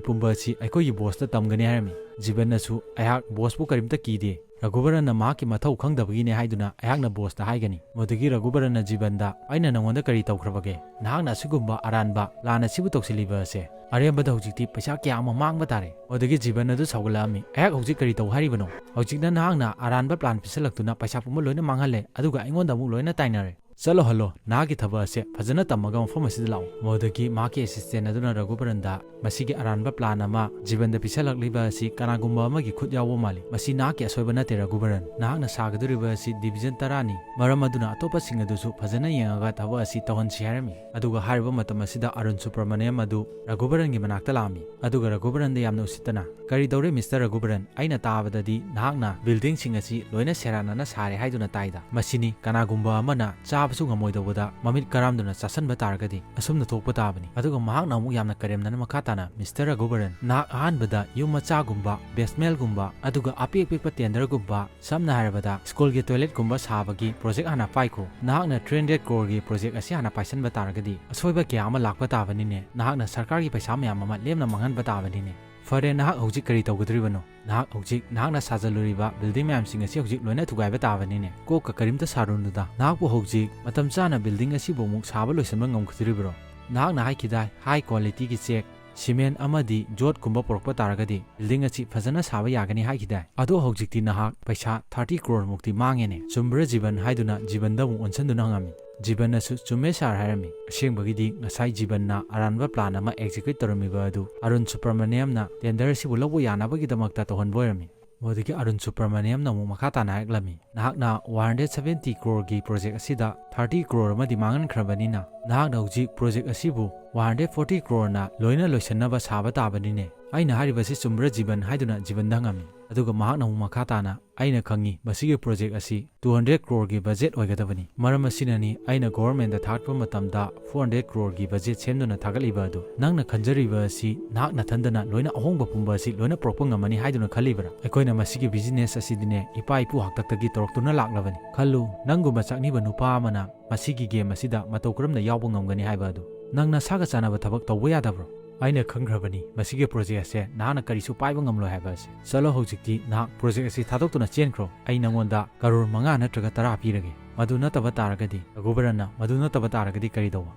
ꯄꯨꯝꯕ ꯑꯁꯤ ꯑꯩꯈꯣꯏꯒꯤ ꯕꯣꯁꯇ ꯇꯝꯒꯅꯤ" ꯍꯥꯏꯔꯝꯃꯤ꯫ ꯖꯤꯕꯟꯅꯁꯨ, "ꯑꯩꯍꯥꯛ ꯕꯣꯁꯄꯨ ꯀꯔꯤꯝꯇ ꯀꯤꯗꯦ꯫ ꯔꯘꯨꯕꯔꯟꯅ ꯃꯍꯥꯛꯀꯤ ꯃꯊꯧ ꯈꯪꯗꯕꯒꯤꯅꯦ ꯍꯥꯏꯗꯨꯅ ꯑꯩꯍꯥꯛꯅ ꯕꯣꯁꯇ ꯍꯥꯏꯒꯅꯤ"꯫ ꯃꯗꯨꯗꯒꯤ ꯔꯘꯨꯕꯔꯟꯅ ꯖꯤꯕꯟꯗ, "ꯑꯩꯅ ꯅꯉꯣꯟꯗ ꯀꯔꯤ ꯇꯧꯈ꯭ꯔꯕꯒꯦ? ꯅꯍꯥꯛꯅ ꯑꯁꯤꯒꯨꯝꯕ ꯑꯔꯥꯟꯕ ꯄ꯭ꯂꯥꯟ ꯑꯁꯤꯕꯨ ꯇꯧꯁꯤꯜꯂꯤꯕ ꯑꯁꯦ? ꯑꯔꯦꯝꯕꯗ ꯍꯧꯖꯤꯛꯇꯤ ꯄꯩꯁꯥ ꯀꯌꯥ ꯑꯃ ꯃꯥꯡꯕ ꯇꯥꯔꯦ"꯫ ꯃꯗꯨꯗꯒꯤ ꯖꯤꯕꯟ ꯑꯗꯨ ꯁꯥꯎꯒꯠꯂꯛꯑꯝꯃꯤ, "ꯑꯩꯍꯥꯛ ꯍꯧꯖꯤꯛ ꯀꯔꯤ ꯇꯧ ꯍꯥꯏꯔꯤꯕꯅꯣ? ꯍꯧꯖꯤꯛꯅ ꯅꯍꯥꯛꯅ ꯑꯔꯥꯟꯕ ꯄ꯭ꯂꯥꯟ ꯄꯤꯁꯜꯂꯛꯇꯨꯅ ꯄꯩꯁꯥ ꯄꯨꯝꯕ ꯂꯣꯏꯅ ꯃꯥꯡꯍꯜꯂꯦ, ꯑꯗꯨꯒ ꯑꯩꯉꯣꯟꯗ ꯑꯃꯨꯛ ꯂꯣꯏꯅ ꯇꯥꯏꯅꯔꯦ꯫ ꯆꯠꯂꯣ ꯍꯜꯂꯣ, ꯅꯍꯥꯛꯀꯤ ꯊꯕꯛ ꯑꯁꯦ ꯐꯖꯅ ꯇꯝꯃꯒ ꯃꯐꯝ ꯑꯁꯤꯗ ꯂꯥꯛꯑꯣ"꯫ ꯃꯗꯨꯗꯒꯤ ꯃꯍꯥꯛꯀꯤ ꯑꯦꯁꯤꯁꯇꯦꯟ ꯑꯗꯨꯅ ꯔꯘꯨꯕꯔꯟꯗ, "ꯃꯁꯤꯒꯤ ꯑꯔꯥꯟꯕ ꯄ꯭ꯂꯥꯟ ꯑꯃ ꯖꯤꯕꯟꯗ ꯄꯤꯁꯜꯂꯛꯂꯤꯕ ꯑꯁꯤ ꯀꯅꯥꯒꯨꯝꯕ ꯑꯃꯒꯤ ꯈꯨꯠ ꯌꯥꯎꯕ ꯃꯥꯜꯂꯤ꯫ ꯃꯁꯤ ꯅꯍꯥꯛꯀꯤ ꯑꯁꯣꯏꯕ ꯅꯠꯇꯦ ꯔꯘꯨꯕꯔꯟ꯫ ꯅꯍꯥꯛꯅ ꯁꯥꯒꯗꯧꯔꯤꯕ ꯑꯁꯤ ꯗꯤꯕꯤꯖꯟ ꯇꯔꯥꯅꯤ꯫ ꯃꯔꯝ ꯑꯗꯨꯅ ꯑꯇꯣꯞꯄꯁꯤꯡ ꯑꯗꯨꯁꯨ ꯐꯖꯅ ꯌꯦꯡꯉꯒ ꯊꯕꯛ ꯑꯁꯤ ꯇꯧꯍꯟꯁꯤ" ꯍꯥꯏꯔꯝꯃꯤ꯫ ꯑꯗꯨꯒ ꯍꯥꯏꯔꯤꯕ ꯃꯇꯝ ꯑꯁꯤꯗ ꯑꯔꯨꯟ ꯁꯨꯕ꯭ꯔꯃꯅꯤꯌꯝ ꯑꯗꯨ ꯔꯘꯨꯕꯔꯟꯒꯤ ꯃꯅꯥꯛꯇ ꯂꯥꯛꯑꯝꯃꯤ꯫ ꯑꯗꯨꯒ ꯔꯘꯨꯕꯔꯟꯗ ꯌꯥꯝꯅ ꯎꯁꯤꯠꯇꯅ, "ꯀꯔꯤ ꯇꯧꯔꯦ ꯃꯤꯁꯇꯔ ꯔꯘꯨꯕꯔꯟ? ꯑꯩꯅ ꯇꯥꯕꯗꯗꯤ ꯅꯍꯥꯛꯅ ꯕꯤꯜꯗꯤꯡꯁꯤꯡ ꯑꯁꯤ ꯂꯣꯏꯅ ꯁꯦꯔꯥꯟꯅꯅ ꯁꯥꯔꯦ ꯍꯥꯏꯗꯨꯅ ꯇꯥꯏꯗ꯫ ꯃꯁꯤꯅꯤ, ꯀꯅꯥꯒꯨꯝꯕ ꯑꯃꯅ ꯆꯥꯕꯁꯨ ꯉꯝꯃꯣꯏꯗꯧꯕꯗ ꯃꯃꯤꯠ ꯀꯔꯥꯝꯗꯨꯅ ꯆꯥꯁꯟꯕ ꯇꯥꯔꯒꯗꯤ ꯑꯁꯨꯝꯅ ꯊꯣꯛꯄ ꯇꯥꯕꯅꯤ"꯫ ꯑꯗꯨꯒ ꯃꯍꯥꯛꯅ ꯑꯃꯨꯛ ꯌꯥꯝꯅ ꯀꯔꯦꯝꯅꯅ ꯃꯈꯥ ꯇꯥꯅ, "ꯃꯤꯁꯇꯔ ꯔꯘꯨꯕꯔꯟ, ꯅꯍꯥꯛ ꯑꯍꯥꯟꯕꯗ ꯌꯨꯝ ꯃꯆꯥꯒꯨꯝꯕ, ꯕꯦꯁꯃꯦꯜꯒꯨꯝꯕ, ꯑꯗꯨꯒ ꯑꯄꯤꯛ ꯑꯄꯤꯛꯄ ꯇꯦꯟꯗꯔꯒꯨꯝꯕ, ꯁꯝꯅ ꯍꯥꯏꯔꯕꯗ ꯁ꯭ꯀꯨꯜꯒꯤ ꯇꯣꯏꯂꯦꯠꯀꯨꯝꯕ ꯁꯥꯕꯒꯤ ꯄ꯭ꯔꯣꯖꯦꯛ ꯍꯥꯟꯅ ꯄꯥꯏꯈꯣ꯫ ꯅꯍꯥꯛꯅ ꯊ꯭ꯔꯤ ꯍꯟꯗ꯭ꯔꯦꯠ ꯀ꯭ꯔꯣꯔꯒꯤ ꯄ꯭ꯔꯣꯖꯦꯛ ꯑꯁꯤ ꯍꯥꯟꯅ ꯄꯥꯏꯁꯟꯕ ꯇꯥꯔꯒꯗꯤ ꯑꯁꯣꯏꯕ ꯀꯌꯥ ꯑꯃ ꯂꯥꯛꯄ ꯇꯥꯕꯅꯤꯅꯦ꯫ ꯅꯍꯥꯛꯅ ꯁꯔꯀꯥꯔꯒꯤ ꯄꯩꯁꯥ ꯃꯌꯥꯝ ꯑꯃ ꯂꯦꯝꯅ ꯃꯥꯡꯍꯟꯕ ꯇꯥꯕꯅꯤꯅꯦ꯫ ꯐꯔꯦ, ꯅꯍꯥꯛ ꯍꯧꯖꯤꯛ ꯀꯔꯤ ꯇꯧꯒꯗꯧꯔꯤꯕꯅꯣ? ꯅꯍꯥꯛ ꯍꯧꯖꯤꯛ ꯅꯍꯥꯛꯅ ꯁꯥꯖꯜꯂꯨꯔꯤꯕ ꯕꯤꯜꯗꯤꯡ ꯃꯌꯥꯝꯁꯤꯡ ꯑꯁꯤ ꯍꯧꯖꯤꯛ ꯂꯣꯏꯅ ꯊꯨꯒꯥꯏꯕ ꯇꯥꯕꯅꯤꯅꯦ꯫ ꯀꯣꯛꯀ ꯀꯔꯤꯝꯇ ꯁꯥꯔꯨꯅꯨꯗ꯫ ꯅꯍꯥꯛꯄꯨ ꯍꯧꯖꯤꯛ ꯃꯇꯝ ꯆꯥꯅ ꯕꯤꯜꯗꯤꯡ ꯑꯁꯤꯕꯨ ꯑꯃꯨꯛ ꯁꯥꯕ ꯂꯣꯏꯁꯤꯟꯕ ꯉꯝꯒꯗꯧꯔꯤꯕ꯭ꯔꯣ? ꯅꯍꯥꯛꯅ ꯍꯥꯏꯈꯤꯗꯥꯏ, ꯍꯥꯏ ꯀ꯭ꯋꯥꯂꯤꯇꯤꯒꯤ ꯆꯦꯛ, ꯁꯤꯃꯦꯟ ꯑꯃꯗꯤ ꯖꯣꯠꯀꯨꯝꯕ ꯄꯨꯔꯛꯄ ꯇꯥꯔꯒꯗꯤ ꯕꯤꯜꯗꯤꯡ ꯑꯁꯤ ꯐꯖꯅ ꯁꯥꯕ ꯌꯥꯒꯅꯤ ꯍꯥꯏꯈꯤꯗꯥꯏ? ꯑꯗꯣ ꯍꯧꯖꯤꯛꯇꯤ ꯅꯍꯥꯛ ꯄꯩꯁꯥ ꯊꯥꯔꯇꯤ ꯀ꯭ꯔꯣꯔ ꯃꯨꯛꯇꯤ ꯃꯥꯡꯉꯦꯅꯦ꯫ ꯆꯨꯝꯕ꯭ꯔꯥ ꯖꯤꯕꯟ?" ꯍꯥꯏꯗꯨꯅ ꯖꯤꯕꯟꯗ ꯑꯃꯨꯛ ꯑꯣꯟꯁꯤꯟꯗꯨꯅ ꯍꯪꯉꯝꯃꯤ꯫ ꯖꯤꯕꯟꯅꯁꯨ, "ꯆꯨꯝꯃꯦ ꯁꯥꯔ" ꯍꯥꯏꯔꯝꯃꯤ꯫ ꯑꯁꯦꯡꯕꯒꯤꯗꯤ ꯉꯁꯥꯏ ꯖꯤꯕꯟꯅ ꯑꯔꯥꯟꯕ ꯄ꯭ꯂꯥꯟ ꯑꯃ ꯑꯦꯛꯖꯤꯀ꯭ꯌꯨꯠ ꯇꯧꯔꯝꯃꯤꯕ ꯑꯗꯨ ꯑꯔꯨꯟ ꯁꯨꯕ꯭ꯔꯃꯅꯤꯌꯝꯅ ꯇꯦꯟꯗꯔ ꯑꯁꯤꯕꯨ ꯂꯧꯕ ꯌꯥꯅꯕꯒꯤꯗꯃꯛꯇ ꯇꯧꯍꯟꯕ ꯑꯣꯏꯔꯝꯃꯤ꯫ ꯃꯗꯨꯗꯒꯤ ꯑꯔꯨꯟ ꯁꯨꯕ꯭ꯔꯃꯅꯤꯌꯝꯅ ꯑꯃꯨꯛ ꯃꯈꯥ ꯇꯥꯅ ꯍꯥꯏꯔꯛꯂꯝꯃꯤ, "ꯅꯍꯥꯛꯅ one hundred seventy crore ꯒꯤ project ꯑꯁꯤꯗ thirty crore ꯑꯃꯗꯤ ꯃꯥꯡꯍꯟꯈ꯭ꯔꯕꯅꯤꯅ, ꯅꯍꯥꯛꯅ ꯍꯧꯖꯤꯛ project ꯑꯁꯤꯕꯨ one hundred forty crore ꯅ ꯂꯣꯏꯅ ꯂꯣꯏꯁꯤꯟꯅꯕ ꯁꯥꯕ ꯇꯥꯕꯅꯤꯅꯦ꯫ ꯑꯩꯅ ꯍꯥꯏꯔꯤꯕꯁꯤ ꯆꯨꯝꯕ꯭ꯔꯥ ꯖꯤꯕꯟ?" ꯍꯥꯏꯗꯨꯅ ꯖꯤꯕꯟꯗ ꯍꯪꯉꯝꯃꯤ꯫ ꯑꯗꯨꯒ ꯃꯍꯥꯛꯅ ꯑꯃꯨꯛ ꯃꯈꯥ ꯇꯥꯅ, "ꯑꯩꯅ ꯈꯪꯉꯤ, ꯃꯁꯤꯒꯤ project ꯑꯁꯤ two hundred crore ꯒꯤ budget ꯑꯣꯏꯒꯗꯕꯅꯤ꯫ ꯃꯔꯝ ꯑꯁꯤꯅꯅꯤ ꯑꯩꯅ government ꯗ ꯊꯥꯒꯠꯄ ꯃꯇꯝꯗ four hundred crore ꯒꯤ budget ꯁꯦꯝꯗꯨꯅ ꯊꯥꯒꯠꯂꯤꯕ ꯑꯗꯨ꯫ ꯅꯪꯅ ꯈꯟꯖꯔꯤꯕ ꯑꯁꯤ ꯅꯍꯥꯛ ꯅꯊꯟꯗꯅ ꯂꯣꯏꯅ ꯑꯍꯣꯡꯕ ꯄꯨꯝꯕ ꯑꯁꯤ ꯂꯣꯏꯅ ꯄꯨꯔꯛꯄ ꯉꯝꯃꯅꯤ ꯍꯥꯏꯗꯨꯅ ꯈꯜꯂꯤꯕ꯭ꯔꯥ? ꯑꯩꯈꯣꯏꯅ ꯃꯁꯤꯒꯤ business ꯑꯁꯤꯗꯤꯅꯦ ꯏꯄꯥ ꯏꯄꯨ ꯍꯥꯛꯇꯛꯇꯒꯤ ꯇꯧꯔꯛꯇꯨꯅ ꯂꯥꯛꯂꯕꯅꯤ꯫ ꯈꯜꯂꯨ, ꯅꯪꯒꯨꯝꯕ ꯆꯥꯛꯅꯤꯕ ꯅꯨꯄꯥ ꯑꯃꯅ ꯃꯁꯤꯒꯤ game ꯑꯁꯤꯗ ꯃꯇꯧ ꯀꯔꯝꯅ ꯌꯥꯎꯕ ꯉꯝꯒꯅꯤ ꯍꯥꯏꯕ ꯑꯗꯨ꯫ ꯅꯪ ꯅꯁꯥꯒ ꯆꯥꯟꯅꯕ ꯊꯕꯛ ꯇꯧꯕ ꯌꯥꯗꯕ꯭ꯔꯣ? ꯑꯩꯅ ꯈꯪꯈ꯭ꯔꯕꯅꯤ ꯃꯁꯤꯒꯤ project ꯑꯁꯦ ꯅꯍꯥꯛꯅ ꯀꯔꯤꯁꯨ ꯄꯥꯏꯕ ꯉꯝꯂꯣꯏ ꯍꯥꯏꯕ ꯑꯁꯤ꯫ ꯆꯠꯂꯣ, ꯍꯧꯖꯤꯛꯇꯤ ꯅꯍꯥꯛ project ꯑꯁꯤ ꯊꯥꯗꯣꯛꯇꯨꯅ ꯆꯦꯟꯈ꯭ꯔꯣ꯫ ꯑꯩ ꯅꯉꯣꯟꯗ ꯀꯔꯣꯔ ꯃꯉꯥ ꯅꯠꯇ꯭ꯔꯒ ꯇꯔꯥ ꯄꯤꯔꯒꯦ꯫ ꯃꯗꯨ ꯅꯠꯇꯕ ꯇꯥꯔꯒꯗꯤ?" ꯔꯘꯨꯕꯔꯟꯅ, "ꯃꯗꯨ ꯅꯠꯇꯕ ꯇꯥꯔꯒꯗꯤ ꯀꯔꯤ ꯇꯧꯕ?"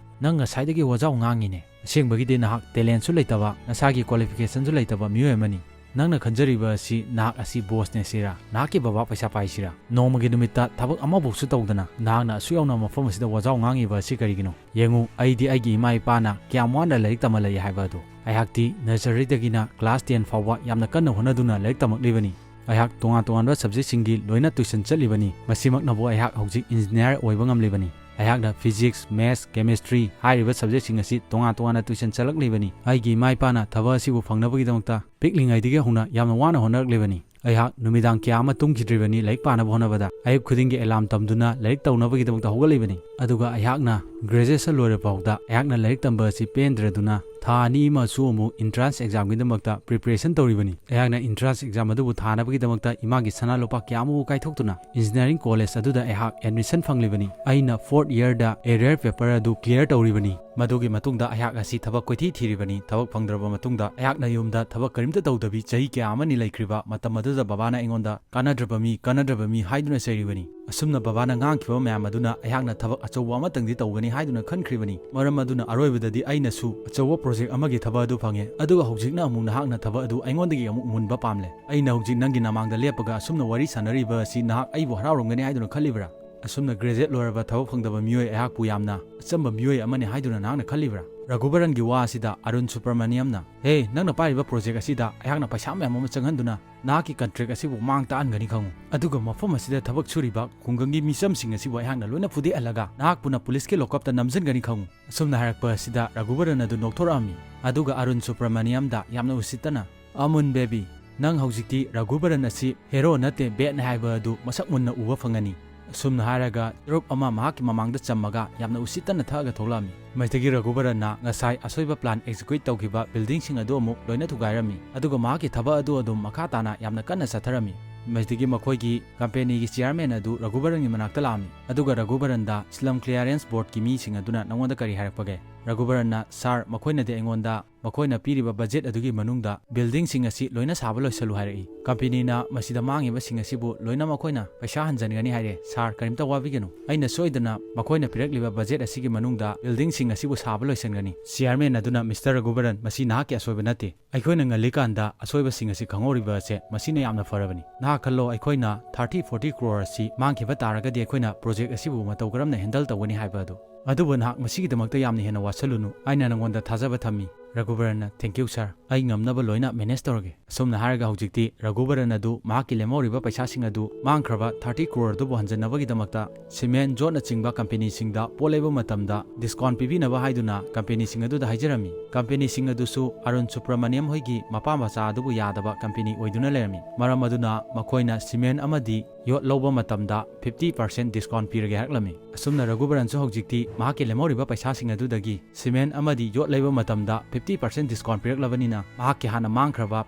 "ꯅꯪ ꯉꯁꯥꯏꯗꯒꯤ ꯋꯥꯖꯥꯎ ꯉꯥꯡꯉꯤꯅꯦ꯫ ꯑꯁꯦꯡꯕꯒꯤꯗꯤ ꯅꯍꯥꯛ talent ꯁꯨ ꯂꯩꯇꯕ, ꯅꯁꯥꯒꯤ qualification ꯁꯨ ꯂꯩꯇꯕ ꯃꯤꯑꯣꯏ ꯑꯃꯅꯤ꯫ ꯅꯪꯅ ꯈꯟꯖꯔꯤꯕ ꯑꯁꯤ ꯅꯍꯥꯛ ꯑꯁꯤ boss ꯅꯦ ꯁꯤꯔꯥ? ꯅꯍꯥꯛꯀꯤ ꯕꯕꯥ ꯄꯩꯁꯥ ꯄꯥꯏ ꯁꯤꯔꯥ? ꯅꯣꯡꯃꯒꯤ ꯅꯨꯃꯤꯠꯇ ꯊꯕꯛ ꯑꯃꯐꯥꯎꯁꯨ ꯇꯧꯗꯅ ꯅꯍꯥꯛꯅ ꯑꯁꯨꯛ ꯌꯥꯝꯅ ꯃꯐꯝ ꯑꯁꯤꯗ ꯋꯥꯖꯥꯎ ꯉꯥꯡꯉꯤꯕ ꯑꯁꯤ ꯀꯔꯤꯒꯤꯅꯣ? ꯌꯦꯡꯉꯨ, ꯑꯩꯗꯤ ꯑꯩꯒꯤ ꯏꯃꯥ ꯏꯄꯥꯅ ꯀꯌꯥꯝ ꯋꯥꯅ ꯂꯥꯏꯔꯤꯛ ꯇꯝꯍꯜꯂꯛꯏ ꯍꯥꯏꯕ ꯑꯗꯨ꯫ ꯑꯩꯍꯥꯛꯇꯤ nursery ꯗꯒꯤꯅ class ten ꯐꯥꯎꯕ ꯌꯥꯝꯅ ꯀꯟꯅ ꯍꯣꯠꯅꯗꯨꯅ ꯂꯥꯏꯔꯤꯛ ꯇꯝꯃꯛꯂꯤꯕꯅꯤ꯫ ꯑꯩꯍꯥꯛ ꯇꯣꯉꯥꯟ ꯇꯣꯉꯥꯟꯕ subject ꯁꯤꯡꯒꯤ ꯂꯣꯏꯅ tuition ꯆꯠꯂꯤꯕꯅꯤ꯫ ꯃꯁꯤꯃꯛꯅꯕꯨ ꯑꯩꯍꯥꯛ ꯍꯧꯖꯤꯛ engineer ꯑꯣꯏꯕ ꯉꯝꯂꯤꯕꯅꯤ꯫ ꯑꯩꯍꯥꯛꯅ physics, maths, chemistry ꯍꯥꯏꯔꯤꯕ subject ꯁꯤꯡ ꯑꯁꯤ ꯇꯣꯉꯥꯟ ꯇꯣꯉꯥꯟꯅ tuition ꯆꯠꯂꯛꯂꯤꯕꯅꯤ꯫ ꯑꯩꯒꯤ ꯏꯃꯥ ꯏꯄꯥꯅ ꯊꯕꯛ ꯑꯁꯤꯕꯨ ꯐꯪꯅꯕꯒꯤꯗꯃꯛꯇ ꯄꯤꯛꯂꯤꯉꯩꯗꯒꯤ ꯍꯧꯅ ꯌꯥꯝꯅ ꯋꯥꯅ ꯍꯣꯠꯅꯔꯛꯂꯤꯕꯅꯤ꯫ ꯑꯩꯍꯥꯛ ꯅꯨꯃꯤꯗꯥꯡ ꯀꯌꯥ ꯑꯃ ꯇꯨꯝꯈꯤꯗ꯭ꯔꯤꯕꯅꯤ ꯂꯥꯏꯔꯤꯛ ꯄꯥꯅꯕ ꯍꯣꯠꯅꯕꯗ꯫ ꯑꯌꯨꯛ ꯈꯨꯗꯤꯡꯒꯤ alarm ꯇꯝꯗꯨꯅ ꯂꯥꯏꯔꯤꯛ ꯇꯧꯅꯕꯒꯤꯗꯃꯛꯇ ꯍꯧꯒꯠꯂꯤꯕꯅꯤ꯫ ꯑꯗꯨꯒ ꯑꯩꯍꯥꯛꯅ graduation ꯂꯣꯏꯔ ꯐꯥꯎꯗ ꯑꯩꯍꯥꯛꯅ ꯂꯥꯏꯔꯤꯛ ꯇꯝꯕ ꯑꯁꯤ ꯄꯦꯟꯗ꯭ꯔꯗꯨꯅ ꯊꯥ ꯑꯅꯤ ꯑꯃꯁꯨ ꯑꯃꯨꯛ entrance exam ꯒꯤꯗꯃꯛꯇ preparation ꯇꯧꯔꯤꯕꯅꯤ꯫ ꯑꯩꯍꯥꯛꯅ entrance exam ꯑꯗꯨꯕꯨ ꯊꯥꯅꯕꯒꯤꯗꯃꯛꯇ ꯏꯃꯥꯒꯤ ꯁꯅꯥ ꯂꯨꯄꯥ ꯀꯌꯥ ꯑꯃꯕꯨ ꯀꯥꯏꯊꯣꯛꯇꯨꯅ engineering college ꯑꯗꯨꯗ ꯑꯩꯍꯥꯛ admission ꯐꯪꯂꯤꯕꯅꯤ꯫ ꯑꯩꯅ fourth year ꯗ arrear paper ꯑꯗꯨ clear ꯇꯧꯔꯤꯕꯅꯤ꯫ ꯃꯗꯨꯒꯤ ꯃꯇꯨꯡꯗ ꯑꯩꯍꯥꯛ ꯑꯁꯤ ꯊꯕꯛ ꯀꯣꯏꯊꯤ ꯊꯤꯔꯤꯕꯅꯤ꯫ ꯊꯕꯛ ꯐꯪꯗ꯭ꯔꯕ ꯃꯇꯨꯡꯗ ꯑꯩꯍꯥꯛꯅ ꯌꯨꯝꯗ ꯊꯕꯛ ꯀꯔꯤꯝꯇ ꯇꯧꯗꯕꯤ ꯆꯍꯤ ꯀꯌꯥ ꯑꯃꯅꯤ ꯂꯩꯈ꯭ꯔꯤꯕ꯫ ꯃꯇꯝ ꯑꯗꯨꯗ ꯕꯕꯥꯅ ꯑꯩꯉꯣꯟꯗ "ꯀꯥꯟꯅꯗ꯭ꯔꯕ ꯃꯤ, ꯀꯥꯟꯅꯗ꯭ꯔꯕ ꯃꯤ" ꯍꯥꯏꯗꯨꯅ ꯆꯩꯔꯤꯕꯅꯤ꯫ ꯑꯁꯨꯝꯅ ꯕꯕꯥꯅ ꯉꯥꯡꯈꯤꯕ ꯃꯌꯥꯝ ꯑꯗꯨꯅ ꯑꯩꯍꯥꯛꯅ ꯊꯕꯛ ꯑꯆꯧꯕ ꯑꯃꯇꯪꯗꯤ ꯇꯧꯒꯅꯤ ꯍꯥꯏꯗꯨꯅ ꯈꯟꯈ꯭ꯔꯤꯕꯅꯤ꯫ ꯃꯔꯝ ꯑꯗꯨꯅ ꯑꯔꯣꯏꯕꯗꯗꯤ ꯑꯩꯅꯁꯨ ꯑꯆꯧꯕ project ꯑꯃꯒꯤ ꯊꯕꯛ ꯑꯗꯨ ꯐꯪꯉꯦ꯫ ꯑꯗꯨꯒ ꯍꯧꯖꯤꯛꯅ ꯑꯃꯨꯛ ꯅꯍꯥꯛꯅ ꯊꯕꯛ ꯑꯗꯨ ꯑꯩꯉꯣꯟꯗꯒꯤ ꯑꯃꯨꯛ ꯃꯨꯟꯕ ꯄꯥꯝꯂꯦ꯫ ꯑꯩꯅ ꯍꯧꯖꯤꯛ ꯅꯪꯒꯤ ꯅꯃꯥꯡꯗ ꯂꯦꯞꯄꯒ ꯑꯁꯨꯝꯅ ꯋꯥꯔꯤ ꯁꯥꯟꯅꯔꯤꯕ ꯑꯁꯤ ꯅꯍꯥꯛ ꯑꯩꯕꯨ ꯍꯔꯥꯎꯔꯝꯒꯅꯤ ꯍꯥꯏꯗꯨꯅ ꯈꯜꯂꯤꯕ꯭ꯔꯥ? ꯑꯁꯨꯝꯅ graduate ꯂꯣꯏꯔꯕ ꯊꯕꯛ ꯐꯪꯗꯕ ꯃꯤꯑꯣꯏ ꯑꯩꯍꯥꯛꯄꯨ ꯌꯥꯝꯅ ꯑꯆꯝꯕ ꯃꯤꯑꯣꯏ ꯑꯃꯅꯤ ꯍꯥꯏꯗꯨꯅ ꯅꯍꯥꯛꯅ ꯈꯜꯂꯤꯕ꯭ꯔꯥ? ꯔꯘꯨꯕꯔꯟꯒꯤ ꯋꯥ ꯑꯁꯤꯗ ꯑꯔꯨꯟ ꯁꯨꯕ꯭ꯔꯃꯅꯤꯌꯝꯅ, "ꯍꯦ, ꯅꯪꯅ ꯄꯥꯏꯔꯤꯕ ꯄ꯭ꯔꯣꯖꯦꯛ ꯑꯁꯤꯗ ꯑꯩꯍꯥꯛꯅ ꯄꯩꯁꯥ ꯃꯌꯥꯝ ꯑꯃ ꯆꯪꯍꯟꯗꯨꯅ ꯅꯍꯥꯛꯀꯤ ꯀꯟꯇ꯭ꯔꯦꯛ ꯑꯁꯤꯕꯨ ꯃꯥꯡ ꯇꯥꯛꯍꯟꯒꯅꯤ ꯈꯪꯉꯨ꯫ ꯑꯗꯨꯒ ꯃꯐꯝ ꯑꯁꯤꯗ ꯊꯕꯛ ꯁꯨꯔꯤꯕ ꯈꯨꯡꯒꯪꯒꯤ ꯃꯤꯆꯝꯁꯤꯡ ꯑꯁꯤꯕꯨ ꯑꯩꯍꯥꯛꯅ ꯂꯣꯏꯅ ꯐꯨꯗꯦꯛꯍꯜꯂꯒ ꯅꯍꯥꯛꯄꯨꯅ ꯄꯨꯂꯤꯁꯀꯤ ꯂꯣꯀꯞꯇ ꯅꯝꯖꯟꯒꯅꯤ ꯈꯪꯉꯨ"꯫ ꯑꯁꯨꯝꯅ ꯍꯥꯏꯔꯛꯄ ꯑꯁꯤꯗ ꯔꯘꯨꯕꯔꯟ ꯑꯗꯨ ꯅꯣꯛꯊꯣꯔꯛꯑꯝꯃꯤ꯫ ꯑꯗꯨꯒ ꯑꯔꯨꯟ ꯁꯨꯕ꯭ꯔꯃꯅꯤꯌꯝꯗ ꯌꯥꯝꯅ ꯎꯁꯤꯠꯇꯅ, "ꯑꯃꯨꯟ ꯕꯦꯕꯤ, ꯅꯪ ꯍꯧꯖꯤꯛꯇꯤ ꯔꯘꯨꯕꯔꯟ ꯑꯁꯤ ꯍꯦꯔꯣ ꯅꯠꯇꯦ, ꯕꯦꯠꯅꯦ ꯍꯥꯏꯕ ꯑꯗꯨ ꯃꯁꯛ ꯃꯨꯟꯅ ꯎꯕ ꯐꯪꯉꯅꯤ"꯫ ꯑꯁꯨꯝꯅ ꯍꯥꯏꯔꯒ ꯆꯨꯔꯨꯞ ꯑꯃ ꯃꯍꯥꯛꯀꯤ ꯃꯃꯥꯡꯗ ꯆꯝꯃꯒ ꯌꯥꯝꯅ ꯎꯁꯤꯠꯇꯅ ꯊꯛꯑꯒ ꯊꯣꯛꯂꯛꯑꯝꯃꯤ꯫ ꯃꯁꯤꯗꯒꯤ ꯔꯘꯨꯕꯔꯟꯅ ꯉꯁꯥꯏ ꯑꯁꯣꯏꯕ ꯄ꯭ꯂꯥꯟ ꯑꯦꯛꯖꯤꯀ꯭ꯌꯨꯠ ꯇꯧꯈꯤꯕ ꯕꯤꯜꯗꯤꯡꯁꯤꯡ ꯑꯗꯨ ꯑꯃꯨꯛ ꯂꯣꯏꯅ ꯊꯨꯒꯥꯏꯔꯝꯃꯤ꯫ ꯑꯗꯨꯒ ꯃꯍꯥꯛꯀꯤ ꯊꯕꯛ ꯑꯗꯨ ꯑꯗꯨꯝ ꯃꯈꯥ ꯇꯥꯅ ꯌꯥꯝꯅ ꯀꯟꯅ ꯆꯠꯊꯔꯝꯃꯤ꯫ ꯃꯁꯤꯗꯒꯤ ꯃꯈꯣꯏꯒꯤ ꯀꯝꯄꯦꯅꯤꯒꯤ ꯆꯤꯌꯔꯃꯦꯟ ꯑꯗꯨ ꯔꯘꯨꯕꯔꯟꯒꯤ ꯃꯅꯥꯛꯇ ꯂꯥꯛꯑꯝꯃꯤ꯫ ꯑꯗꯨꯒ ꯔꯘꯨꯕꯔꯟꯗ, "ꯁ꯭ꯂꯝ ꯀ꯭ꯂꯤꯌꯥꯔꯦꯟꯁ ꯕꯣꯔꯗꯀꯤ ꯃꯤꯁꯤꯡ ꯑꯗꯨꯅ ꯅꯉꯣꯟꯗ ꯀꯔꯤ ꯍꯥꯏꯔꯛꯄꯒꯦ?" ꯔꯘꯨꯕꯔꯟꯅ, "ꯁꯥꯔ, ꯃꯈꯣꯏꯅꯗꯤ ꯑꯩꯉꯣꯟꯗ ꯃꯈꯣꯏꯅ ꯄꯤꯔꯤꯕ ꯕꯖꯦꯠ ꯑꯗꯨꯒꯤ ꯃꯅꯨꯡꯗ ꯕꯤꯜꯗꯤꯡꯁꯤꯡ ꯑꯁꯤ ꯂꯣꯏꯅ ꯁꯥꯕ ꯂꯣꯏꯁꯜꯂꯨ ꯍꯥꯏꯔꯛꯏ꯫ ꯀꯝꯄꯦꯅꯤꯅ ꯃꯁꯤꯗ ꯃꯥꯡꯉꯤꯕꯁꯤꯡ ꯑꯁꯤꯕꯨ ꯂꯣꯏꯅ ꯃꯈꯣꯏꯅ ꯄꯩꯁꯥ ꯍꯟꯖꯤꯟꯒꯅꯤ ꯍꯥꯏꯔꯦ꯫ ꯁꯥꯔ, ꯀꯔꯤꯝꯇ ꯋꯥꯕꯤꯒꯅꯨ꯫ ꯑꯩꯅ ꯁꯣꯏꯗꯅ ꯃꯈꯣꯏꯅ ꯄꯤꯔꯛꯂꯤꯕ ꯕꯖꯦꯠ ꯑꯁꯤꯒꯤ ꯃꯅꯨꯡꯗ ꯕꯤꯜꯗꯤꯡꯁꯤꯡ ꯑꯁꯤꯕꯨ ꯁꯥꯕ ꯂꯣꯏꯁꯤꯟꯒꯅꯤ"꯫ ꯆꯤꯌꯔꯃꯦꯟ ꯑꯗꯨꯅ, "ꯃꯤꯁꯇꯔ ꯔꯘꯨꯕꯔꯟ, ꯃꯁꯤ ꯅꯍꯥꯛꯀꯤ ꯑꯁꯣꯏꯕ ꯅꯠꯇꯦ꯫ ꯑꯩꯈꯣꯏꯅ ꯉꯜꯂꯤꯀꯥꯟꯗ ꯑꯁꯣꯏꯕꯁꯤꯡ ꯑꯁꯤ ꯈꯪꯍꯧꯔꯤꯕ ꯑꯁꯦ ꯃꯁꯤꯅ ꯌꯥꯝꯅ ꯐꯔꯕꯅꯤ꯫ ꯅꯍꯥꯛ ꯈꯜꯂꯣ, ꯑꯩꯈꯣꯏꯅ ꯊꯥꯔꯇꯤ ꯐꯣꯔꯇꯤ ꯀ꯭ꯔꯣꯔ ꯑꯁꯤ ꯃꯥꯡꯈꯤꯕ ꯇꯥꯔꯒꯗꯤ ꯑꯩꯈꯣꯏꯅ ꯄ꯭ꯔꯣꯖꯦꯛ ꯑꯁꯤꯕꯨ ꯃꯇꯧ ꯀꯔꯝꯅ ꯍꯦꯟꯗꯜ ꯇꯧꯒꯅꯤ ꯍꯥꯏꯕ ꯑꯗꯨ꯫ ꯑꯗꯨꯕꯨ ꯅꯍꯥꯛ ꯃꯁꯤꯒꯤꯗꯃꯛꯇ ꯌꯥꯝꯅ ꯍꯦꯟꯅ ꯋꯥꯁꯜꯂꯨꯅꯨ꯫ ꯑꯩꯅ ꯅꯉꯣꯟꯗ ꯊꯥꯖꯕ ꯊꯝꯃꯤ"꯫ ꯔꯘꯨꯕꯔꯟꯅ, "ꯊꯦꯡꯀ꯭ꯌꯨ ꯁꯥꯔ, ꯑꯩ ꯉꯝꯅꯕ ꯂꯣꯏꯅ ꯃꯦꯅꯦꯖ ꯇꯧꯔꯒꯦ"꯫ ꯑꯁꯨꯝꯅ ꯍꯥꯏꯔꯒ ꯍꯧꯖꯤꯛꯇꯤ ꯔꯘꯨꯕꯔꯟ ꯑꯗꯨ ꯃꯍꯥꯛꯀꯤ ꯂꯦꯝꯍꯧꯔꯤꯕ ꯄꯩꯁꯥꯁꯤꯡ ꯑꯗꯨ ꯃꯥꯡꯈ꯭ꯔꯕ ꯊꯥꯔꯇꯤ ꯀ꯭ꯔꯣꯔ ꯑꯗꯨꯕꯨ ꯍꯟꯖꯤꯟꯅꯕꯒꯤꯗꯃꯛꯇ ꯁꯤꯃꯦꯟ, ꯌꯣꯠꯅꯆꯤꯡꯕ ꯀꯝꯄꯦꯅꯤꯁꯤꯡꯗ ꯄꯣꯠ ꯂꯩꯕ ꯃꯇꯝꯗ ꯗꯤꯁꯀꯥꯎꯟ ꯄꯤꯕꯤꯅꯕ ꯍꯥꯏꯗꯨꯅ ꯀꯝꯄꯦꯅꯤꯁꯤꯡ ꯑꯗꯨꯗ ꯍꯥꯏꯖꯔꯝꯃꯤ꯫ ꯀꯝꯄꯦꯅꯤꯁꯤꯡ ꯑꯗꯨꯁꯨ ꯑꯔꯨꯟ ꯁꯨꯕ꯭ꯔꯃꯅꯤꯌꯝ ꯍꯣꯏꯒꯤ ꯃꯄꯥ ꯃꯆꯥ ꯑꯗꯨꯕꯨ ꯌꯥꯗꯕ ꯀꯝꯄꯦꯅꯤ ꯑꯣꯏꯗꯨꯅ ꯂꯩꯔꯝꯃꯤ꯫ ꯃꯔꯝ ꯑꯗꯨꯅ ꯃꯈꯣꯏꯅ ꯁꯤꯃꯦꯟ ꯑꯃꯗꯤ ꯌꯣꯠ ꯂꯧꯕ ꯃꯇꯝꯗ ꯐꯤꯐꯇꯤ ꯄꯥꯔꯁꯦꯟ ꯗꯤꯁꯀꯥꯎꯟ ꯄꯤꯔꯒꯦ ꯍꯥꯏꯔꯛꯂꯝꯃꯤ꯫ ꯑꯁꯨꯝꯅ ꯔꯘꯨꯕꯔꯟꯁꯨ ꯍꯧꯖꯤꯛꯇꯤ ꯃꯍꯥꯛꯀꯤ ꯂꯦꯝꯍꯧꯔꯤꯕ ꯄꯩꯁꯥꯁꯤꯡ ꯑꯗꯨꯗꯒꯤ ꯁꯤꯃꯦꯟ ꯑꯃꯗꯤ ꯌꯣꯠ ꯂꯩꯕ ꯃꯇꯝꯗ ꯐꯤꯐꯇꯤ ꯄꯥꯔꯁꯦꯟ ꯗꯤꯁꯀꯥꯎꯟ ꯄꯤꯔꯛꯂꯕꯅꯤꯅ ꯃꯍꯥꯛꯀꯤ ꯍꯥꯟꯅ ꯃꯥꯡꯈ꯭ꯔꯕ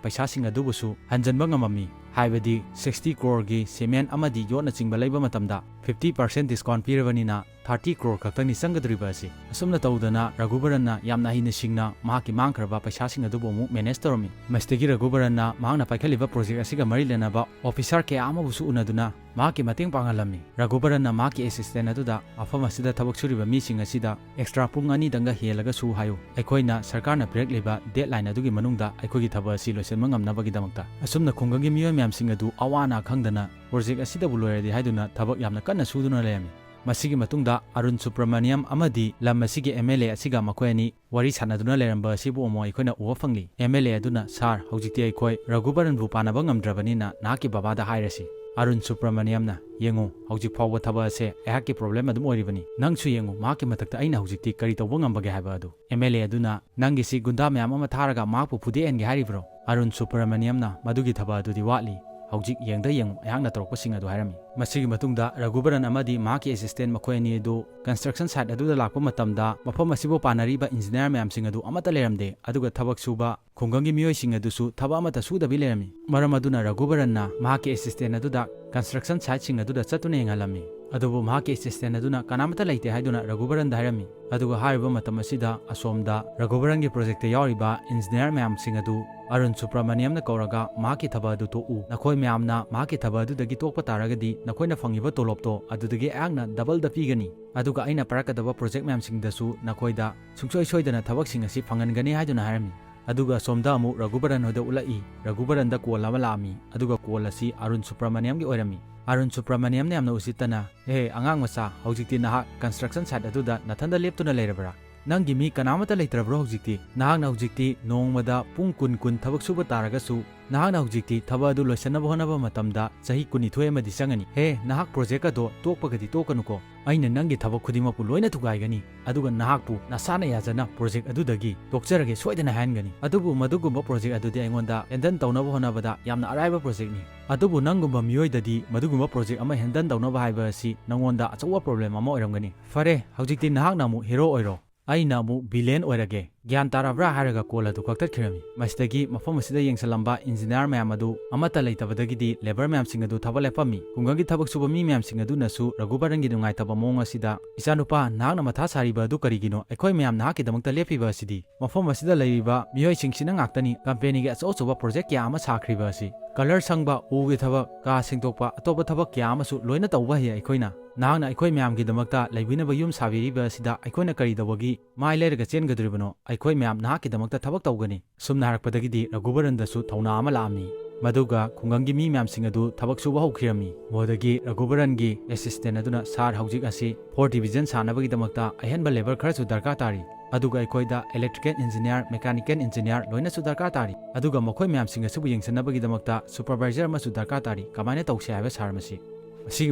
ꯄꯩꯁꯥꯁꯤꯡ ꯑꯗꯨꯕꯨꯁꯨ ꯍꯟꯖꯤꯟꯕ ꯉꯝꯃꯝꯃꯤ꯫ ꯍꯥꯏꯕꯗꯤ ꯁꯤꯛꯁꯇꯤ ꯀ꯭ꯔꯣꯔꯒꯤ ꯁꯤꯃꯦꯟ ꯑꯃꯗꯤ ꯌꯣꯠꯅꯆꯤꯡꯕ ꯂꯩꯕ ꯃꯇꯝꯗ ꯐꯤꯐꯇꯤ ꯄꯥꯔꯁꯦꯟ ꯗꯤꯁꯀꯥꯎꯟ ꯄꯤꯔꯕꯅꯤꯅ ꯊꯥꯔꯇꯤ ꯀ꯭ꯔꯣꯔ ꯈꯛꯇꯅꯤ ꯆꯪꯒꯗꯧꯔꯤꯕ ꯑꯁꯤ꯫ ꯑꯁꯨꯝꯅ ꯇꯧꯗꯅ ꯔꯘꯨꯕꯔꯟꯅ ꯌꯥꯝꯅ ꯍꯩꯅ ꯁꯤꯡꯅ ꯃꯍꯥꯛꯀꯤ ꯃꯥꯡꯈ꯭ꯔꯕ ꯄꯩꯁꯥꯁꯤꯡ ꯑꯗꯨꯕꯨ ꯑꯃꯨꯛ ꯃꯦꯅꯦꯖ ꯇꯧꯔꯝꯃꯤ꯫ ꯃꯁꯤꯗꯒꯤ ꯔꯘꯨꯕꯔꯟꯅ ꯃꯍꯥꯛꯅ ꯄꯥꯏꯈꯠꯂꯤꯕ ꯄ꯭ꯔꯣꯖꯦꯛ ꯑꯁꯤꯒ ꯃꯔꯤ ꯂꯩꯅꯕ ꯑꯣꯐꯤꯁꯥꯔ ꯀꯌꯥ ꯑꯃꯕꯨꯁꯨ ꯎꯅꯗꯨꯅ ꯃꯍꯥꯛꯀꯤ ꯃꯇꯦꯡ ꯄꯥꯡꯍꯜꯂꯝꯃꯤ꯫ ꯔꯘꯨꯕꯔꯟꯅ ꯃꯍꯥꯛꯀꯤ ꯑꯦꯁꯤꯁꯇꯦꯟ ꯑꯗꯨꯗ ꯃꯐꯝ ꯑꯁꯤꯗ ꯊꯕꯛ ꯁꯨꯔꯤꯕ ꯃꯤꯁꯤꯡ ꯑꯁꯤꯗ ꯑꯦꯛꯁꯇ꯭ꯔꯥ ꯄꯨꯡ ꯑꯅꯤꯗꯪꯒ ꯍꯦꯜꯂꯒ ꯁꯨ ꯍꯥꯏꯌꯨ꯫ ꯑꯩꯈꯣꯏꯅ ꯁꯔꯀꯥꯔꯅ ꯄꯤꯔꯛꯂꯤꯕ ꯗꯦꯗꯂꯥꯏꯟ ꯑꯗꯨꯒꯤ ꯃꯅꯨꯡꯗ ꯑꯩꯈꯣꯏꯒꯤ ꯊꯕꯛ ꯑꯁꯤ ꯂꯣꯏꯁꯤꯟꯕ ꯉꯝꯅꯕꯒꯤꯗꯃꯛꯇ꯫ ꯑꯁꯨꯝꯅ ꯈꯨꯡꯒꯪꯒꯤ ꯃꯤꯑꯣꯏ ꯃꯌꯥꯝꯁꯤꯡ ꯑꯗꯨ ꯑꯋꯥ ꯑꯅꯥ ꯈꯪꯗꯅ ꯄ꯭ꯔꯣꯖꯦꯛ ꯑꯁꯤꯗꯕꯨ ꯂꯣꯏꯔꯗꯤ ꯍꯥꯏꯗꯨꯅ ꯊꯕꯛ ꯌꯥꯝꯅ ꯀꯟꯅ ꯁꯨꯗꯨꯅ ꯂꯩꯔꯝꯃꯤ꯫ ꯃꯁꯤꯒꯤ ꯃꯇꯨꯡꯗ ꯑꯔꯨꯟ ꯁꯨꯕ꯭ꯔꯃꯅꯤꯌꯝ ꯑꯃꯗꯤ ꯂꯝ ꯑꯁꯤꯒꯤ ꯑꯦꯝ ꯑꯦꯜ ꯑꯦ ꯑꯁꯤꯒ ꯃꯈꯣꯏ ꯑꯅꯤ ꯋꯥꯔꯤ ꯁꯥꯟꯅꯗꯨꯅ ꯂꯩꯔꯝꯕ ꯑꯁꯤꯕꯨ ꯑꯃꯨꯛ ꯑꯩꯈꯣꯏꯅ ꯎꯕ ꯐꯪꯂꯤ꯫ ꯑꯦꯝ ꯑꯦꯜ ꯑꯦ ꯑꯗꯨꯅ, "ꯁꯥꯔ, ꯍꯧꯖꯤꯛꯇꯤ ꯑꯩꯈꯣꯏ ꯔꯘꯨꯕꯔꯟꯕꯨ ꯄꯥꯟꯅꯕ ꯉꯝꯗ꯭ꯔꯕꯅꯤꯅ ꯅꯍꯥꯛꯀꯤ ꯕꯕꯥꯗ ꯍꯥꯏꯔꯁꯤ꯫" ꯑꯔꯨꯟ ꯁꯨꯕ꯭ꯔꯃꯅꯤꯌꯝꯅ, "ꯌꯦꯡꯉꯨ, ꯍꯧꯖꯤꯛ ꯐꯥꯎꯕ ꯊꯕꯛ ꯑꯁꯦ ꯑꯩꯍꯥꯛꯀꯤ ꯄ꯭ꯔꯣꯕ꯭ꯂꯦꯝ ꯑꯗꯨꯝ ꯑꯣꯏꯔꯤꯕꯅꯤ꯫ ꯅꯪꯁꯨ ꯌꯦꯡꯉꯨ, ꯃꯍꯥꯛꯀꯤ ꯃꯊꯛꯇ ꯑꯩꯅ ꯍꯧꯖꯤꯛꯇꯤ ꯀꯔꯤ ꯇꯧꯕ ꯉꯝꯕꯒꯦ ꯍꯥꯏꯕ ꯑꯗꯨ꯫" ꯑꯦꯝ ꯑꯦꯜ ꯑꯦ ꯑꯗꯨꯅ, "ꯅꯪꯒꯤꯁꯤ ꯒꯨꯟꯗꯥ ꯃꯌꯥꯝ ꯑꯃ ꯊꯥꯔꯒ ꯃꯍꯥꯛꯄꯨ ꯐꯨꯗꯦꯛꯍꯟꯒꯦ ꯍꯥꯏꯔꯤꯕ꯭ꯔꯣ?" ꯑꯔꯨꯟ ꯁꯨꯕ꯭ꯔꯃꯅꯤꯌꯝꯅ, "ꯃꯗꯨꯒꯤ ꯊꯕꯛ ꯑꯗꯨꯗꯤ ꯋꯥꯠꯂꯤ꯫ ꯍꯧꯖꯤꯛ ꯌꯦꯡꯗ ꯌꯦꯡꯉꯨ ꯑꯩꯍꯥꯛꯅ ꯇꯧꯔꯛꯄꯁꯤꯡ ꯑꯗꯨ" ꯍꯥꯏꯔꯝꯃꯤ꯫ ꯃꯁꯤꯒꯤ ꯃꯇꯨꯡꯗ ꯔꯘꯨꯕꯔꯟ ꯑꯃꯗꯤ ꯃꯍꯥꯛꯀꯤ ꯑꯦꯁꯤꯁꯇꯦꯟ ꯃꯈꯣꯏ ꯑꯅꯤ ꯑꯗꯨ ꯀꯟꯁꯇ꯭ꯔꯛꯁꯟ ꯁꯥꯏꯠ ꯑꯗꯨꯗ ꯂꯥꯛꯄ ꯃꯇꯝꯗ, ꯃꯐꯝ ꯑꯁꯤꯕꯨ ꯄꯥꯟꯅꯔꯤꯕ ꯏꯟꯖꯤꯅꯤꯌꯥꯔ ꯃꯌꯥꯝꯁꯤꯡ ꯑꯗꯨ ꯑꯃꯠꯇ ꯂꯩꯔꯝꯗꯦ, ꯑꯗꯨꯒ ꯊꯕꯛ ꯁꯨꯕ ꯈꯨꯡꯒꯪꯒꯤ ꯃꯤꯑꯣꯏꯁꯤꯡ ꯑꯗꯨꯁꯨ ꯊꯕꯛ ꯑꯃꯠꯇ ꯁꯨꯗꯕꯤ ꯂꯩꯔꯝꯃꯤ꯫ ꯃꯔꯝ ꯑꯗꯨꯅ ꯔꯘꯨꯕꯔꯟꯅ ꯃꯍꯥꯛꯀꯤ ꯑꯦꯁꯤꯁꯇꯦꯟ ꯑꯗꯨꯗ ꯀꯟꯁꯇ꯭ꯔꯛꯁꯟ ꯁꯥꯏꯠꯁꯤꯡ ꯑꯗꯨꯗ ꯆꯠꯇꯨꯅ ꯌꯦꯡꯍꯜꯂꯝꯃꯤ꯫ ꯑꯗꯨꯕꯨ ꯃꯍꯥꯛꯀꯤ ꯑꯦꯁꯤꯁꯇꯦꯟ ꯑꯗꯨꯅ ꯀꯅꯥꯃꯠꯇ ꯂꯩꯇꯦ ꯍꯥꯏꯗꯨꯅ ꯔꯘꯨꯕꯔꯟꯗ ꯍꯥꯏꯔꯝꯃꯤ꯫ ꯑꯗꯨꯒ ꯍꯥꯏꯔꯤꯕ ꯃꯇꯝ ꯑꯁꯤꯗ ꯑꯁꯣꯝꯗ ꯔꯘꯨꯕꯔꯟꯒꯤ ꯄ꯭ꯔꯣꯖꯦꯛꯇ ꯌꯥꯎꯔꯤꯕ ꯏꯟꯖꯤꯅꯤꯌꯥꯔ ꯃꯌꯥꯝꯁꯤꯡ ꯑꯗꯨ ꯑꯔꯨꯟ ꯁꯨꯕ꯭ꯔꯃꯅꯤꯌꯝꯅ ꯀꯧꯔꯒ, "ꯃꯍꯥꯛꯀꯤ ꯊꯕꯛ ꯑꯗꯨ ꯇꯣꯛꯎ꯫ ꯅꯈꯣꯏ ꯃꯌꯥꯝꯅ ꯃꯍꯥꯛꯀꯤ ꯊꯕꯛ ꯑꯗꯨꯗꯒꯤ ꯇꯣꯛꯄ ꯇꯥꯔꯒꯗꯤ ꯅꯈꯣꯏꯅ ꯐꯪꯉꯤꯕ ꯇꯣꯂꯣꯞꯇꯣ ꯑꯗꯨꯗꯒꯤ ꯑꯩꯍꯥꯛꯅ ꯗꯕꯜꯗ ꯄꯤꯒꯅꯤ꯫ ꯑꯗꯨꯒ ꯑꯩꯅ ꯄꯥꯏꯔꯛꯀꯗꯕ ꯄ꯭ꯔꯣꯖꯦꯛ ꯃꯌꯥꯝꯁꯤꯡꯗꯁꯨ ꯅꯈꯣꯏꯗ ꯁꯨꯡꯁꯣꯏ ꯁꯣꯏꯗꯅ ꯊꯕꯛꯁꯤꯡ ꯑꯁꯤ ꯐꯪꯍꯟꯒꯅꯤ" ꯍꯥꯏꯗꯨꯅ ꯍꯥꯏꯔꯝꯃꯤ꯫ ꯑꯗꯨꯒ ꯑꯁꯣꯝꯗ ꯑꯃꯨꯛ ꯔꯘꯨꯕꯔꯟ ꯍꯣꯏꯗ ꯎꯠꯂꯛꯏ꯫ ꯔꯘꯨꯕꯔꯟꯗ ꯀꯣꯜ ꯑꯃ ꯂꯥꯛꯑꯝꯃꯤ, ꯑꯗꯨꯒ ꯀꯣꯜ ꯑꯁꯤ ꯑꯔꯨꯟ ꯁꯨꯕ꯭ꯔꯃꯅꯤꯌꯝꯒꯤ ꯑꯣꯏꯔꯝꯃꯤ꯫ ꯑꯔꯨꯟ ꯁꯨꯕ꯭ꯔꯃꯅꯤꯌꯝꯅ ꯌꯥꯝꯅ ꯎꯁꯤꯠꯇꯅ, "ꯍꯦ, ꯑꯉꯥꯡ ꯃꯆꯥ, ꯍꯧꯖꯤꯛꯇꯤ ꯅꯍꯥꯛ ꯀꯟꯁꯇ꯭ꯔꯛꯁꯟ ꯁꯥꯏꯠ ꯑꯗꯨꯗ ꯅꯊꯟꯗ ꯂꯦꯞꯇꯨꯅ ꯂꯩꯔꯕ꯭ꯔꯥ? ꯅꯪꯒꯤ ꯃꯤ ꯀꯅꯥꯃꯠꯇ ꯂꯩꯇ꯭ꯔꯕ꯭ꯔꯣ ꯍꯧꯖꯤꯛꯇꯤ? ꯅꯍꯥꯛꯅ ꯍꯧꯖꯤꯛꯇꯤ ꯅꯣꯡꯃꯗ ꯄꯨꯡ ꯀꯨꯟ ꯀꯨꯟ ꯊꯕꯛ ꯁꯨꯕ ꯇꯥꯔꯒꯁꯨ, ꯅꯍꯥꯛꯅ ꯍꯧꯖꯤꯛꯇꯤ ꯊꯕꯛ ꯑꯗꯨ ꯂꯣꯏꯁꯤꯟꯅꯕ ꯍꯣꯠꯅꯕ ꯃꯇꯝꯗ ꯆꯍꯤ ꯀꯨꯟꯅꯤꯊꯣꯏ ꯑꯃꯗꯤ ꯆꯪꯒꯅꯤ꯫ ꯍꯦ, ꯅꯍꯥꯛ ꯄ꯭ꯔꯣꯖꯦꯛ ꯑꯗꯣ ꯇꯣꯛꯄꯒꯗꯤ ꯇꯣꯛꯀꯅꯨꯀꯣ꯫ ꯑꯩꯅ ꯅꯪꯒꯤ ꯊꯕꯛ ꯈꯨꯗꯤꯡꯃꯛꯄꯨ ꯂꯣꯏꯅ ꯊꯨꯒꯥꯏꯒꯅꯤ, ꯑꯗꯨꯒ ꯅꯍꯥꯛꯄꯨ ꯅꯁꯥꯅ ꯌꯥꯖꯅ ꯄ꯭ꯔꯣꯖꯦꯛ ꯑꯗꯨꯗꯒꯤ ꯇꯣꯛꯆꯔꯒꯦ ꯁꯣꯏꯗꯅ" ꯍꯥꯏꯍꯟꯒꯅꯤ꯫ ꯑꯗꯨꯕꯨ ꯃꯗꯨꯒꯨꯝꯕ ꯄ꯭ꯔꯣꯖꯦꯛ ꯑꯗꯨꯗꯤ ꯑꯩꯉꯣꯟꯗ ꯍꯦꯟꯗꯜ ꯇꯧꯅꯕ ꯍꯣꯠꯅꯕꯗ ꯌꯥꯝꯅ ꯑꯔꯥꯏꯕ ꯄ꯭ꯔꯣꯖꯦꯛꯅꯤ꯫ ꯑꯗꯨꯕꯨ ꯅꯪꯒꯨꯝꯕ ꯃꯤꯑꯣꯏꯗꯗꯤ ꯃꯗꯨꯒꯨꯝꯕ ꯄ꯭ꯔꯣꯖꯦꯛ ꯑꯃ ꯍꯦꯟꯗꯜ ꯇꯧꯅꯕ ꯍꯥꯏꯕ ꯑꯁꯤ ꯅꯪꯉꯣꯟꯗ ꯑꯆꯧꯕ ꯄ꯭ꯔꯣꯕ꯭ꯂꯦꯝ ꯑꯃ ꯑꯣꯏꯔꯝꯒꯅꯤ꯫ ꯐꯔꯦ, ꯍꯧꯖꯤꯛꯇꯤ ꯅꯍꯥꯛꯅ ꯑꯃꯨꯛ ꯍꯤꯔꯣ ꯑꯣꯏꯔꯣ, ꯑꯩꯅ ꯑꯃꯨꯛ ꯚꯤꯂꯦꯟ ꯑꯣꯏꯔꯒꯦ꯫ "ꯒ꯭ꯌꯥꯟ ꯇꯥꯔꯕ꯭ꯔꯥ?" ꯍꯥꯏꯔꯒ ꯀꯣꯜ ꯑꯗꯨ ꯀꯛꯊꯠꯈꯤꯔꯝꯃꯤ꯫ ꯃꯁꯤꯗꯒꯤ ꯃꯐꯝ ꯑꯁꯤꯗ ꯌꯦꯡꯁꯤꯜꯂꯝꯕ ꯏꯟꯖꯤꯅꯤꯌꯥꯔ ꯃꯌꯥꯝ ꯑꯗꯨ ꯑꯃꯠꯇ ꯂꯩꯇꯕꯗꯒꯤꯗꯤ ꯂꯦꯕꯔ ꯃꯌꯥꯝꯁꯤꯡ ꯑꯗꯨ ꯊꯕꯛ ꯂꯦꯞꯄꯝꯃꯤ꯫ ꯈꯨꯡꯒꯪꯒꯤ ꯊꯕꯛ ꯁꯨꯕ ꯃꯤ ꯃꯌꯥꯝꯁꯤꯡ ꯑꯗꯨꯅꯁꯨ ꯔꯘꯨꯕꯔꯟꯒꯤ ꯅꯨꯡꯉꯥꯏꯇꯕ ꯃꯑꯣꯡ ꯑꯁꯤꯗ, "ꯏꯆꯥꯅꯨꯄꯥ, ꯅꯍꯥꯛꯅ ꯃꯊꯥ ꯁꯥꯔꯤꯕ ꯑꯗꯨ ꯀꯔꯤꯒꯤꯅꯣ? ꯑꯩꯈꯣꯏ ꯃꯌꯥꯝ ꯅꯍꯥꯛꯀꯤꯗꯃꯛꯇ ꯂꯦꯞꯄꯤꯕ ꯑꯁꯤꯗꯤ꯫ ꯃꯐꯝ ꯑꯁꯤꯗ ꯂꯩꯔꯤꯕ ꯃꯤꯑꯣꯏꯁꯤꯡꯁꯤꯅ ꯉꯥꯛꯇꯅꯤ ꯀꯝꯄꯦꯅꯤꯒꯤ ꯑꯆꯧ ꯑꯆꯧꯕ ꯄ꯭ꯔꯣꯖꯦꯛ ꯀꯌꯥ ꯑꯃ ꯁꯥꯈ꯭ꯔꯤꯕ ꯑꯁꯤ꯫ ꯀꯂꯔ ꯁꯪꯕ, ꯎꯒꯤ ꯊꯕꯛ, ꯀꯥ ꯁꯦꯡꯗꯣꯛꯄ, ꯑꯇꯣꯞꯄ ꯊꯕꯛ ꯀꯌꯥ ꯑꯃꯁꯨ ꯂꯣꯏꯅ ꯇꯧꯕ ꯍꯩ ꯑꯩꯈꯣꯏꯅ꯫ ꯅꯍꯥꯛꯅ ꯑꯩꯈꯣꯏ ꯃꯌꯥꯝꯒꯤꯗꯃꯛꯇ ꯂꯩꯕꯤꯅꯕ ꯌꯨꯝ ꯁꯥꯕꯤꯔꯤꯕ ꯑꯁꯤꯗ ꯑꯩꯈꯣꯏꯅ ꯀꯔꯤ ꯇꯧꯕꯒꯤ ꯃꯥꯏ ꯂꯩꯔꯒ ꯆꯦꯟꯒꯗꯧꯔꯤꯕꯅꯣ? ꯑꯩꯈꯣꯏ ꯃꯌꯥꯝ ꯅꯍꯥꯛꯀꯤꯗꯃꯛꯇ ꯊꯕꯛ ꯇꯧꯒꯅꯤ꯫" ꯁꯨꯝꯅ ꯍꯥꯏꯔꯛꯄꯗꯒꯤꯗꯤ ꯔꯘꯨꯕꯔꯟꯗꯁꯨ ꯊꯧꯅꯥ ꯑꯃ ꯂꯥꯛꯑꯝꯃꯤ꯫ ꯃꯗꯨꯒ ꯈꯨꯡꯒꯪꯒꯤ ꯃꯤ ꯃꯌꯥꯝꯁꯤꯡ ꯑꯗꯨ ꯊꯕꯛ ꯁꯨꯕ ꯍꯧꯈꯤꯔꯝꯃꯤ꯫ ꯃꯗꯨꯗꯒꯤ ꯔꯘꯨꯕꯔꯟꯒꯤ assistant ꯑꯗꯨꯅ, "Sir, ꯍꯧꯖꯤꯛ ꯑꯁꯤ fourth division ꯁꯥꯟꯅꯕꯒꯤꯗꯃꯛꯇ ꯑꯍꯦꯟꯕ labour ꯈꯔꯁꯨ ꯗꯔꯀꯥꯔ ꯇꯥꯔꯤ, ꯑꯗꯨꯒ ꯑꯩꯈꯣꯏꯗ electrical engineer, mechanical engineer ꯂꯣꯏꯅꯁꯨ ꯗꯔꯀꯥꯔ ꯇꯥꯔꯤ, ꯑꯗꯨꯒ ꯃꯈꯣꯏ ꯃꯌꯥꯝꯁꯤꯡ ꯑꯁꯤꯕꯨ ꯌꯦꯡꯁꯤꯟꯅꯕꯒꯤꯗꯃꯛꯇ supervisor ꯑꯃꯁꯨ ꯗꯔꯀꯥꯔ ꯇꯥꯔꯤ, ꯀꯃꯥꯏꯅ ꯇꯧꯁꯦ ꯍꯥꯏꯕ, sir, ꯃꯁꯤ?" ꯃꯁꯤꯒꯤ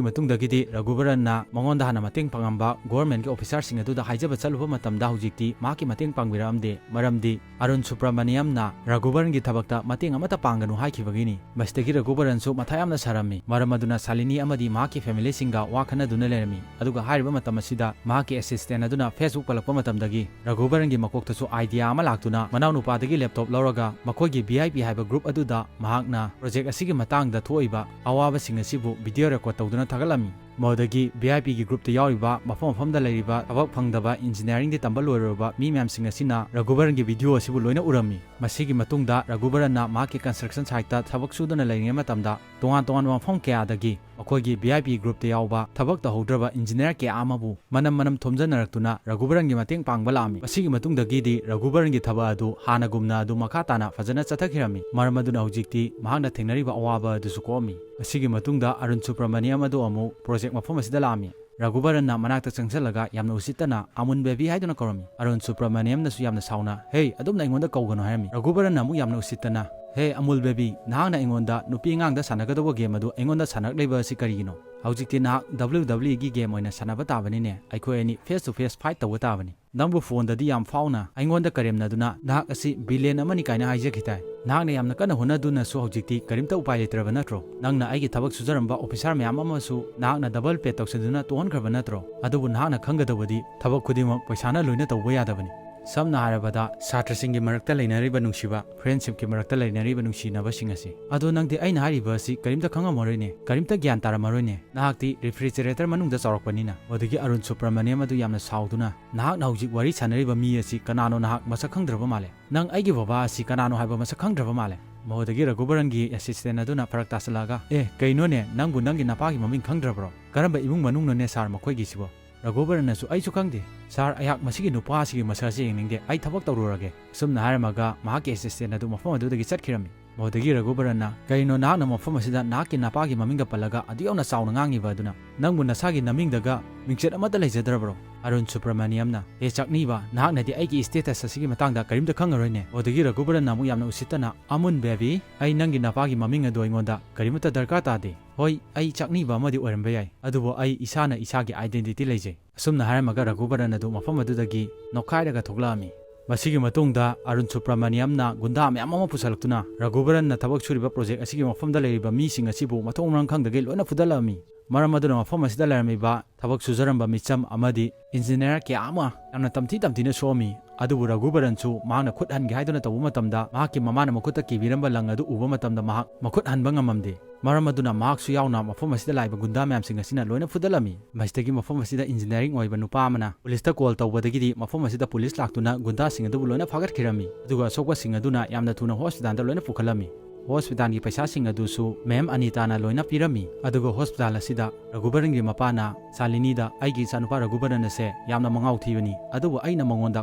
ꯃꯇꯨꯡꯗꯒꯤꯗꯤ ꯔꯘꯨꯕꯔꯟꯅ ꯃꯉꯣꯟꯗ ꯍꯥꯟꯅ ꯃꯇꯦꯡ ꯄꯥꯡꯉꯝꯕ governmentꯀꯤ officerꯁꯤꯡ ꯑꯗꯨꯗ ꯍꯥꯏꯖꯕ ꯆꯠꯂꯨꯕ ꯃꯇꯝꯗ ꯍꯧꯖꯤꯛꯇꯤ ꯃꯍꯥꯛꯀꯤ ꯃꯇꯦꯡ ꯄꯥꯡꯕꯤꯔꯛꯑꯝꯗꯦ, ꯃꯔꯝꯗꯤ ꯑꯔꯨꯟ ꯁꯨꯕ꯭ꯔꯃꯅꯤꯌꯝꯅ ꯔꯘꯨꯕꯔꯟꯒꯤ ꯊꯕꯛꯇ ꯃꯇꯦꯡ ꯑꯃꯠꯇ ꯄꯥꯡꯒꯅꯨ ꯍꯥꯏꯈꯤꯕꯒꯤꯅꯤ꯫ ꯃꯁꯤꯗꯒꯤ ꯔꯘꯨꯕꯔꯟꯁꯨ ꯃꯊꯥ ꯌꯥꯝꯅ ꯁꯥꯔꯝꯃꯤ, ꯃꯔꯝ ꯑꯗꯨꯅ ꯁꯥꯂꯤꯅꯤ ꯑꯃꯗꯤ ꯃꯍꯥꯛꯀꯤ familyꯁꯤꯡꯒ ꯋꯥ ꯈꯟꯅꯗꯨꯅ ꯂꯩꯔꯝꯃꯤ꯫ ꯑꯗꯨꯒ ꯍꯥꯏꯔꯤꯕ ꯃꯇꯝ ꯑꯁꯤꯗ ꯃꯍꯥꯛꯀꯤ assistant ꯑꯗꯨꯅ Facebook ꯄꯜꯂꯛꯄ ꯃꯇꯝꯗꯒꯤ ꯔꯘꯨꯕꯔꯟꯒꯤ ꯃꯀꯣꯛꯇꯁꯨ idea ꯑꯃ ꯂꯥꯛꯇꯨꯅ ꯃꯅꯥꯎꯅꯨꯄꯥꯗꯒꯤ laptop ꯂꯧꯔꯒ ꯃꯈꯣꯏꯒꯤ V I P ꯍꯥꯏꯕ group ꯑꯗꯨꯗ ꯃꯍꯥꯛꯅ project ꯑꯁꯤꯒꯤ ꯃꯇꯥꯡꯗ ꯊꯣꯛꯏꯕ ꯑꯋꯥꯕꯁꯤꯡ ꯑꯁꯤꯕꯨ video record ꯇꯧꯗꯨꯅ ꯊꯥꯒꯠꯂꯝꯃꯤ꯫ ꯃꯗꯨꯗꯒꯤ V I Pꯒꯤ groupꯇ ꯌꯥꯎꯔꯤꯕ ꯃꯐꯝ ꯃꯐꯝꯗ ꯂꯩꯔꯤꯕ ꯊꯕꯛ ꯐꯪꯗꯕ engineeringꯗꯤ ꯇꯝꯕ ꯂꯣꯏꯔꯨꯔꯕ ꯃꯤ ꯃꯌꯥꯝꯁꯤꯡ ꯑꯁꯤꯅ ꯔꯘꯨꯕꯔꯟꯒꯤ video ꯑꯁꯤꯕꯨ ꯂꯣꯏꯅ ꯎꯔꯝꯃꯤ꯫ ꯃꯁꯤꯒꯤ ꯃꯇꯨꯡꯗ ꯔꯘꯨꯕꯔꯟꯅ ꯃꯍꯥꯛꯀꯤ construction siteꯇ ꯊꯕꯛ ꯁꯨꯗꯨꯅ ꯂꯩꯔꯤꯉꯩ ꯃꯇꯝꯗ ꯇꯣꯉꯥꯟ ꯇꯣꯉꯥꯟꯕ ꯃꯐꯝ ꯀꯌꯥꯗꯒꯤ ꯃꯈꯣꯏꯒꯤ V I P groupꯇ ꯌꯥꯎꯕ ꯊꯕꯛ ꯇꯧꯍꯧꯗ꯭ꯔꯕ engineer ꯀꯌꯥ ꯑꯃꯕꯨ ꯃꯅꯝ ꯃꯅꯝ ꯊꯣꯝꯖꯅꯔꯛꯇꯨꯅ ꯔꯘꯨꯕꯔꯟꯒꯤ ꯃꯇꯦꯡ ꯄꯥꯡꯕ ꯂꯥꯛꯑꯝꯃꯤ꯫ ꯃꯁꯤꯒꯤ ꯃꯇꯨꯡꯗꯒꯤꯗꯤ ꯔꯘꯨꯕꯔꯟꯒꯤ ꯊꯕꯛ ꯑꯗꯨ ꯍꯥꯟꯅꯒꯨꯝꯅ ꯑꯗꯨꯝ ꯃꯈꯥ ꯇꯥꯅ ꯐꯖꯅ ꯆꯠꯊꯈꯤꯔꯝꯃꯤ, ꯃꯔꯝ ꯑꯗꯨꯅ ꯍꯧꯖꯤꯛꯇꯤ ꯃꯍꯥꯛꯅ ꯊꯦꯡꯅꯔꯤꯕ ꯑꯋꯥꯕ ꯑꯗꯨꯁꯨ ꯀꯣꯛꯑꯝꯃꯤ꯫ ꯃꯁꯤꯒꯤ ꯃꯇꯨꯡꯗ ꯑꯔꯨꯟ ꯁꯨꯕ꯭ꯔꯃꯅꯤꯌꯝ ꯑꯗꯨ ꯑꯃꯨꯛ project ꯃꯐꯝ ꯑꯁꯤꯗ ꯂꯥꯛꯑꯝꯃꯤ꯫ ꯔꯘꯨꯕꯔꯟꯅ ꯃꯅꯥꯛꯇ ꯆꯪꯁꯤꯜꯂꯒ ꯌꯥꯝꯅ ꯎꯁꯤꯠꯇꯅ "ꯑꯃꯨꯟ baby" ꯍꯥꯏꯗꯨꯅ ꯀꯧꯔꯝꯃꯤ꯫ ꯑꯔꯨꯟ ꯁꯨꯕ꯭ꯔꯃꯅꯤꯌꯝꯅꯁꯨ ꯌꯥꯝꯅ ꯁꯥꯎꯅ, "ꯍꯦ, ꯑꯗꯨꯝꯅ ꯑꯩꯉꯣꯟꯗ ꯀꯧꯒꯅꯨ" ꯍꯥꯏꯔꯝꯃꯤ꯫ ꯔꯘꯨꯕꯔꯟꯅ ꯑꯃꯨꯛ ꯌꯥꯝꯅ ꯎꯁꯤꯠꯇꯅ, "ꯍꯦ, ꯑꯃꯨꯜ baby, ꯅꯍꯥꯛꯅ ꯑꯩꯉꯣꯟꯗ ꯅꯨꯄꯤ ꯑꯉꯥꯡꯗ ꯁꯥꯟꯅꯒꯗꯧꯕ game ꯑꯗꯨ ꯑꯩꯉꯣꯟꯗ ꯁꯥꯟꯅꯔꯛꯂꯤꯕ ꯑꯁꯤ ꯀꯔꯤꯒꯤꯅꯣ? ꯍꯧꯖꯤꯛꯇꯤ ꯅꯍꯥꯛ W W Eꯒꯤ game ꯑꯣꯏꯅ ꯁꯥꯟꯅꯕ ꯇꯥꯕꯅꯤꯅꯦ, ꯑꯩꯈꯣꯏ ꯑꯅꯤ face to face fight ꯇꯧꯕ ꯇꯥꯕꯅꯤ꯫ ꯅꯪꯕꯨ phoneꯗꯗꯤ ꯌꯥꯝ ꯐꯥꯎꯅ ꯑꯩꯉꯣꯟꯗ ꯀꯔꯦꯝꯅꯗꯨꯅ ꯅꯍꯥꯛ ꯑꯁꯤ villain ꯑꯃꯅꯤ ꯀꯥꯏꯅ ꯍꯥꯏꯖꯈꯤ ꯇꯥꯏ꯫ ꯅꯍꯥꯛꯅ ꯌꯥꯝꯅ ꯀꯟꯅ ꯍꯣꯠꯅꯗꯨꯅꯁꯨ ꯍꯧꯖꯤꯛꯇꯤ ꯀꯔꯤꯝꯇ ꯎꯄꯥꯏ ꯂꯩꯇ꯭ꯔꯕ ꯅꯠꯇ꯭ꯔꯣ? ꯅꯪꯅ ꯑꯩꯒꯤ ꯊꯕꯛ ꯁꯨꯖꯔꯝꯕ officer ꯃꯌꯥꯝ ꯑꯃꯁꯨ ꯅꯍꯥꯛꯅ double pay ꯇꯧꯁꯤꯟꯗꯨꯅ ꯇꯣꯛꯍꯟꯈ꯭ꯔꯕ ꯅꯠꯇ꯭ꯔꯣ? ꯑꯗꯨꯕꯨ ꯅꯍꯥꯛꯅ ꯈꯪꯒꯗꯧꯕꯗꯤ ꯊꯕꯛ ꯈꯨꯗꯤꯡꯃꯛ ꯄꯩꯁꯥꯅ ꯂꯣꯏꯅ ꯇꯧꯕ ꯌꯥꯗꯕꯅꯤ꯫ ꯁꯝꯅ ꯍꯥꯏꯔꯕꯗ ꯁꯥꯇ꯭ꯔꯁꯤꯡꯒꯤ ꯃꯔꯛꯇ ꯂꯩꯅꯔꯤꯕ ꯅꯨꯡꯁꯤꯕ, friendshipꯀꯤ ꯃꯔꯛꯇ ꯂꯩꯅꯔꯤꯕ ꯅꯨꯡꯁꯤꯅꯕꯁꯤꯡ ꯑꯁꯤ꯫ ꯑꯗꯣ ꯅꯪꯗꯤ ꯑꯩꯅ ꯍꯥꯏꯔꯤꯕ ꯑꯁꯤ ꯀꯔꯤꯝꯇ ꯈꯪꯉꯝꯃꯔꯣꯏꯅꯦ, ꯀꯔꯤꯝꯇ ꯒ꯭ꯌꯥꯟ ꯇꯥꯔꯝꯃꯔꯣꯏꯅꯦ꯫ ꯅꯍꯥꯛꯇꯤ refrigerator ꯃꯅꯨꯡꯗ ꯆꯥꯎꯔꯛꯄꯅꯤꯅ꯫ ꯃꯗꯨꯒꯤ ꯑꯔꯨꯟ ꯁꯨꯕ꯭ꯔꯃꯅꯤꯌꯝ ꯑꯗꯨ ꯌꯥꯝꯅ ꯁꯥꯎꯗꯨꯅ, "ꯅꯍꯥꯛꯅ ꯍꯧꯖꯤꯛ ꯋꯥꯔꯤ ꯁꯥꯟꯅꯔꯤꯕ ꯃꯤ ꯑꯁꯤ ꯀꯅꯥꯅꯣ ꯅꯍꯥꯛ ꯃꯁꯛ ꯈꯪꯗ꯭ꯔꯕ ꯃꯥꯜꯂꯦ꯫ ꯅꯪ ꯑꯩꯒꯤ ꯕꯕꯥ ꯑꯁꯤ ꯀꯅꯥꯅꯣ ꯍꯥꯏꯕ ꯃꯁꯛ ꯈꯪꯗ꯭ꯔꯕ ꯃꯥꯜꯂꯦ꯫" ꯃꯗꯨꯗꯒꯤ ꯔꯘꯨꯕꯔꯟꯒꯤ assistant ꯑꯗꯨꯅ ꯐꯔꯛ ꯇꯥꯁꯤꯜꯂꯛꯑꯒ, "ꯑꯦ, ꯀꯩꯅꯣꯅꯦ, ꯅꯪꯕꯨ ꯅꯪꯒꯤ ꯅꯄꯥꯒꯤ ꯃꯃꯤꯡ ꯈꯪꯗ꯭ꯔꯕ꯭ꯔꯣ? ꯀꯔꯝꯕ ꯏꯃꯨꯡ ꯃꯅꯨꯡꯅꯣꯅꯦ sir ꯃꯈꯣꯏꯒꯤꯁꯤꯕꯣ?" ꯔꯘꯨꯕꯔꯟꯅꯁꯨ, "ꯑꯩꯁꯨ ꯈꯪꯗꯦ꯫ Sir, ꯑꯩꯍꯥꯛ ꯃꯁꯤꯒꯤ ꯅꯨꯄꯥ ꯑꯁꯤꯒꯤ ꯃꯁꯛ ꯑꯁꯤ ꯌꯦꯡꯅꯤꯡꯗꯦ꯫ ꯑꯩ ꯊꯕꯛ ꯇꯧꯔꯨꯔꯒꯦ꯫" ꯑꯁꯨꯝꯅ ꯍꯥꯏꯔꯝꯃꯒ ꯃꯍꯥꯛꯀꯤ assistant ꯑꯗꯨ ꯃꯐꯝ ꯑꯗꯨꯗꯒꯤ ꯆꯠꯈꯤꯔꯝꯃꯤ꯫ ꯃꯗꯨꯗꯒꯤ ꯔꯘꯨꯕꯔꯟꯅ, "ꯀꯔꯤꯅꯣ ꯅꯍꯥꯛꯅ ꯃꯐꯝ ꯑꯁꯤꯗ ꯅꯍꯥꯛꯀꯤ ꯅꯄꯥꯒꯤ ꯃꯃꯤꯡꯒ ꯄꯜꯂꯒ ꯑꯗꯨ ꯌꯧꯅ ꯆꯥꯎꯅ ꯉꯥꯡꯉꯤꯕ ꯑꯗꯨꯅ? ꯅꯪꯕꯨ ꯅꯁꯥꯒꯤ ꯅꯃꯤꯡꯗꯒ ꯃꯤꯡꯆꯠ ꯑꯃꯠꯇ ꯂꯩꯖꯗ꯭ꯔꯕ꯭ꯔꯣ?" ꯑꯔꯨꯟ ꯁꯨꯕ꯭ꯔꯃꯅꯤꯌꯝꯅ, "ꯍꯦ ꯆꯥꯛꯅꯤꯕ, ꯅꯍꯥꯛꯅꯗꯤ ꯑꯩꯒꯤ status ꯑꯁꯤꯒꯤ ꯃꯇꯥꯡꯗ ꯀꯔꯤꯝꯇ ꯈꯪꯉꯔꯣꯏꯅꯦ?" ꯃꯗꯨꯗꯒꯤ ꯔꯘꯨꯕꯔꯟꯅ ꯑꯃꯨꯛ ꯌꯥꯝꯅ ꯎꯁꯤꯠꯇꯅ, "ꯑꯃꯨꯟ ꯕꯦꯕꯤ, ꯑꯩ ꯅꯪꯒꯤ ꯅꯄꯥꯒꯤ ꯃꯃꯤꯡ ꯑꯗꯨ ꯑꯩꯉꯣꯟꯗ ꯀꯔꯤꯃꯠꯇ ꯗꯔꯀꯥꯔ ꯇꯥꯗꯦ꯫ ꯍꯣꯏ, ꯑꯩ ꯆꯥꯛꯅꯤꯕ ꯑꯃꯗꯤ ꯑꯣꯏꯔꯝꯕ ꯌꯥꯏ, ꯑꯗꯨꯕꯨ ꯑꯩ ꯏꯁꯥꯅ ꯏꯁꯥꯒꯤ identity ꯂꯩꯖꯩ꯫" ꯑꯁꯨꯝꯅ ꯍꯥꯏꯔꯝꯃꯒ ꯔꯘꯨꯕꯔꯟ ꯑꯗꯨ ꯃꯐꯝ ꯑꯗꯨꯗꯒꯤ ꯅꯣꯛꯈꯥꯏꯔꯒ ꯊꯣꯛꯂꯛꯑꯝꯃꯤ꯫ ꯃꯁꯤꯒꯤ ꯃꯇꯨꯡꯗ ꯑꯔꯨꯟ ꯁꯨꯕ꯭ꯔꯃꯅꯤꯌꯝꯅ ꯒꯨꯟꯗꯥ ꯃꯌꯥꯝ ꯑꯃ ꯄꯨꯁꯜꯂꯛꯇꯨꯅ ꯔꯘꯨꯕꯔꯟꯅ ꯊꯕꯛ ꯁꯨꯔꯤꯕ project ꯑꯁꯤꯒꯤ ꯃꯐꯝꯗ ꯂꯩꯔꯤꯕ ꯃꯤꯁꯤꯡ ꯑꯁꯤꯕꯨ ꯃꯊꯣꯡ ꯃꯔꯝ ꯈꯪꯗꯒꯩ ꯂꯣꯏꯅ ꯐꯨꯗꯠꯂꯛꯑꯝꯃꯤ꯫ ꯃꯔꯝ ꯑꯗꯨꯅ ꯃꯐꯝ ꯑꯁꯤꯗ ꯂꯩꯔꯝꯃꯤꯕ ꯊꯕꯛ ꯁꯨꯖꯔꯝꯕ ꯃꯤꯆꯝ ꯑꯃꯗꯤ engineer ꯀꯌꯥ ꯑꯃ ꯌꯥꯝꯅ ꯇꯝꯊꯤ ꯇꯝꯊꯤꯅ ꯁꯣꯛꯑꯝꯃꯤ꯫ ꯑꯗꯨꯕꯨ ꯔꯘꯨꯕꯔꯟꯁꯨ ꯃꯍꯥꯛꯅ ꯈꯨꯠ ꯍꯟꯒꯦ ꯍꯥꯏꯗꯨꯅ ꯇꯧꯕ ꯃꯇꯝꯗ ꯃꯍꯥꯛꯀꯤ ꯃꯃꯥꯅ ꯃꯈꯨꯠꯇ ꯀꯤꯕꯤꯔꯝꯕ ꯂꯪ ꯑꯗꯨ ꯎꯕ ꯃꯇꯝꯗ ꯃꯍꯥꯛ ꯃꯈꯨꯠ ꯍꯟꯕ ꯉꯝꯃꯝꯗꯦ꯫ ꯃꯔꯝ ꯑꯗꯨꯅ ꯃꯍꯥꯛꯁꯨ ꯌꯥꯎꯅ ꯃꯐꯝ ꯑꯁꯤꯗ ꯂꯥꯛꯏꯕ ꯒꯨꯟꯗꯥ ꯃꯌꯥꯝꯁꯤꯡ ꯑꯁꯤꯅ ꯂꯣꯏꯅ ꯐꯨꯗꯠꯂꯝꯃꯤ꯫ ꯃꯁꯤꯗꯒꯤ ꯃꯐꯝ ꯑꯁꯤꯗ engineering ꯑꯣꯏꯕ ꯅꯨꯄꯥ ꯑꯃꯅ policeꯇ call ꯇꯧꯕꯗꯒꯤꯗꯤ ꯃꯐꯝ ꯑꯁꯤꯗ police ꯂꯥꯛꯇꯨꯅ ꯒꯨꯟꯗꯥꯁꯤꯡ ꯑꯗꯨꯕꯨ ꯂꯣꯏꯅ ꯐꯥꯒꯠꯈꯤꯔꯝꯃꯤ꯫ ꯑꯗꯨꯒ ꯑꯁꯣꯛꯄꯁꯤꯡ ꯑꯗꯨꯅ ꯌꯥꯝꯅ ꯊꯨꯅ hospitalꯗ ꯂꯣꯏꯅ ꯄꯨꯈꯠꯂꯝꯃꯤ꯫ Hospitalꯒꯤ ꯄꯩꯁꯥꯁꯤꯡ ꯑꯗꯨꯁꯨ ma'am ꯑꯅꯤꯇꯥꯅ ꯂꯣꯏꯅ ꯄꯤꯔꯝꯃꯤ꯫ ꯑꯗꯨꯒ hospital ꯑꯁꯤꯗ ꯔꯘꯨꯕꯔꯟꯒꯤ ꯃꯄꯥꯅ ꯁꯥꯂꯤꯅꯤꯗ, "ꯑꯩꯒꯤ ꯏꯆꯥꯅꯨꯄꯥ ꯔꯘꯨꯕꯔꯟ ꯑꯁꯦ ꯌꯥꯝꯅ ꯃꯉꯥꯎ ꯊꯤꯕꯅꯤ, ꯑꯗꯨꯕꯨ ꯑꯩꯅ ꯃꯉꯣꯟꯗ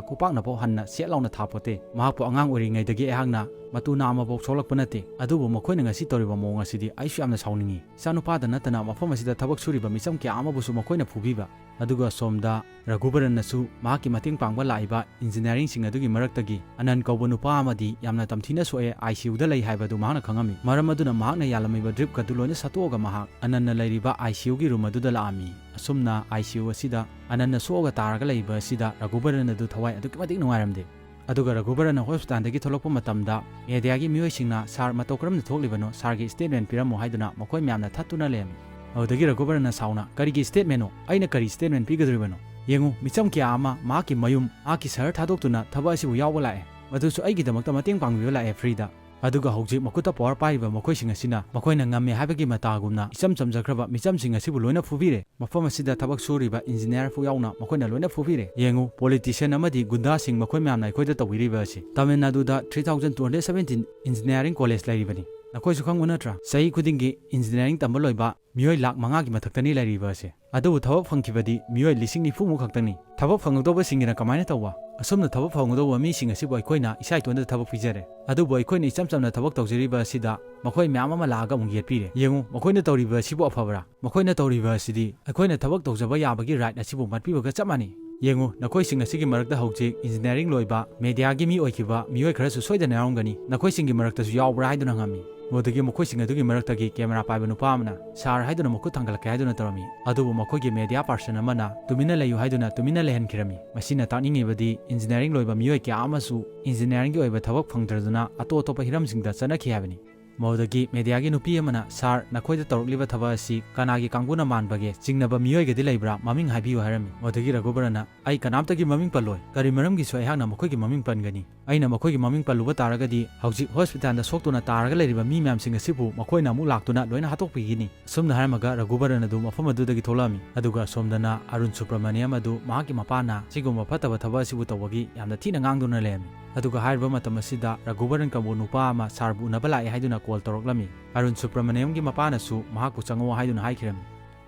ꯈꯨꯄꯥꯛꯅꯐꯥꯎ ꯍꯟꯅ ꯁꯦꯠ ꯂꯥꯎꯅ ꯊꯥꯄꯣꯠꯇꯦ꯫ ꯃꯍꯥꯛꯄꯨ ꯑꯉꯥꯡ ꯑꯣꯏꯔꯤꯉꯩꯗꯒꯤ ꯑꯩꯍꯥꯛꯅ ꯃꯇꯨ ꯅꯥꯝꯃꯐꯥꯎ ꯁꯣꯛꯂꯛꯄ ꯅꯠꯇꯦ꯫ ꯑꯗꯨꯕꯨ ꯃꯈꯣꯏꯅ ꯉꯁꯤ ꯇꯧꯔꯤꯕ ꯃꯑꯣꯡ ꯑꯁꯤꯗꯤ ꯑꯩꯁꯨ ꯌꯥꯝꯅ ꯁꯥꯎꯅꯤꯡꯉꯤ꯫ ꯏꯆꯥꯅꯨꯄꯥꯗ ꯅꯠꯇꯅ ꯃꯐꯝ ꯑꯁꯤꯗ ꯊꯕꯛ ꯁꯨꯔꯤꯕ ꯃꯤꯆꯝ ꯀꯌꯥ ꯑꯃꯕꯨꯁꯨ ꯃꯈꯣꯏꯅ ꯐꯨꯕꯤꯕ꯫" ꯑꯗꯨꯒ ꯑꯁꯣꯝꯗ ꯔꯘꯨꯕꯔꯟꯅꯁꯨ ꯃꯍꯥꯛꯀꯤ ꯃꯇꯦꯡ ꯄꯥꯡꯕ ꯂꯥꯛꯏꯕ engineeringꯁꯤꯡ ꯑꯗꯨꯒꯤ ꯃꯔꯛꯇꯒꯤ ꯑꯅꯟ ꯀꯧꯕ ꯅꯨꯄꯥ ꯑꯃꯗꯤ ꯌꯥꯝꯅ ꯇꯝꯊꯤꯅ ꯁꯣꯛꯑꯦ, ICUꯗ ꯂꯩ ꯍꯥꯏꯕ ꯑꯗꯨ ꯃꯍꯥꯛꯅ ꯈꯪꯉꯝꯃꯤ꯫ ꯃꯔꯝ ꯑꯗꯨꯅ ꯃꯍꯥꯛꯅ ꯌꯥꯜꯂꯝꯃꯤꯕ dripꯀ ꯑꯗꯨ ꯂꯣꯏꯅ ꯁꯠꯇꯣꯛꯑꯒ ꯃꯍꯥꯛ ꯑꯅꯟꯅ ꯂꯩꯔꯤꯕ ICUꯒꯤ room ꯑꯗꯨꯗ ꯂꯥꯛꯑꯝꯃꯤ꯫ ꯑꯁꯨꯝꯅ ICU ꯑꯁꯤꯗ ꯑꯅꯟꯅ ꯁꯣꯛꯑꯒ ꯇꯥꯔꯒ ꯂꯩꯕ ꯑꯁꯤꯗ ꯔꯘꯨꯕꯔꯟ ꯑꯗꯨ ꯊꯋꯥꯏ ꯑꯗꯨꯛꯀꯤ ꯃꯇꯤꯛ ꯅꯨꯡꯉꯥꯏꯔꯝꯗꯦ꯫ ꯑꯗꯨꯒ ꯔꯘꯨꯕꯔꯟꯅ hospitalꯗꯒꯤ ꯊꯣꯛꯂꯛꯄ ꯃꯇꯝꯗ mediaꯒꯤ ꯃꯤꯑꯣꯏꯁꯤꯡꯅ, "Sir, ꯃꯇꯧ ꯀꯔꯝꯅ ꯊꯣꯛꯂꯤꯕꯅꯣ? Sirꯒꯤ statement ꯄꯤꯔꯝꯃꯨ" ꯍꯥꯏꯗꯨꯅ ꯃꯈꯣꯏ ꯃꯌꯥꯝꯅ ꯊꯠꯇꯨꯅ ꯂꯩꯔꯝꯃꯤ꯫ ꯑꯗꯨꯗꯒꯤ ꯔꯘꯨꯕꯔꯟꯅ ꯁꯥꯎꯅ, "ꯀꯔꯤꯒꯤ statementꯅꯣ? ꯑꯩꯅ ꯀꯔꯤ statement ꯄꯤꯒꯗꯧꯔꯤꯕꯅꯣ? ꯌꯦꯡꯉꯨ, ꯃꯤꯆꯝ ꯀꯌꯥ ꯑꯃ ꯃꯍꯥꯛꯀꯤ ꯃꯌꯨꯝ, ꯃꯍꯥꯛꯀꯤ ꯁꯍꯔ ꯊꯥꯗꯣꯛꯇꯨꯅ ꯊꯕꯛ ꯑꯁꯤꯕꯨ ꯌꯥꯎꯕ ꯂꯥꯛꯑꯦ, ꯃꯗꯨꯁꯨ ꯑꯩꯒꯤꯗꯃꯛꯇ ꯃꯇꯦꯡ ꯄꯥꯡꯕꯤꯕ ꯂꯥꯛꯑꯦ freeꯗ꯫ ꯑꯗꯨꯒ ꯍꯧꯖꯤꯛ ꯃꯈꯨꯠꯇ power ꯄꯥꯏꯔꯤꯕ ꯃꯈꯣꯏꯁꯤꯡ ꯑꯁꯤꯅ ꯃꯈꯣꯏꯅ ꯉꯝꯃꯦ ꯍꯥꯏꯕꯒꯤ ꯃꯇꯥꯒꯨꯝꯅ ꯏꯆꯝ ꯆꯝꯖꯈ꯭ꯔꯕ ꯃꯤꯆꯝꯁꯤꯡ ꯑꯁꯤꯕꯨ ꯂꯣꯏꯅ ꯐꯨꯕꯤꯔꯦ꯫ ꯃꯐꯝ ꯑꯁꯤꯗ ꯊꯕꯛ ꯁꯨꯔꯤꯕ engineer ꯐꯥꯎ ꯌꯥꯎꯅ ꯃꯈꯣꯏꯅ ꯂꯣꯏꯅ ꯐꯨꯕꯤꯔꯦ꯫ ꯌꯦꯡꯉꯨ, politician ꯑꯃꯗꯤ ꯒꯨꯟꯗꯥꯁꯤꯡ ꯃꯈꯣꯏ ꯃꯌꯥꯝꯅ ꯑꯩꯈꯣꯏꯗ ꯇꯧꯕꯤꯔꯤꯕ ꯑꯁꯤ꯫ ꯇꯥꯃꯤꯜ ꯅꯥꯗꯨꯗ three thousand two hundred seventeen engineering college ꯂꯩꯔꯤꯕꯅꯤ꯫ ꯅꯈꯣꯏꯁꯨ ꯈꯪꯕ ꯅꯠꯇ꯭ꯔꯥ, ꯆꯍꯤ ꯈꯨꯗꯤꯡꯒꯤ ꯏꯟꯖꯤꯅꯤꯌꯥꯔꯤꯡ ꯇꯝꯕ ꯂꯣꯏꯕ ꯃꯤꯑꯣꯏ ꯂꯥꯈ ꯃꯉꯥꯒꯤ ꯃꯊꯛꯇꯅꯤ ꯂꯩꯔꯤꯕ ꯑꯁꯦ꯫ ꯑꯗꯨꯕꯨ ꯊꯕꯛ ꯐꯪꯈꯤꯕꯗꯤ ꯃꯤꯑꯣꯏ ꯂꯤꯁꯤꯡ ꯅꯤꯐꯨꯃꯨꯛ ꯈꯛꯇꯅꯤ꯫ ꯊꯕꯛ ꯐꯪꯒꯗꯧꯕꯁꯤꯡꯒꯤꯅ ꯀꯃꯥꯏꯅ ꯇꯧꯕ? ꯑꯁꯨꯝꯅ ꯊꯕꯛ ꯐꯪꯒꯗꯧꯕ ꯃꯤꯁꯤꯡ ꯑꯁꯤꯕꯨ ꯑꯩꯈꯣꯏꯅ ꯏꯁꯥ ꯏꯇꯣꯟꯗ ꯊꯕꯛ ꯄꯤꯖꯔꯦ꯫ ꯑꯗꯨꯕꯨ ꯑꯩꯈꯣꯏꯅ ꯏꯆꯝ ꯆꯝꯅ ꯊꯕꯛ ꯇꯧꯖꯔꯤꯕ ꯑꯁꯤꯗ ꯃꯈꯣꯏ ꯃꯌꯥꯝ ꯑꯃ ꯂꯥꯛꯑꯒ ꯑꯃꯨꯛ ꯌꯦꯠꯄꯤꯔꯦ꯫ ꯌꯦꯡꯉꯨ, ꯃꯈꯣꯏꯅ ꯇꯧꯔꯤꯕ ꯑꯁꯤꯕꯨ ꯑꯐꯕ꯭ꯔꯥ? ꯃꯈꯣꯏꯅ ꯇꯧꯔꯤꯕ ꯑꯁꯤꯗꯤ ꯑꯩꯈꯣꯏꯅ ꯊꯕꯛ ꯇꯧꯖꯕ ꯌꯥꯕꯒꯤ ꯔꯥꯏꯠ ꯑꯁꯤꯕꯨ ꯃꯠꯄꯤꯕꯒ ꯆꯞ ꯃꯥꯟꯅꯩ꯫ ꯌꯦꯡꯉꯨ, ꯅꯈꯣꯏꯁꯤꯡ ꯑꯁꯤꯒꯤ ꯃꯔꯛꯇ ꯍꯧꯖꯤꯛ ꯏꯟꯖꯤꯅꯤꯌꯥꯔꯤꯡ ꯂꯣꯏꯕ ꯃꯦꯗꯤꯌꯥꯒꯤ ꯃꯤ ꯑꯣꯏꯈꯤꯕ ꯃꯤꯑꯣꯏ ꯈꯔꯁꯨ ꯁꯣꯏꯗꯅ ꯌꯥꯎꯔꯝꯒꯅꯤ꯫ ꯅꯈꯣꯏꯁꯤꯡꯒꯤ ꯃꯔꯛꯇꯁꯨ ꯌꯥꯎꯕ꯭ꯔꯥ ꯍꯥꯏꯗꯨꯅ ꯍꯪꯉꯝꯃꯤ꯫ ꯃꯗꯨꯗꯒꯤ ꯃꯈꯣꯏꯁꯤꯡ ꯑꯗꯨꯒꯤ ꯃꯔꯛꯇꯒꯤ ꯀꯦꯃꯦꯔꯥ ꯄꯥꯏꯕ ꯅꯨꯄꯥ ꯑꯃꯅ "ꯁꯥꯔ" ꯍꯥꯏꯗꯨꯅ ꯃꯈꯨꯠ ꯊꯥꯡꯒꯠꯂꯛꯀꯦ ꯍꯥꯏꯗꯨꯅ ꯇꯧꯔꯝꯃꯤ꯫ ꯑꯗꯨꯕꯨ ꯃꯈꯣꯏꯒꯤ ꯃꯦꯗꯤꯌꯥ ꯄꯥꯔꯁꯟ ꯑꯃꯅ "ꯇꯨꯃꯤꯟꯅ ꯂꯩꯌꯨ" ꯍꯥꯏꯗꯨꯅ ꯇꯨꯃꯤꯟꯅ ꯂꯩꯍꯟꯈꯤꯔꯝꯃꯤ꯫ ꯃꯁꯤꯅ ꯇꯥꯛꯅꯤꯡꯉꯤꯕꯗꯤ ꯏꯟꯖꯤꯅꯤꯌꯥꯔꯤꯡ ꯂꯣꯏꯕ ꯃꯤꯑꯣꯏ ꯀꯌꯥ ꯑꯃꯁꯨ ꯏꯟꯖꯤꯅꯤꯌꯥꯔꯤꯡꯒꯤ ꯑꯣꯏꯕ ꯊꯕꯛ ꯐꯪꯗ꯭ꯔꯗꯨꯅ ꯑꯇꯣꯞ ꯑꯇꯣꯞꯄ ꯍꯤꯔꯝꯁꯤꯡꯗ ꯆꯠꯅꯈꯤ ꯍꯥꯏꯕꯅꯤ꯫ ꯃꯗꯨꯗꯒꯤ ꯃꯦꯗꯤꯌꯥꯒꯤ ꯅꯨꯄꯤ ꯑꯃꯅ, "ꯁꯥꯔ, ꯅꯈꯣꯏꯗ ꯇꯧꯔꯛꯂꯤꯕ ꯊꯕꯛ ꯑꯁꯤ ꯀꯅꯥꯒꯤ ꯀꯥꯡꯕꯨꯅ ꯃꯥꯟꯕꯒꯦ?" ꯆꯤꯡꯅꯕ ꯃꯤꯑꯣꯏꯒꯗꯤ ꯂꯩꯕ꯭ꯔꯥ? ꯃꯃꯤꯡ ꯍꯥꯏꯕꯤꯌꯨ ꯍꯥꯏꯔꯝꯃꯤ꯫ ꯃꯗꯨꯗꯒꯤ ꯔꯘꯨꯕꯔꯅ, "ꯑꯩ ꯀꯅꯥꯝꯇꯒꯤ ꯃꯃꯤꯡ ꯄꯜꯂꯣꯏ꯫ ꯀꯔꯤ ꯃꯔꯝꯒꯤꯁꯨ ꯑꯩꯍꯥꯛꯅ ꯃꯈꯣꯏꯒꯤ ꯃꯃꯤꯡ ꯄꯟꯒꯅꯤ? ꯑꯩꯅ ꯃꯈꯣꯏꯒꯤ ꯃꯃꯤꯡ ꯄꯜꯂꯨꯕ ꯇꯥꯔꯒꯗꯤ ꯍꯧꯖꯤꯛ ꯍꯣꯁꯄꯤꯇꯥꯜꯗ ꯁꯣꯛꯇꯨꯅ ꯇꯥꯔꯒ ꯂꯩꯔꯤꯕ ꯃꯤ ꯃꯌꯥꯝꯁꯤꯡ ꯑꯁꯤꯕꯨ ꯃꯈꯣꯏꯅ ꯑꯃꯨꯛ ꯂꯥꯛꯇꯨꯅ ꯂꯣꯏꯅ ꯍꯥꯠꯇꯣꯛꯄꯤꯒꯅꯤ"꯫ ꯑꯁꯨꯝꯅ ꯍꯥꯏꯔꯝꯃꯒ ꯔꯘꯨꯕꯔꯟ ꯑꯗꯨ ꯃꯐꯝ ꯑꯗꯨꯗꯒꯤ ꯊꯣꯛꯂꯛꯑꯝꯃꯤ꯫ ꯑꯗꯨꯒ ꯑꯁꯣꯝꯗꯅ ꯑꯔꯨꯟ ꯁꯨꯕ꯭ꯔꯃꯅꯤꯌꯝ ꯑꯗꯨ ꯃꯍꯥꯛꯀꯤ ꯃꯄꯥꯅ ꯁꯤꯒꯨꯝꯕ ꯐꯠꯇꯕ ꯊꯕꯛ ꯑꯁꯤꯕꯨ ꯇꯧꯕꯒꯤ ꯌꯥꯝꯅ ꯊꯤꯅ ꯉꯥꯡꯗꯨꯅ ꯂꯩꯔꯝꯃꯤ꯫ ꯑꯗꯨꯒ ꯍꯥꯏꯔꯤꯕ ꯃꯇꯝ ꯑꯁꯤꯗ ꯔꯘꯨꯕꯔꯟ ꯀꯧꯕ ꯅꯨꯄꯥ ꯑꯃ ꯁꯥꯔꯕꯨ ꯎꯅꯕ ꯂꯥꯛꯑꯦ ꯍꯥꯏꯗꯨꯅ ꯀꯣꯜ ꯇꯧꯔꯛꯂꯝꯃꯤ꯫ ꯑꯔꯨꯟ ꯁꯨꯕ꯭ꯔꯃꯅꯤꯌꯝꯒꯤ ꯃꯄꯥꯅꯁꯨ ꯃꯍꯥꯛꯄꯨ ꯆꯪꯉꯛꯑꯣ ꯍꯥꯏꯗꯨꯅ ꯍꯥꯏꯈꯤꯔꯝꯃꯤ꯫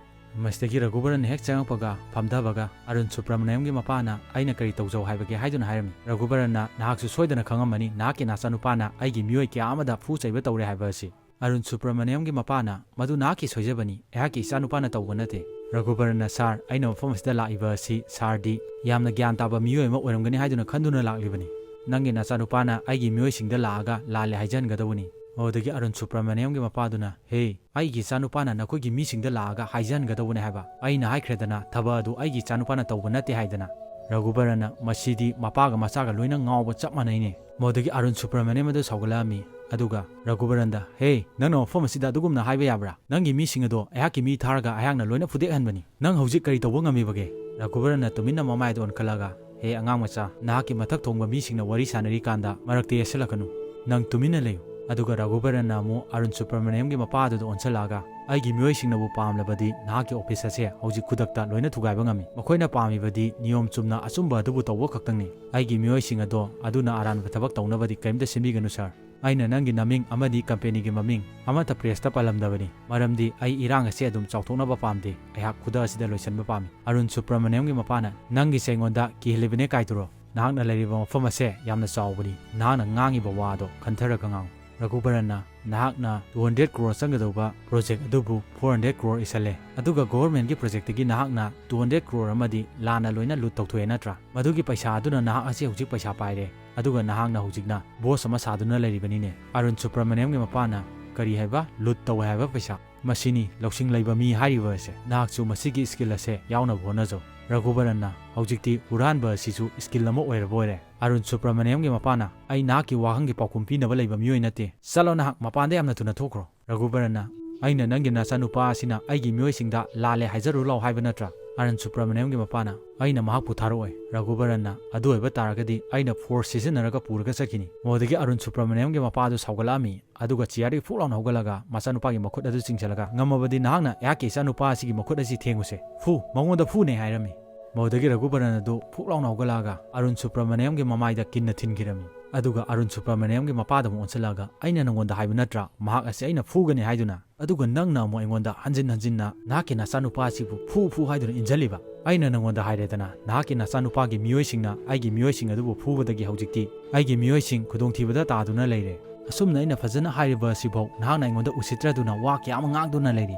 ꯃꯁꯤꯗꯒꯤ ꯔꯘꯨꯕꯔꯟꯅ ꯍꯦꯛ ꯆꯪꯉꯛꯄꯒ ꯐꯝꯊꯕꯒ ꯑꯔꯨꯟ ꯁꯨꯕ꯭ꯔꯃꯅꯤꯌꯝꯒꯤ ꯃꯄꯥꯅ, "ꯑꯩꯅ ꯀꯔꯤ ꯇꯧꯖꯧ ꯍꯥꯏꯕꯒꯦ?" ꯍꯥꯏꯗꯨꯅ ꯍꯥꯏꯔꯝꯃꯤ꯫ ꯔꯘꯨꯕꯔꯟꯅ, "ꯅꯍꯥꯛꯁꯨ ꯁꯣꯏꯗꯅ ꯈꯪꯉꯝꯃꯅꯤ, ꯅꯍꯥꯛꯀꯤ ꯅꯆꯥꯅꯨꯄꯥꯅ ꯑꯩꯒꯤ ꯃꯤꯑꯣꯏ ꯀꯌꯥ ꯑꯃꯗ ꯐꯨ ꯆꯩꯕ ꯇꯧꯔꯦ ꯍꯥꯏꯕ ꯑꯁꯤ"꯫ ꯑꯔꯨꯟ ꯁꯨꯕ꯭ꯔꯃꯅꯤꯌꯝꯒꯤ ꯃꯄꯥꯅ, "ꯃꯗꯨ ꯅꯍꯥꯛꯀꯤ ꯁꯣꯏꯖꯕꯅꯤ, ꯑꯩꯍꯥꯛꯀꯤ ꯏꯆꯥꯅꯨꯄꯥꯅ ꯇꯧꯕ ꯅꯠꯇꯦ"꯫ ꯔꯘꯨꯕꯔꯟꯅ, "ꯁꯥꯔ, ꯑꯩꯅ ꯃꯐꯝ ꯑꯁꯤꯗ ꯂꯥꯛꯏꯕ ꯑꯁꯤ ꯁꯥꯔꯗꯤ ꯌꯥꯝꯅ ꯒ꯭ꯌꯥꯟ ꯇꯥꯕ ꯃꯤꯑꯣꯏ ꯑꯃ ꯑꯣꯏꯔꯝꯒꯅꯤ ꯍꯥꯏꯗꯨꯅ ꯈꯟꯗꯨꯅ ꯂꯥꯛꯂꯤꯕꯅꯤ꯫ ꯅꯪꯒꯤ ꯅꯆꯥꯅꯨꯄꯥꯅ ꯑꯩꯒꯤ ꯃꯤꯑꯣꯏꯁꯤꯡꯗ ꯂꯥꯛꯑꯒ ꯂꯥꯜꯂꯦ ꯍꯥꯏꯖꯍꯟꯒꯗꯧꯕꯅꯤ"꯫ ꯑꯗꯨꯗꯒꯤ ꯑꯔꯨꯟ ꯁꯨꯕ꯭ꯔꯃꯅꯤꯌꯝꯒꯤ ꯃꯄꯥꯗꯨꯅ, "ꯍꯦ, ꯑꯩꯒꯤ ꯏꯆꯥꯅꯨꯄꯥꯅ ꯅꯈꯣꯏꯒꯤ ꯃꯤꯁꯤꯡꯗ ꯂꯥꯛꯑꯒ ꯍꯥꯏꯖꯍꯟꯒꯗꯧꯕꯅꯦ ꯍꯥꯏꯕ꯫ ꯑꯩꯅ ꯍꯥꯏꯈ꯭ꯔꯦꯗꯅ, ꯊꯕꯛ ꯑꯗꯨ ꯑꯩꯒꯤ ꯏꯆꯥꯅꯨꯄꯥꯅ ꯇꯧꯕ ꯅꯠꯇꯦ ꯍꯥꯏꯗꯅ"꯫ ꯔꯘꯨꯕꯔꯟꯅ, "ꯃꯁꯤꯗꯤ ꯃꯄꯥꯒ ꯃꯆꯥꯒ ꯂꯣꯏꯅ ꯉꯥꯎꯕ ꯆꯞ ꯃꯥꯟꯅꯩꯅꯦ"꯫ ꯃꯗꯨꯗꯒꯤ ꯑꯔꯨꯟ ꯁꯨꯕ꯭ꯔꯃꯅꯤꯌꯝ ꯑꯗꯨ ꯁꯥꯎꯒꯠꯂꯛꯑꯝꯃꯤ꯫ ꯑꯗꯨꯒ ꯔꯘꯨꯕꯔꯟꯗ, "ꯍꯦ, ꯅꯪꯅ ꯃꯐꯝ ꯑꯁꯤꯗ ꯑꯗꯨꯒꯨꯝꯅ ꯍꯥꯏꯕ ꯌꯥꯕ꯭ꯔꯥ? ꯅꯪꯒꯤ ꯃꯤꯁꯤꯡ ꯑꯗꯣ ꯑꯩꯍꯥꯛꯀꯤ ꯃꯤ ꯊꯥꯔꯒ ꯑꯩꯍꯥꯛꯅ ꯂꯣꯏꯅ ꯐꯨꯗꯦꯛꯍꯟꯕꯅꯤ꯫ ꯅꯪ ꯍꯧꯖꯤꯛ ꯀꯔꯤ ꯇꯧꯕ ꯉꯝꯃꯤꯕꯒꯦ?" ꯔꯘꯨꯕꯔꯟꯅ ꯇꯨꯃꯤꯟꯅ ꯃꯃꯥꯏꯗ ꯑꯣꯟꯈꯠꯂꯒ, "ꯍꯦ ꯑꯉꯥꯡ ꯃꯆꯥ, ꯅꯍꯥꯛꯀꯤ ꯃꯊꯛ ꯊꯣꯡꯕ ꯃꯤꯁꯤꯡꯅ ꯋꯥꯔꯤ ꯁꯥꯟꯅꯔꯤꯀꯥꯟꯗ ꯃꯔꯛꯇ ꯌꯦꯠꯁꯤꯜꯂꯛꯀꯅꯨ꯫ ꯅꯪ ꯇꯨꯃꯤꯟꯅ ꯂꯩꯌꯨ"꯫ ꯑꯗꯨꯒ ꯔꯘꯨꯕꯔꯟꯅ ꯑꯃꯨꯛ ꯑꯔꯨꯟ ꯁꯨꯕ꯭ꯔꯃꯅꯤꯌꯝꯒꯤ ꯃꯄꯥꯗꯨꯗ ꯑꯣꯟꯁꯤꯜꯂꯛꯑꯒ, "ꯑꯩꯒꯤ ꯃꯤꯑꯣꯏꯁꯤꯡꯅꯕꯨ ꯄꯥꯝꯂꯕꯗꯤ ꯅꯍꯥꯛꯀꯤ ꯑꯣꯐꯤꯁ ꯑꯁꯦ ꯍꯧꯖꯤꯛ ꯈꯨꯗꯛꯇ ꯂꯣꯏꯅ ꯊꯨꯒꯥꯏꯕ ꯉꯝꯃꯤ꯫ ꯃꯈꯣꯏꯅ ꯄꯥꯝꯃꯤꯕꯗꯤ ꯅꯤꯌꯣꯝ ꯆꯨꯝꯅ ꯑꯆꯨꯝꯕ ꯑꯗꯨꯕꯨ ꯇꯧꯕ ꯈꯛꯇꯪꯅꯤ꯫ ꯑꯩꯒꯤ ꯃꯤꯑꯣꯏꯁꯤꯡ ꯑꯗꯣ ꯑꯗꯨꯅ ꯑꯔꯥꯟꯕ ꯊꯕꯛ ꯇꯧꯅꯕꯗꯤ ꯀꯔꯤꯝꯇ ꯁꯤꯟꯕꯤꯒꯅꯨ, ꯁꯥꯔ"꯫ ꯑꯩꯅ ꯅꯪꯒꯤ ꯅꯃꯤꯡ ꯑꯃꯗꯤ ꯀꯝꯄꯦꯅꯤꯒꯤ ꯃꯃꯤꯡ ꯑꯃꯠꯇ ꯄ꯭ꯔꯦꯁꯇ ꯄꯜꯂꯝꯗꯕꯅꯤ, ꯃꯔꯝꯗꯤ ꯑꯩ ꯏꯔꯥꯡ ꯑꯁꯤ ꯑꯗꯨꯝ ꯆꯥꯎꯊꯣꯛꯅꯕ ꯄꯥꯝꯗꯦ꯫ ꯑꯩꯍꯥꯛ ꯈꯨꯗꯛ ꯑꯁꯤꯗ ꯂꯣꯏꯁꯤꯟꯕ ꯄꯥꯝꯃꯤ꯫ ꯑꯔꯨꯟ ꯁꯨꯕ꯭ꯔꯃꯅꯤꯌꯝꯒꯤ ꯃꯄꯥꯅ, "ꯅꯪꯒꯤꯁꯦ ꯑꯩꯉꯣꯟꯗ ꯀꯤꯍꯜꯂꯤꯕꯅꯦ ꯀꯥꯏꯗꯨꯔꯣ? ꯅꯍꯥꯛꯅ ꯂꯩꯔꯤꯕ ꯃꯐꯝ ꯑꯁꯦ ꯌꯥꯝꯅ ꯆꯥꯎꯕꯅꯤ꯫ ꯅꯍꯥꯛꯅ ꯉꯥꯡꯉꯤꯕ ꯋꯥꯗꯣ ꯈꯟꯊꯔꯒ ꯉꯥꯡꯉꯨ꯫" ꯔꯘꯨꯕꯔꯟꯅ, "ꯅꯍꯥꯛꯅ two hundred crore ꯆꯪꯒꯗꯧꯕ ꯄ꯭ꯔꯣꯖꯦꯛ ꯑꯗꯨꯕꯨ four hundred crore ꯏꯁꯜꯂꯦ, ꯑꯗꯨꯒ ꯒꯣꯚꯔꯟꯃꯦꯟꯠꯀꯤ ꯄ꯭ꯔꯣꯖꯦꯛꯇꯒꯤ ꯅꯍꯥꯛꯅ two hundred crore ꯑꯃꯗꯤ ꯂꯥꯟꯅ ꯂꯣꯏꯅ ꯂꯨꯠ ꯇꯧꯊꯣꯛꯑꯦ ꯅꯠꯇ꯭ꯔꯥ? ꯃꯗꯨꯒꯤ ꯄꯩꯁꯥ ꯑꯗꯨꯅ ꯅꯍꯥꯛ ꯑꯁꯤ ꯍꯧꯖꯤꯛ ꯄꯩꯁꯥ ꯄꯥꯏꯔꯦ, ꯑꯗꯨꯒ ꯅꯍꯥꯛꯅ ꯍꯧꯖꯤꯛꯅ ꯕꯣꯁ ꯑꯃ ꯁꯥꯗꯨꯅ ꯂꯩꯔꯤꯕꯅꯤꯅꯦ꯫" ꯑꯔꯨꯟ ꯁꯨꯕ꯭ꯔꯃꯅꯤꯌꯝꯒꯤ ꯃꯄꯥꯅ, "ꯀꯔꯤ ꯍꯥꯏꯕ? ꯂꯨꯠ ꯇꯧꯋꯦ ꯍꯥꯏꯕ ꯄꯩꯁꯥ? ꯃꯁꯤꯅꯤ ꯂꯧꯁꯤꯡ ꯂꯩꯕ ꯃꯤ ꯍꯥꯏꯔꯤꯕ ꯑꯁꯦ꯫ ꯅꯍꯥꯛꯁꯨ ꯃꯁꯤꯒꯤ ꯁ꯭ꯀꯤꯜ ꯑꯁꯦ ꯌꯥꯎꯅꯕ ꯍꯣꯠꯅꯖꯧ꯫" ꯔꯘꯨꯕꯔꯟꯅ, "ꯍꯧꯖꯤꯛꯇꯤ ꯍꯨꯔꯥꯟꯕ ꯑꯁꯤꯁꯨ ꯁ꯭ꯀꯤꯜ ꯑꯃ ꯑꯣꯏꯔꯕ ꯑꯣꯏꯔꯦ꯫" ꯑꯔꯨꯟ ꯁꯨꯕ꯭ꯔꯃꯅꯤꯌꯝꯒꯤ ꯃꯄꯥꯅ, "ꯑꯩ ꯅꯍꯥꯛꯀꯤ ꯋꯥꯍꯪꯒꯤ ꯄꯥꯎꯈꯨꯝ ꯄꯤꯅꯕ ꯂꯩꯕ ꯃꯤꯑꯣꯏ ꯅꯠꯇꯦ꯫ ꯆꯠꯂꯣ ꯅꯍꯥꯛ, ꯃꯄꯥꯟꯗ ꯌꯥꯝꯅ ꯊꯨꯅ ꯊꯣꯛꯈ꯭ꯔꯣ꯫" ꯔꯘꯨꯕꯔꯟꯅ, "ꯑꯩꯅ ꯅꯪꯒꯤ ꯅꯆꯥꯅꯨꯄꯥ ꯑꯁꯤꯅ ꯑꯩꯒꯤ ꯃꯤꯑꯣꯏꯁꯤꯡꯗ ꯂꯥꯜꯂꯦ ꯍꯥꯏꯖꯔꯨ ꯂꯥꯎ ꯍꯥꯏꯕ ꯅꯠꯇ꯭ꯔꯥ?" ꯑꯔꯨꯟ ꯁꯨꯕ꯭ꯔꯃꯅꯤꯌꯝꯒꯤ ꯃꯄꯥꯅ, "ꯑꯩꯅ ꯃꯍꯥꯛꯄꯨ ꯊꯥꯔꯛꯑꯣꯏ꯫" "ꯔꯘꯨꯕꯔꯟꯅ, ꯑꯗꯨ ꯑꯣꯏꯕ ꯇꯥꯔꯒꯗꯤ ꯑꯩꯅ ꯐꯣꯔꯁ ꯁꯤꯖꯤꯟꯅꯔꯒ ꯄꯨꯔꯒ ꯆꯠꯈꯤꯅꯤ꯫" ꯃꯗꯨꯗꯒꯤ ꯑꯔꯨꯟ ꯁꯨꯕ꯭ꯔꯃꯅꯤꯌꯝꯒꯤ ꯃꯄꯥꯗꯨ ꯁꯥꯎꯒꯠꯂꯛꯑꯝꯃꯤ꯫ ꯑꯗꯨꯒ ꯆꯤꯌꯥꯔꯗꯒꯤ ꯐꯨꯛ ꯂꯥꯎꯅ ꯍꯧꯒꯠꯂꯒ ꯃꯆꯥꯅꯨꯄꯥꯒꯤ ꯃꯈꯨꯠ ꯑꯗꯨ ꯆꯤꯡꯁꯤꯜꯂꯒ, "ꯉꯝꯃꯕꯗꯤ ꯅꯍꯥꯛꯅ ꯑꯩꯍꯥꯛꯀꯤ ꯏꯆꯥꯅꯨꯄꯥ ꯑꯁꯤꯒꯤ ꯃꯈꯨꯠ ꯑꯁꯤ ꯊꯦꯡꯉꯨꯁꯦ꯫ ꯐꯨ, ꯃꯉꯣꯟꯗ ꯐꯨꯅꯦ ꯍꯥꯏꯔꯝꯃꯤ꯫" ꯃꯗꯨꯗꯒꯤ ꯔꯘꯨꯕꯔꯟ ꯑꯗꯨ ꯐꯨꯛ ꯂꯥꯎꯅ ꯍꯧꯒꯠꯂꯛꯑꯒ ꯑꯔꯨꯟ ꯁꯨꯕ꯭ꯔꯃꯅꯤꯌꯝꯒꯤ ꯃꯃꯥꯏꯗ ꯀꯤꯟꯅ ꯊꯤꯟꯈꯤꯔꯝꯃꯤ꯫ ꯑꯗꯨꯒ ꯑꯔꯨꯟ ꯁꯨꯕ꯭ꯔꯃꯅꯤꯌꯝꯒꯤ ꯃꯄꯥꯗ ꯑꯃꯨꯛ ꯑꯣꯟꯁꯤꯜꯂꯛꯑꯒ, "ꯑꯩꯅ ꯅꯉꯣꯟꯗ ꯍꯥꯏꯕ ꯅꯠꯇ꯭ꯔꯥ ꯃꯍꯥꯛ ꯑꯁꯤ ꯑꯩꯅ ꯐꯨꯒꯅꯤ ꯍꯥꯏꯗꯨꯅ? ꯑꯗꯨꯒ ꯅꯪꯅ ꯑꯃꯨꯛ ꯑꯩꯉꯣꯟꯗ ꯍꯟꯖꯤꯟ ꯍꯟꯖꯤꯟꯅ ꯅꯍꯥꯛꯀꯤ ꯅꯆꯥꯅꯨꯄꯥ ꯑꯁꯤꯕꯨ ꯐꯨ ꯐꯨ ꯍꯥꯏꯗꯨꯅ ꯏꯟꯖꯜꯂꯤꯕ? ꯑꯩꯅ ꯅꯉꯣꯟꯗ ꯍꯥꯏꯔꯦꯗꯅ, ꯅꯍꯥꯛꯀꯤ ꯅꯆꯥꯅꯨꯄꯥꯒꯤ ꯃꯤꯑꯣꯏꯁꯤꯡꯅ ꯑꯩꯒꯤ ꯃꯤꯑꯣꯏꯁꯤꯡ ꯑꯗꯨꯕꯨ ꯐꯨꯕꯗꯒꯤ ꯍꯧꯖꯤꯛꯇꯤ ꯑꯩꯒꯤ ꯃꯤꯑꯣꯏꯁꯤꯡ ꯈꯨꯗꯣꯡꯊꯤꯕꯗ ꯇꯥꯗꯨꯅ ꯂꯩꯔꯦ꯫ ꯑꯁꯨꯝꯅ ꯑꯩꯅ ꯐꯖꯅ ꯍꯥꯏꯔꯤꯕ ꯑꯁꯤꯐꯥꯎ ꯅꯍꯥꯛꯅ ꯑꯩꯉꯣꯟꯗ ꯎꯁꯤꯠꯇ꯭ꯔꯗꯨꯅ ꯋꯥ ꯀꯌꯥ ꯑꯃ ꯉꯥꯡꯗꯨꯅ ꯂꯩꯔꯤ꯫"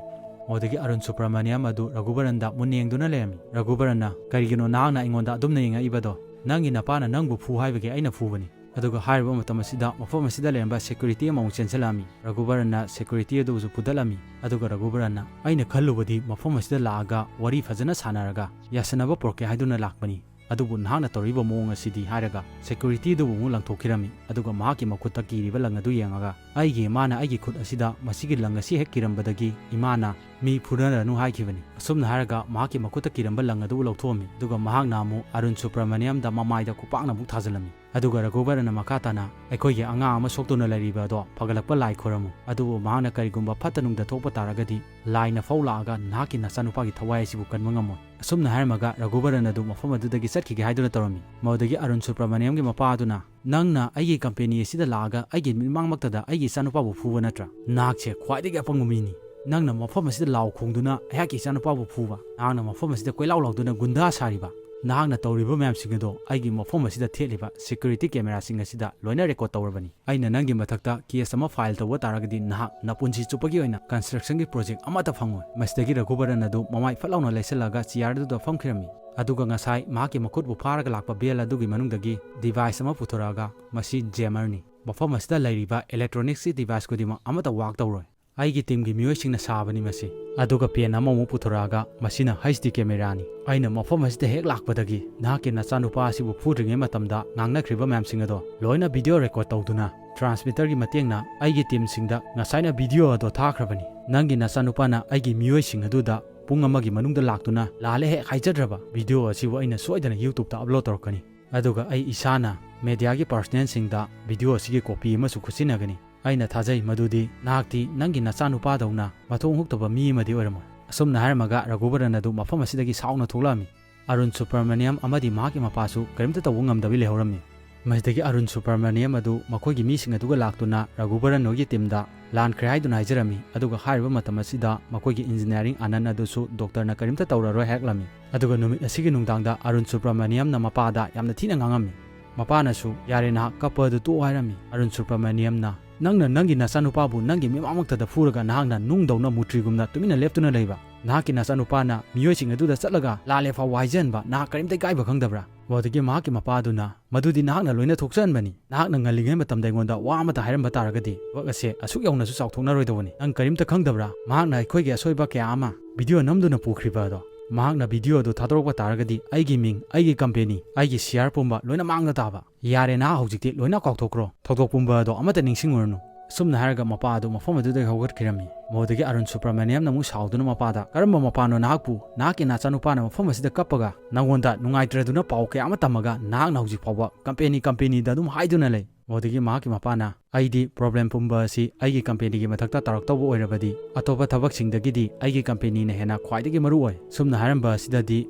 ꯃꯗꯨꯗꯒꯤ ꯑꯔꯨꯟ ꯁꯨꯕ꯭ꯔꯃꯅꯤꯌꯝ ꯑꯗꯨ ꯔꯘꯨꯕꯔꯟꯗ ꯃꯨꯟꯅ ꯌꯦꯡꯗꯨꯅ ꯂꯩꯔꯝꯃꯤ꯫ ꯔꯘꯨꯕꯔꯟꯅ, "ꯀꯔꯤꯒꯤꯅꯣ ꯅꯍꯥꯛꯅ ꯑꯩꯉꯣꯟꯗ ꯑꯗꯨꯝꯅ ꯌꯦꯡꯉꯛꯏꯕꯗꯣ? ꯅꯪꯒꯤ ꯅꯄꯥꯅ ꯅꯪꯕꯨ ꯐꯨ ꯍꯥꯏꯕꯒꯤ ꯑꯩꯅ ꯐꯨꯕꯅꯤ꯫" ꯑꯗꯨꯒ ꯍꯥꯏꯔꯤꯕ ꯃꯇꯝ ꯑꯁꯤꯗ ꯃꯐꯝ ꯑꯁꯤꯗ ꯂꯩꯔꯝꯕ ꯁꯦꯀ꯭ꯌꯨꯔꯤꯇꯤ ꯑꯃꯃꯨꯛ ꯆꯦꯟꯁꯤꯜꯂꯛꯑꯝꯃꯤ꯫ ꯔꯘꯨꯕꯔꯟꯅ ꯁꯦꯀ꯭ꯌꯨꯔꯤꯇꯤ ꯑꯗꯨꯕꯨꯁꯨ ꯐꯨꯗꯠꯂꯝꯃꯤ꯫ ꯑꯗꯨꯒ ꯔꯘꯨꯕꯔꯟꯅ, "ꯑꯩꯅ ꯈꯜꯂꯨꯕꯗꯤ ꯃꯐꯝ ꯑꯁꯤꯗ ꯂꯥꯛꯑꯒ ꯋꯥꯔꯤ ꯐꯖꯅ ꯁꯥꯟꯅꯔꯒ ꯌꯥꯁꯟꯅꯕ ꯄꯨꯔꯛꯀꯦ ꯍꯥꯏꯗꯨꯅ ꯂꯥꯛꯄꯅꯤ, ꯑꯗꯨꯕꯨ ꯅꯍꯥꯛꯅ ꯇꯧꯔꯤꯕ ꯃꯑꯣꯡ ꯑꯁꯤꯗꯤ" ꯍꯥꯏꯔꯒ ꯁꯦꯀ꯭ꯌꯨꯔꯤꯇꯤ ꯑꯗꯨꯕꯨ ꯑꯃꯨꯛ ꯂꯪꯊꯣꯛꯈꯤꯔꯝꯃꯤ꯫ ꯑꯗꯨꯒ ꯃꯍꯥꯛꯀꯤ ꯃꯈꯨꯠꯇ ꯀꯤꯔꯤꯕ ꯂꯪ ꯑꯗꯨ ꯌꯦꯡꯉꯒ, "ꯑꯩꯒꯤ ꯏꯃꯥꯅ ꯑꯩꯒꯤ ꯈꯨꯠ ꯑꯁꯤꯗ ꯃꯁꯤꯒꯤ ꯂꯪ ꯑꯁꯤ ꯍꯦꯛ ꯀꯤꯔꯝꯕꯗꯒꯤ ꯏꯃꯥꯅ ꯃꯤ ꯐꯨꯅꯔꯅꯨ ꯍꯥꯏꯈꯤꯕꯅꯤ꯫" ꯑꯁꯨꯝꯅ ꯍꯥꯏꯔꯒ ꯃꯍꯥꯛꯀꯤ ꯃꯈꯨꯠꯇ ꯀꯤꯔꯝꯕ ꯂꯪ ꯑꯗꯨꯕꯨ ꯂꯧꯊꯣꯛꯑꯝꯃꯤ꯫ ꯑꯗꯨꯒ ꯃꯍꯥꯛꯅ ꯑꯃꯨꯛ ꯑꯔꯨꯟ ꯁꯨꯕ꯭ꯔꯃꯅꯤꯌꯝꯗ ꯃꯃꯥꯏꯗ ꯈꯨꯄꯥꯛꯅ ꯑꯃꯨꯛ ꯊꯥꯖꯤꯜꯂꯝꯃꯤ꯫ ꯑꯗꯨꯒ ꯔꯘꯨꯕꯔꯟꯅ ꯃꯈꯥ ꯇꯥꯅ, "ꯑꯩꯈꯣꯏꯒꯤ ꯑꯉꯥꯡ ꯑꯃ ꯁꯣꯛꯇꯨꯅ ꯂꯩꯔꯤꯕ ꯑꯗꯣ ꯐꯒꯠꯂꯛꯄ ꯂꯥꯏ ꯈꯣꯏꯔꯝꯃꯨ, ꯑꯗꯨꯕꯨ ꯃꯍꯥꯛꯅ ꯀꯔꯤꯒꯨꯝꯕ ꯐꯠꯇ ꯅꯨꯡꯗ ꯊꯣꯛꯄ ꯇꯥꯔꯒꯗꯤ ꯂꯥꯏꯅ ꯐꯧ ꯂꯥꯛꯑꯒ ꯅꯍꯥꯛꯀꯤ ꯅꯆꯥꯅꯨꯄꯥꯒꯤ ꯊꯋꯥꯏ ꯑꯁꯤꯕꯨ ꯀꯟꯕ ꯉꯝꯃꯣꯏ"꯫ ꯑꯁꯨꯝꯅ ꯍꯥꯏꯔꯝꯃꯒ ꯔꯘꯨꯕꯔꯟ ꯑꯗꯨ ꯃꯐꯝ ꯑꯗꯨꯗꯒꯤ ꯆꯠꯈꯤꯒꯦ ꯍꯥꯏꯗꯨꯅ ꯇꯧꯔꯝꯃꯤ꯫ ꯃꯗꯨꯗꯒꯤ ꯑꯔꯨꯟ ꯁꯨꯕ꯭ꯔꯃꯅꯤꯌꯝꯒꯤ ꯃꯄꯥ ꯑꯗꯨꯅ, "ꯅꯪꯅ ꯑꯩꯒꯤ ꯀꯝꯄꯦꯅꯤ ꯑꯁꯤꯗ ꯂꯥꯛꯑꯒ ꯑꯩꯒꯤ ꯃꯤꯠꯃꯥꯡꯃꯛꯇꯗ ꯑꯩꯒꯤ ꯏꯆꯥꯅꯨꯄꯥꯕꯨ ꯐꯨꯕ ꯅꯠꯇ꯭ꯔꯥ? ꯅꯍꯥꯛꯁꯦ ꯈ꯭ꯋꯥꯏꯗꯒꯤ ꯑꯄꯪꯕ ꯃꯤꯅꯤ꯫ ꯅꯪꯅ ꯃꯐꯝ ꯑꯁꯤꯗ ꯂꯥꯎ ꯈꯣꯡꯗꯨꯅ ꯑꯩꯍꯥꯛꯀꯤ ꯏꯆꯥꯅꯨꯄꯥꯕꯨ ꯐꯨꯕ, ꯅꯍꯥꯛꯅ ꯃꯐꯝ ꯑꯁꯤꯗ ꯀꯣꯏꯂꯥꯎ ꯂꯥꯎꯗꯨꯅ ꯒꯨꯟꯗꯥ ꯁꯥꯔꯤꯕ, ꯅꯍꯥꯛꯅ ꯇꯧꯔꯤꯕ ꯃꯌꯥꯝꯁꯤꯡ ꯑꯗꯣ ꯑꯩꯒꯤ ꯃꯐꯝ ꯑꯁꯤꯗ ꯊꯦꯠꯂꯤꯕ ꯁꯦꯀ꯭ꯌꯨꯔꯤꯇꯤ ꯀꯦꯃꯦꯔꯥꯁꯤꯡ ꯑꯁꯤꯗ ꯂꯣꯏꯅ ꯔꯦꯀꯣꯔꯗ ꯇꯧꯔꯕꯅꯤ꯫ ꯑꯩꯅ ꯅꯪꯒꯤ ꯃꯊꯛꯇ ꯀꯦꯁ ꯑꯃ ꯐꯥꯏꯜ ꯇꯧꯕ ꯇꯥꯔꯒꯗꯤ ꯅꯍꯥꯛ ꯅꯄꯨꯟꯁꯤ ꯆꯨꯞꯄꯒꯤ ꯑꯣꯏꯅ ꯀꯟꯁꯇ꯭ꯔꯛꯁꯟꯒꯤ ꯄ꯭ꯔꯣꯖꯦꯛ ꯑꯃꯠꯇ ꯐꯪꯉꯣꯏ"꯫ ꯃꯁꯤꯗꯒꯤ ꯔꯘꯨꯕꯔꯟ ꯑꯗꯨ ꯃꯃꯥꯏ ꯐꯠ ꯂꯥꯎꯅ ꯂꯩꯁꯜꯂꯒ ꯆꯤꯌꯥꯔꯗꯨꯗ ꯐꯝꯈꯤꯔꯝꯃꯤ꯫ ꯑꯗꯨꯒ ꯉꯁꯥꯏ ꯃꯍꯥꯛꯀꯤ ꯃꯈꯨꯠꯄꯨ ꯐꯥꯔꯒ ꯂꯥꯛꯄ ꯕꯦꯜ ꯑꯗꯨꯒꯤ ꯃꯅꯨꯡꯗꯒꯤ ꯗꯤꯚꯥꯏꯁ ꯑꯃ ꯄꯨꯊꯣꯔꯛꯑꯒ, "ꯃꯁꯤ ꯖꯦꯃꯔꯅꯤ꯫ ꯃꯐꯝ ꯑꯁꯤꯗ ꯂꯩꯔꯤꯕ ꯏꯂꯦꯛꯇ꯭ꯔꯣꯅꯤꯛꯁꯀꯤ ꯗꯤꯚꯥꯏꯁ ꯈꯨꯗꯤꯡꯃꯛ ꯑꯃꯠꯇ ꯋꯥꯛ ꯇꯧꯔꯣꯏ꯫ ꯑꯩꯒꯤ ꯇꯤꯝꯒꯤ ꯃꯤꯑꯣꯏꯁꯤꯡꯅ ꯁꯥꯕꯅꯤ ꯃꯁꯤ"꯫ ꯑꯗꯨꯒ ꯄꯦꯟ ꯑꯃꯃꯨꯛ ꯄꯨꯊꯣꯔꯛꯑꯒ, "ꯃꯁꯤꯅ ꯍꯩꯆ ꯗꯤ ꯀꯦꯃꯦꯔꯥꯅꯤ꯫ ꯑꯩꯅ ꯃꯐꯝ ꯑꯁꯤꯗ ꯍꯦꯛ ꯂꯥꯛꯄꯗꯒꯤ ꯅꯍꯥꯛꯀꯤ ꯅꯆꯥꯅꯨꯄꯥ ꯑꯁꯤꯕꯨ ꯐꯨꯗ꯭ꯔꯤꯉꯩ ꯃꯇꯝꯗ ꯉꯥꯡꯅꯈ꯭ꯔꯤꯕ ꯃꯌꯥꯝꯁꯤꯡ ꯑꯗꯣ ꯂꯣꯏꯅ ꯚꯤꯗꯤꯑꯣ ꯔꯦꯀꯣꯔꯗ ꯇꯧꯗꯨꯅ ꯇ꯭ꯔꯥꯟꯁꯃꯤꯇꯔꯒꯤ ꯃꯇꯦꯡꯅ ꯑꯩꯒꯤ ꯇꯤꯝꯁꯤꯡꯗ ꯉꯁꯥꯏꯅ ꯚꯤꯗꯤꯑꯣ ꯑꯗꯣ ꯊꯥꯈ꯭ꯔꯕꯅꯤ꯫ ꯅꯪꯒꯤ ꯅꯆꯥꯅꯨꯄꯥꯅ ꯑꯩꯒꯤ ꯃꯤꯑꯣꯏꯁꯤꯡ ꯑꯗꯨꯗ ꯄꯨꯡ ꯑꯃꯒꯤ ꯃꯅꯨꯡꯗ ꯂꯥꯛꯇꯨꯅ ꯂꯥꯜꯂꯦ ꯍꯦꯛ ꯍꯥꯏꯖꯗ꯭ꯔꯕ, ꯚꯤꯗꯤꯑꯣ ꯑꯁꯤꯕꯨ ꯑꯩꯅ ꯁꯣꯏꯗꯅ YouTube-ꯇ ꯑꯞꯂꯣꯗ ꯇꯧꯔꯛꯀꯅꯤ꯫ ꯑꯗꯨꯒ ꯑꯩ ꯏꯁꯥꯅ ꯃꯦꯗꯤꯌꯥꯒꯤ ꯄꯥꯔꯁꯅꯦꯜꯁꯤꯡꯗ ꯚꯤꯗꯤꯑꯣ ꯑꯁꯤꯒꯤ ꯀꯣꯄꯤ ꯑꯃꯁꯨ ꯈꯨꯠꯁꯤꯟꯅꯒꯅꯤ꯫ ꯑꯩꯅ ꯊꯥꯖꯩ ꯃꯗꯨꯗꯤ ꯅꯍꯥꯛꯇꯤ ꯅꯪꯒꯤ ꯅꯆꯥꯅꯨꯄꯥꯗꯧꯅ ꯃꯊꯣꯡ ꯍꯨꯛꯇꯕ ꯃꯤ ꯑꯃꯗꯤ ꯑꯣꯏꯔꯝꯃꯣꯏ"꯫ ꯑꯁꯨꯝꯅ ꯍꯥꯏꯔꯝꯃꯒ ꯔꯘꯨꯕꯔꯟ ꯑꯗꯨ ꯃꯐꯝ ꯑꯁꯤꯗꯒꯤ ꯁꯥꯎꯅ ꯊꯣꯛꯂꯛꯑꯝꯃꯤ꯫ ꯑꯔꯨꯟ ꯁꯨꯕ꯭ꯔꯃꯅꯤꯌꯝ ꯑꯃꯗꯤ ꯃꯍꯥꯛꯀꯤ ꯃꯄꯥꯁꯨ ꯀꯔꯤꯝꯇ ꯇꯧꯕ ꯉꯝꯗꯕꯤ ꯂꯩꯍꯧꯔꯝꯃꯤ꯫ ꯃꯁꯤꯗꯒꯤ ꯑꯔꯨꯟ ꯁꯨꯕ꯭ꯔꯃꯅꯤꯌꯝ ꯑꯗꯨ ꯃꯈꯣꯏꯒꯤ ꯃꯤꯁꯤꯡ ꯑꯗꯨꯒ ꯂꯥꯛꯇꯨꯅ ꯔꯘꯨꯕꯔꯟ ꯍꯣꯏꯒꯤ ꯇꯤꯝꯗ ꯂꯥꯟꯈ꯭ꯔꯦ ꯍꯥꯏꯗꯨꯅ ꯍꯥꯏꯖꯔꯝꯃꯤ꯫ ꯑꯗꯨꯒ ꯍꯥꯏꯔꯤꯕ ꯃꯇꯝ ꯑꯁꯤꯗ ꯃꯈꯣꯏꯒꯤ ꯏꯟꯖꯤꯅꯤꯌꯥꯔꯤꯡ ꯑꯥꯅꯟ ꯑꯗꯨꯁꯨ ꯗꯣꯛꯇꯔꯅ ꯀꯔꯤꯝꯇ ꯇꯧꯔꯔꯣꯏ ꯍꯥꯏꯔꯛꯂꯝꯃꯤ꯫ ꯑꯗꯨꯒ ꯅꯨꯃꯤꯠ ꯑꯁꯤꯒꯤ ꯅꯨꯡꯗꯥꯡꯗ ꯑꯔꯨꯟ ꯁꯨꯕ꯭ꯔꯃꯅꯤꯌꯝꯅ ꯃꯄꯥꯗ ꯌꯥꯝꯅ ꯊꯤꯅ ꯉꯥꯡꯉꯝꯃꯤ꯫ ꯃꯄꯥꯅꯁꯨ, "ꯌꯥꯔꯦ, ꯅꯍꯥꯛ ꯀꯞꯄ ꯑꯗꯨ ꯇꯣꯛꯑꯣ" ꯍꯥꯏꯔꯝꯃꯤ꯫ ꯑꯔꯨꯟ ꯁꯨꯕ꯭ꯔꯃꯅꯤꯌꯝꯅ, "ꯅꯪꯅ ꯅꯪꯒꯤ ꯅꯆꯥꯅꯨꯄꯥꯕꯨ ꯅꯪꯒꯤ ꯃꯤꯃꯥꯡꯃꯛꯇꯗ ꯐꯨꯔꯒ ꯅꯍꯥꯛꯅ ꯅꯨꯡꯗꯧꯅ ꯃꯨꯇ꯭ꯔꯤꯒꯨꯝꯅ ꯇꯨꯃꯤꯟꯅ ꯂꯦꯞꯇꯨꯅ ꯂꯩꯕ? ꯅꯍꯥꯛꯀꯤ ꯅꯆꯥꯅꯨꯄꯥꯅ ꯃꯤꯑꯣꯏꯁꯤꯡ ꯑꯗꯨꯗ ꯆꯠꯂꯒ ꯂꯥꯜꯂꯦ ꯐꯥꯎꯕ ꯍꯥꯏꯖꯍꯟꯕ ꯅꯍꯥꯛ ꯀꯔꯤꯝꯇ ꯏꯀꯥꯏꯕ ꯈꯪꯗꯕ꯭ꯔꯥ?" ꯃꯗꯨꯗꯒꯤ ꯃꯍꯥꯛꯀꯤ ꯃꯄꯥꯗꯨꯅ, "ꯃꯗꯨꯗꯤ ꯅꯍꯥꯛꯅ ꯂꯣꯏꯅ ꯊꯣꯛꯆꯍꯟꯕꯅꯤ꯫ ꯅꯍꯥꯛꯅ ꯉꯜꯂꯤꯉꯩ ꯃꯇꯝꯗ ꯑꯩꯉꯣꯟꯗ ꯋꯥ ꯑꯃꯠꯇ ꯍꯥꯏꯔꯝꯕ ꯇꯥꯔꯒꯗꯤ ꯊꯕꯛ ꯑꯁꯦ ꯑꯁꯨꯛ ꯌꯧꯅꯁꯨ ꯆꯥꯎꯊꯣꯛꯅꯔꯣꯏꯗꯧꯕꯅꯤ꯫ ꯅꯪ ꯀꯔꯤꯝꯇ ꯈꯪꯗꯕ꯭ꯔꯥ? ꯃꯍꯥꯛꯅ ꯑꯩꯈꯣꯏꯒꯤ ꯑꯁꯣꯏꯕ ꯀꯌꯥ ꯑꯃ ꯚꯤꯗꯤꯑꯣ ꯅꯝꯗꯨꯅ ꯄꯨꯈ꯭ꯔꯤꯕ ꯑꯗꯣ?" ꯃꯍꯥꯛꯅ ꯚꯤꯗꯤꯑꯣ ꯑꯗꯨ ꯊꯥꯗꯣꯔꯛꯄ ꯇꯥꯔꯒꯗꯤ ꯑꯩꯒꯤ ꯃꯤꯡ, ꯑꯩꯒꯤ ꯀꯝꯄꯦꯅꯤ, ꯑꯩꯒꯤ ꯁꯤꯌꯥꯔ ꯄꯨꯝꯕ ꯂꯣꯏꯅ ꯃꯥꯡꯗ ꯇꯥꯕ꯫ ꯌꯥꯔꯦ ꯅꯍꯥꯛ ꯍꯧꯖꯤꯛꯇꯤ ꯂꯣꯏꯅ ꯀꯥꯎꯊꯣꯛꯈ꯭ꯔꯣ꯫ ꯊꯧꯗꯣꯛ ꯄꯨꯝꯕ ꯑꯗꯣ ꯑꯃꯠꯇ ꯅꯤꯡꯁꯤꯡꯉꯨꯔꯅꯨ꯫ ꯑꯁꯨꯝꯅ ꯍꯥꯏꯔꯒ ꯃꯄꯥ ꯑꯗꯨ ꯃꯐꯝ ꯑꯗꯨꯗꯒꯤ ꯍꯧꯒꯠꯈꯤꯔꯝꯃꯤ꯫ ꯃꯗꯨꯗꯒꯤ ꯑꯔꯨꯟ ꯁꯨꯕ꯭ꯔꯃꯅꯤꯌꯝꯅ ꯑꯃꯨꯛ ꯁꯥꯎꯗꯨꯅ ꯃꯄꯥꯗ, "ꯀꯔꯝꯕ ꯃꯄꯥꯅꯣ ꯅꯍꯥꯛꯄꯨ? ꯅꯍꯥꯛꯀꯤ ꯅꯆꯥꯅꯨꯄꯥꯅ ꯃꯐꯝ ꯑꯁꯤꯗ ꯀꯞꯄꯒ ꯅꯉꯣꯟꯗ ꯅꯨꯡꯉꯥꯏꯇ꯭ꯔꯗꯨꯅ ꯄꯥꯎ ꯀꯌꯥ ꯑꯃ ꯇꯝꯃꯒ ꯅꯍꯥꯛꯅ ꯍꯧꯖꯤꯛ ꯐꯥꯎꯕ ꯀꯝꯄꯦꯅꯤ, ꯀꯝꯄꯦꯅꯤꯗ ꯑꯗꯨꯝ ꯍꯥꯏꯗꯨꯅ ꯂꯩ"꯫ ꯃꯗꯨꯗꯒꯤ ꯃꯍꯥꯛꯀꯤ ꯃꯄꯥꯅ, "ꯑꯩꯗꯤ ꯄ꯭ꯔꯣꯕ꯭ꯂꯦꯝ ꯄꯨꯝꯕ ꯑꯁꯤ ꯑꯩꯒꯤ ꯀꯝꯄꯦꯅꯤꯒꯤ ꯃꯊꯛꯇ ꯇꯥꯔꯛꯇꯧꯕ ꯑꯣꯏꯔꯕꯗꯤ ꯑꯇꯣꯞꯄ ꯊꯕꯛꯁꯤꯡꯗꯒꯤꯗꯤ ꯑꯩꯒꯤ ꯀꯝꯄꯦꯅꯤꯅ ꯍꯦꯟꯅ ꯈ꯭ꯋꯥꯏꯗꯒꯤ ꯃꯔꯨ ꯑꯣꯏ"꯫ ꯁꯨꯝꯅ ꯍꯥꯏꯔꯝꯕ ꯑꯁꯤꯗꯗꯤ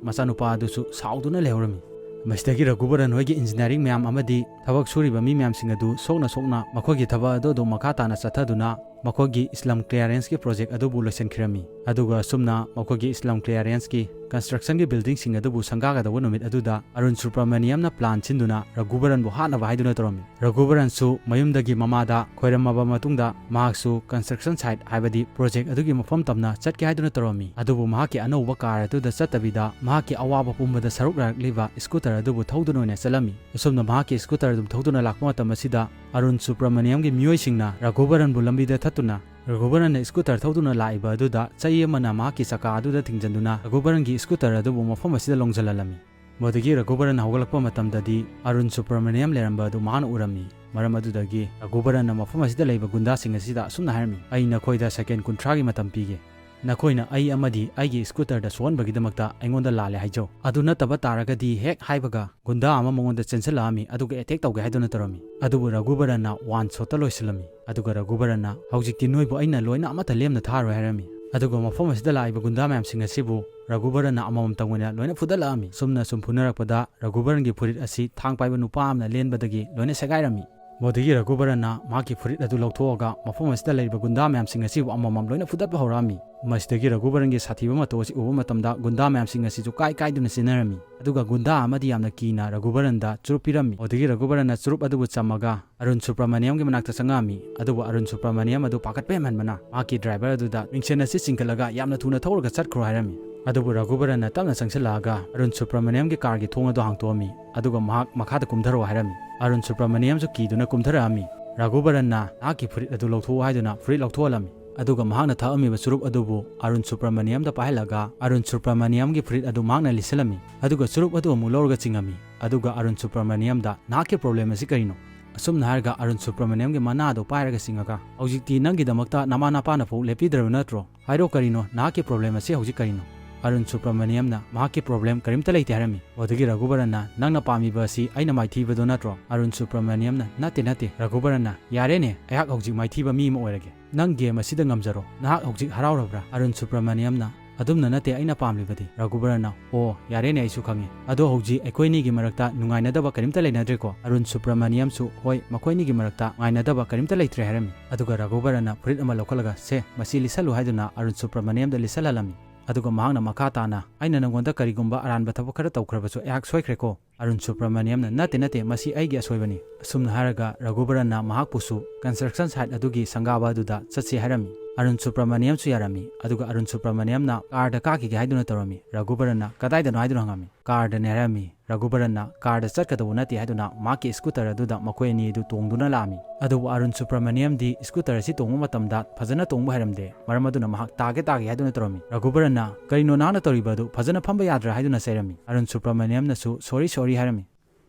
ꯃꯆꯥꯅꯨꯄꯥ ꯑꯗꯨꯁꯨ ꯁꯥꯎꯗꯨꯅ ꯂꯩꯍꯧꯔꯝꯃꯤ꯫ ꯃꯁꯤꯗꯒꯤ ꯔꯘꯨꯕꯔꯟ ꯍꯣꯏꯒꯤ ꯏꯟꯖꯤꯅꯤꯌꯥꯔꯤꯡ ꯃꯌꯥꯝ ꯑꯃꯗꯤ ꯊꯕꯛ ꯁꯨꯔꯤꯕ ꯃꯤ ꯃꯌꯥꯝꯁꯤꯡ ꯑꯗꯨ ꯁꯣꯛꯅ ꯁꯣꯛꯅ ꯃꯈꯣꯏꯒꯤ ꯊꯕꯛ ꯑꯗꯨ ꯑꯗꯨꯝ ꯃꯈꯥ ꯇꯥꯅ ꯆꯠꯊꯗꯨꯅ ꯃꯈꯣꯏꯒꯤ slum clearanceꯀꯤ ꯄ꯭ꯔꯣꯖꯦꯛ ꯑꯗꯨꯕꯨ ꯂꯣꯏꯁꯤꯟꯈꯤꯔꯝꯃꯤ꯫ ꯑꯗꯨꯒ ꯑꯁꯨꯝꯅ ꯃꯈꯣꯏꯒꯤ slum clearanceꯀꯤ constructionꯒꯤ buildingꯁꯤꯡ ꯑꯗꯨꯕꯨ ꯁꯪꯒꯥꯒꯗꯧꯕ ꯅꯨꯃꯤꯠ ꯑꯗꯨꯗ ꯑꯔꯨꯟ ꯁꯨꯕ꯭ꯔꯃꯅꯤꯌꯝꯅ plan ꯁꯤꯟꯗꯨꯅ ꯔꯘꯨꯕꯔꯟꯕꯨ ꯍꯥꯠꯅꯕ ꯍꯥꯏꯗꯨꯅ ꯇꯧꯔꯝꯃꯤ꯫ ꯔꯘꯨꯕꯔꯟꯁꯨ ꯃꯌꯨꯝꯗꯒꯤ ꯃꯃꯥꯗ ꯈꯣꯏꯔꯝꯃꯕ ꯃꯇꯨꯡꯗ ꯃꯍꯥꯛꯁꯨ construction site, ꯍꯥꯏꯕꯗꯤ ꯄ꯭ꯔꯣꯖꯦꯛ ꯑꯗꯨꯒꯤ ꯃꯐꯝ ꯇꯝꯅ ꯆꯠꯀꯦ ꯍꯥꯏꯗꯨꯅ ꯇꯧꯔꯝꯃꯤ꯫ ꯑꯗꯨꯕꯨ ꯃꯍꯥꯛꯀꯤ ꯑꯅꯧꯕ ꯀꯥꯔ ꯑꯗꯨꯗ ꯆꯠꯇꯕꯤꯗ ꯃꯍꯥꯛꯀꯤ ꯑꯋꯥꯕ ꯄꯨꯝꯕꯗ ꯁꯔꯨꯛ ꯌꯥꯔꯛꯂꯤꯕ scooter ꯑꯗꯨꯕꯨ ꯊꯧꯗꯨꯅ ꯑꯣꯏꯅ ꯆꯠꯂꯝꯃꯤ꯫ ꯑꯁꯨꯝꯅ ꯃꯍꯥꯛꯀꯤ scooter ꯑꯗꯨꯝ ꯊꯧꯗꯨꯅ ꯂꯥꯛꯄ ꯃꯇꯝ ꯑꯁꯤꯗ ꯑꯔꯨꯟ ꯁꯨꯕ꯭ꯔꯃꯅꯤꯌꯝꯒꯤ ꯃꯤꯑꯣꯏꯁꯤꯡꯅ ꯔꯘꯨꯕꯔꯟꯕꯨ ꯂꯝꯕꯤꯗ ꯊꯠꯇꯨꯅ ꯔꯘꯨꯕꯔꯟꯅ scooter ꯊꯧꯗꯨꯅ ꯂꯥꯛꯏꯕ ꯑꯗꯨꯗ ꯆꯩ ꯑꯃꯅ ꯃꯍꯥꯛꯀꯤ ꯆꯀꯥ ꯑꯗꯨꯗ ꯊꯤꯡꯖꯤꯟꯗꯨꯅ ꯔꯘꯨꯕꯔꯟꯒꯤ scooter ꯑꯗꯨꯕꯨ ꯃꯐꯝ ꯑꯁꯤꯗ ꯂꯣꯡꯁꯤꯜꯍꯜꯂꯝꯃꯤ꯫ ꯃꯗꯨꯗꯒꯤ ꯔꯘꯨꯕꯔꯟ ꯍꯧꯒꯠꯂꯛꯄ ꯃꯇꯝꯗꯗꯤ ꯑꯔꯨꯟ ꯁꯨꯕ꯭ꯔꯃꯅꯤꯌꯝ ꯂꯩꯔꯝꯕ ꯑꯗꯨ ꯃꯍꯥꯛꯅ ꯎꯔꯝꯃꯤ꯫ ꯃꯔꯝ ꯑꯗꯨꯗꯒꯤ ꯔꯘꯨꯕꯔꯟꯅ ꯃꯐꯝ ꯑꯁꯤꯗ ꯂꯩꯕ ꯒꯨꯟꯗꯥꯁꯤꯡ ꯑꯁꯤꯗ ꯑꯁꯨꯝꯅ ꯍꯥꯏꯔꯝꯃꯤ, "ꯑꯩ ꯅꯈꯣꯏꯗ second ꯀꯨꯟꯊ꯭ꯔꯥꯒꯤ ꯃꯇꯝ ꯄꯤꯒꯦ꯫ ꯅꯈꯣꯏꯅ ꯑꯩ ꯑꯃꯗꯤ ꯑꯩꯒꯤ scooterꯗ ꯁꯣꯛꯍꯟꯕꯒꯤꯗꯃꯛꯇ ꯑꯩꯉꯣꯟꯗ ꯂꯥꯜꯂꯦ ꯍꯥꯏꯖꯧ꯫ ꯑꯗꯨ ꯅꯠꯇꯕ ꯇꯥꯔꯒꯗꯤ" ꯍꯦꯛ ꯍꯥꯏꯕꯒ ꯒꯨꯟꯗꯥ ꯑꯃ ꯃꯉꯣꯟꯗ ꯆꯦꯟꯁꯤꯜꯂꯛꯑꯝꯃꯤ, ꯑꯗꯨꯒ attack ꯇꯧꯒꯦ ꯍꯥꯏꯗꯨꯅ ꯇꯧꯔꯝꯃꯤ꯫ ꯑꯗꯨꯕꯨ ꯔꯘꯨꯕꯔꯟꯅ one shotꯇ ꯂꯣꯏꯁꯤꯜꯂꯝꯃꯤ꯫ ꯑꯗꯨꯒ ꯔꯘꯨꯕꯔꯟꯅ, "ꯍꯧꯖꯤꯛꯇꯤ ꯅꯣꯏꯕꯨ ꯑꯩꯅ ꯂꯣꯏꯅ ꯑꯃꯠꯇ ꯂꯦꯝꯅ ꯊꯥꯔꯣꯏ" ꯍꯥꯏꯔꯝꯃꯤ꯫ ꯑꯗꯨꯒ ꯃꯐꯝ ꯑꯁꯤꯗ ꯂꯥꯛꯏꯕ ꯒꯨꯟꯗꯥ ꯃꯌꯥꯝꯁꯤꯡ ꯑꯁꯤꯕꯨ ꯔꯘꯨꯕꯔꯟꯅ ꯑꯃꯃꯝꯇꯪ ꯑꯣꯏꯅ ꯂꯣꯏꯅ ꯐꯨꯗꯠꯂꯛꯑꯝꯃꯤ꯫ ꯁꯨꯝꯅ ꯁꯨꯝ ꯐꯨꯅꯔꯛꯄꯗ ꯔꯘꯨꯕꯔꯟꯒꯤ ꯐꯨꯔꯤꯠ ꯑꯁꯤ ꯊꯥꯡ ꯄꯥꯏꯕ ꯅꯨꯄꯥ ꯑꯃꯅ ꯂꯦꯟꯕꯗꯒꯤ ꯂꯣꯏꯅ ꯁꯦꯒꯥꯏꯔꯝꯃꯤ꯫ ꯃꯗꯨꯗꯒꯤ ꯔꯘꯨꯕꯔꯟꯅ ꯃꯍꯥꯛꯀꯤ ꯐꯨꯔꯤꯠ ꯑꯗꯨ ꯂꯧꯊꯣꯛꯑꯒ ꯃꯐꯝ ꯑꯁꯤꯗ ꯂꯩꯔꯤꯕ ꯒꯨꯟꯗꯥ ꯃꯌꯥꯝꯁꯤꯡ ꯑꯁꯤꯕꯨ ꯑꯃꯃꯝ ꯂꯣꯏꯅ ꯐꯨꯗꯠꯄ ꯍꯧꯔꯛꯑꯝꯃꯤ꯫ ꯃꯁꯤꯗꯒꯤ ꯔꯘꯨꯕꯔꯟꯒꯤ ꯁꯥꯊꯤꯕ ꯃꯇꯧ ꯑꯁꯤ ꯎꯕ ꯃꯇꯝꯗ ꯒꯨꯟꯗꯥ ꯃꯌꯥꯝꯁꯤꯡ ꯑꯁꯤꯁꯨ ꯀꯥꯏ ꯀꯥꯏꯗꯨꯅ ꯆꯦꯟꯅꯔꯝꯃꯤ꯫ ꯑꯗꯨꯒ ꯒꯨꯟꯗꯥ ꯑꯃꯗꯤ ꯌꯥꯝꯅ ꯀꯤꯅ ꯔꯘꯨꯕꯔꯟꯗ ꯆꯨꯔꯨꯞ ꯄꯤꯔꯝꯃꯤ꯫ ꯃꯗꯨꯗꯒꯤ ꯔꯘꯨꯕꯔꯟꯅ ꯆꯨꯔꯨꯞ ꯑꯗꯨꯕꯨ ꯆꯝꯃꯒ ꯑꯔꯨꯟ ꯁꯨꯕ꯭ꯔꯃꯅꯤꯌꯝꯒꯤ ꯃꯅꯥꯛꯇ ꯆꯪꯉꯛꯑꯝꯃꯤ꯫ ꯑꯗꯨꯕꯨ ꯑꯔꯨꯟ ꯁꯨꯕ꯭ꯔꯃꯅꯤꯌꯝ ꯑꯗꯨ ꯄꯥꯈꯠꯄ ꯍꯦꯟꯃꯟꯕꯅ ꯃꯍꯥꯛꯀꯤ driver ꯑꯗꯨꯗ ꯃꯤꯡꯁꯦꯟ ꯑꯁꯤ ꯆꯤꯡꯈꯠꯂꯒ ꯌꯥꯝꯅ ꯊꯨꯅ ꯊꯧꯔꯒ ꯆꯠꯈ꯭ꯔꯣ ꯍꯥꯏꯔꯝꯃꯤ꯫ ꯑꯗꯨꯕꯨ ꯔꯘꯨꯕꯔꯟꯅ ꯇꯞꯅ ꯆꯪꯁꯤꯜꯂꯛꯑꯒ ꯑꯔꯨꯟ ꯁꯨꯕ꯭ꯔꯃꯅꯤꯌꯝꯒꯤ carꯒꯤ ꯊꯣꯡ ꯑꯗꯨ ꯍꯥꯡꯇꯣꯛꯑꯝꯃꯤ꯫ ꯑꯗꯨꯒ ꯃꯍꯥꯛ ꯃꯈꯥꯗ ꯀꯨꯝꯊꯔꯛꯑꯣ ꯍꯥꯏꯔꯝꯃꯤ꯫ ꯑꯔꯨꯟ ꯁꯨꯕ꯭ꯔꯃꯅꯤꯌꯝꯁꯨ ꯀꯤꯗꯨꯅ ꯀꯨꯝꯊꯔꯛꯑꯝꯃꯤ꯫ ꯔꯘꯨꯕꯔꯟꯅ ꯃꯍꯥꯛꯀꯤ ꯐꯨꯔꯤꯠ ꯑꯗꯨ ꯂꯧꯊꯣꯛꯑꯣ ꯍꯥꯏꯗꯨꯅ ꯐꯨꯔꯤꯠ ꯂꯧꯊꯣꯛꯍꯜꯂꯝꯃꯤ꯫ ꯑꯗꯨꯒ ꯃꯍꯥꯛꯅ ꯊꯛꯑꯝꯃꯤꯕ ꯆꯨꯔꯨꯞ ꯑꯗꯨꯕꯨ ꯑꯔꯨꯟ ꯁꯨꯕ꯭ꯔꯃꯅꯤꯌꯝꯗ ꯄꯥꯏꯍꯜꯂꯒ ꯑꯔꯨꯟ ꯁꯨꯕ꯭ꯔꯃꯅꯤꯌꯝꯒꯤ ꯐꯨꯔꯤꯠ ꯑꯗꯨ ꯃꯍꯥꯛꯅ ꯂꯤꯠꯁꯤꯜꯂꯝꯃꯤ꯫ ꯑꯗꯨꯒ ꯆꯨꯔꯨꯞ ꯑꯗꯨ ꯑꯃꯨꯛ ꯂꯧꯔꯒ ꯆꯤꯡꯉꯝꯃꯤ꯫ ꯑꯗꯨꯒ ꯑꯔꯨꯟ ꯁꯨꯕ꯭ꯔꯃꯅꯤꯌꯝꯗ, "ꯅꯍꯥꯛꯀꯤ problem ꯑꯁꯤ ꯀꯔꯤꯅꯣ? ꯑꯁꯨꯝꯅ ꯍꯥꯏꯔꯒ ꯑꯔꯨꯟ ꯁꯨꯕ꯭ꯔꯃꯅꯤꯌꯝꯒꯤ ꯃꯅꯥꯗꯣ ꯄꯥꯏꯔꯒ ꯆꯤꯡꯉꯒ, "ꯍꯧꯖꯤꯛꯇꯤ ꯅꯪꯒꯤꯗꯃꯛꯇ ꯅꯃꯥ ꯅꯄꯥꯅ ꯐꯥꯎ ꯂꯦꯞꯄꯤꯗ꯭ꯔꯕ ꯅꯠꯇ꯭ꯔꯣ? ꯍꯥꯏꯔꯣ, ꯀꯔꯤꯅꯣ ꯅꯍꯥꯛꯀꯤ ꯄ꯭ꯔꯣꯕ꯭ꯂꯦꯝ ꯑꯁꯤ ꯍꯧꯖꯤꯛ ꯀꯔꯤꯅꯣ?" ꯑꯔꯨꯟ ꯁꯨꯕ꯭ꯔꯃꯅꯤꯌꯝꯅ ꯃꯍꯥꯛꯀꯤ ꯄ꯭ꯔꯣꯕ꯭ꯂꯦꯝ ꯀꯔꯤꯝꯇ ꯂꯩꯇꯦ ꯍꯥꯏꯔꯝꯃꯤ꯫ ꯑꯗꯨꯗꯒꯤ ꯔꯘꯨꯕꯔꯟꯅ, "ꯅꯪꯅ ꯄꯥꯝꯃꯤꯕ ꯑꯁꯤ ꯑꯩꯅ ꯃꯥꯏꯊꯤꯕꯗꯣ ꯅꯠꯇ꯭ꯔꯣ?" ꯑꯔꯨꯟ ꯁꯨꯕ꯭ꯔꯃꯅꯤꯌꯝꯅ, "ꯅꯠꯇꯦ, ꯅꯠꯇꯦ ꯔꯘꯨꯕꯔꯟꯅ, ꯌꯥꯔꯦꯅꯦ, ꯑꯩꯍꯥꯛ ꯍꯧꯖꯤꯛ ꯃꯥꯏꯊꯤꯕ ꯃꯤ ꯑꯃ ꯑꯣꯏꯔꯒꯦ꯫ ꯅꯪ ꯒꯦꯝ ꯑꯁꯤꯗ ꯉꯝꯖꯔꯣ꯫ ꯅꯍꯥꯛ ꯍꯧꯖꯤꯛ ꯍꯔꯥꯎꯔꯕ꯭ꯔꯥ?" ꯑꯔꯨꯟ ꯁꯨꯕ꯭ꯔꯃꯅꯤꯌꯝꯅ, "ꯑꯗꯨꯝꯅ ꯅꯠꯇꯦ ꯑꯩꯅ ꯄꯥꯝꯂꯤꯕꯗꯤ꯫" ꯔꯘꯨꯕꯔꯟꯅ, "ꯑꯣ, ꯌꯥꯔꯦꯅꯦ, ꯑꯩꯁꯨ ꯈꯪꯉꯦ꯫ ꯑꯗꯣ ꯍꯧꯖꯤꯛ ꯑꯩꯈꯣꯏ ꯑꯅꯤꯒꯤ ꯃꯔꯛꯇ ꯅꯨꯡꯉꯥꯏꯅꯗꯕ ꯀꯔꯤꯝꯇ ꯂꯩꯅꯗ꯭ꯔꯦꯀꯣ?" ꯑꯔꯨꯟ ꯁꯨꯕ꯭ꯔꯃꯅꯤꯌꯝꯁꯨ, "ꯍꯣꯏ, ꯃꯈꯣꯏ ꯑꯅꯤꯒꯤ ꯃꯔꯛꯇ ꯅꯨꯡꯉꯥꯏꯅꯗꯕ ꯀꯔꯤꯝꯇ ꯂꯩꯇ꯭ꯔꯦ" ꯍꯥꯏꯔꯝꯃꯤ꯫ ꯑꯗꯨꯒ ꯔꯘꯨꯕꯔꯟꯅ ꯐꯨꯔꯤꯠ ꯑꯃ ꯂꯧꯈꯠꯂꯒ, "ꯁꯦ, ꯃꯁꯤ ꯂꯤꯠꯁꯜꯂꯨ" ꯍꯥꯏꯗꯨꯅ ꯑꯔꯨꯟ ꯁꯨꯕ꯭ꯔꯃꯅꯤꯌꯝꯗ ꯂꯤꯠꯁꯜꯍꯜꯂꯝꯃꯤ꯫ ꯑꯗꯨꯒ ꯃꯍꯥꯛꯅ ꯃꯈꯥ ꯇꯥꯅ, "ꯑꯩꯅ ꯅꯪꯉꯣꯟꯗ ꯀꯔꯤꯒꯨꯝꯕ ꯑꯔꯥꯟꯕ ꯊꯕꯛ ꯈꯔ ꯇꯧꯈ꯭ꯔꯕꯁꯨ ꯑꯩꯍꯥꯛ ꯁꯣꯏꯈ꯭ꯔꯦꯀꯣ?" ꯑꯔꯨꯟ ꯁꯨꯕ꯭ꯔꯃꯅꯤꯌꯝꯅ, "ꯅꯠꯇꯦ, ꯅꯠꯇꯦ, ꯃꯁꯤ ꯑꯩꯒꯤ ꯑꯁꯣꯏꯕꯅꯤ꯫" ꯑꯁꯨꯝꯅ ꯍꯥꯏꯔꯒ ꯔꯘꯨꯕꯔꯟꯅ ꯃꯍꯥꯛꯄꯨꯁꯨ construction site ꯑꯗꯨꯒꯤ ꯁꯪꯒꯥꯕ ꯑꯗꯨꯗ ꯆꯠꯁꯤ ꯍꯥꯏꯔꯝꯃꯤ꯫ ꯑꯔꯨꯟ ꯁꯨꯕ꯭ꯔꯃꯅꯤꯌꯝꯁꯨ ꯌꯥꯔꯝꯃꯤ꯫ ꯑꯗꯨꯒ ꯑꯔꯨꯟ ꯁꯨꯕ꯭ꯔꯃꯅꯤꯌꯝꯅ ꯀꯥꯔꯗ ꯀꯥꯈꯤꯒꯦ ꯍꯥꯏꯗꯨꯅ ꯇꯧꯔꯝꯃꯤ꯫ ꯔꯘꯨꯕꯔꯟꯅ, "ꯀꯗꯥꯏꯗꯅꯣ?" ꯍꯥꯏꯗꯨꯅ ꯍꯪꯉꯝꯃꯤ꯫ "ꯀꯥꯔꯗꯅꯦ" ꯍꯥꯏꯔꯝꯃꯤ꯫ ꯔꯘꯨꯕꯔꯟꯅ ꯀꯥꯔꯗ ꯆꯠꯀꯗꯧꯕ ꯅꯠꯇꯦ ꯍꯥꯏꯗꯨꯅ ꯃꯍꯥꯛꯀꯤ ꯁ꯭ꯀꯨꯇꯔ ꯑꯗꯨꯗ ꯃꯈꯣꯏ ꯑꯅꯤ ꯑꯗꯨ ꯇꯣꯡꯗꯨꯅ ꯂꯥꯛꯑꯝꯃꯤ꯫ ꯑꯗꯨꯕꯨ ꯑꯔꯨꯟ ꯁꯨꯕ꯭ꯔꯃꯅꯤꯌꯝꯗꯤ ꯁ꯭ꯀꯨꯇꯔ ꯑꯁꯤ ꯇꯣꯡꯕ ꯃꯇꯝꯗ ꯐꯖꯅ ꯇꯣꯡꯕ ꯍꯩꯔꯝꯗꯦ꯫ ꯃꯔꯝ ꯑꯗꯨꯅ ꯃꯍꯥꯛ ꯇꯥꯒꯦ ꯇꯥꯒꯦ ꯍꯥꯏꯗꯨꯅ ꯇꯧꯔꯝꯃꯤ꯫ ꯔꯘꯨꯕꯔꯟꯅ, "ꯀꯔꯤꯅꯣ ꯅꯍꯥꯛꯅ ꯇꯧꯔꯤꯕ ꯑꯗꯨ? ꯐꯖꯅ ꯐꯝꯕ ꯌꯥꯗ꯭ꯔꯥ?" ꯍꯥꯏꯗꯨꯅ ꯆꯩꯔꯝꯃꯤ꯫ ꯑꯔꯨꯟ ꯁꯨꯕ꯭ꯔꯃꯅꯤꯌꯝꯅꯁꯨ, "ꯁꯣꯔꯤ, ꯁꯣꯔꯤ" ꯍꯥꯏꯔꯝꯃꯤ꯫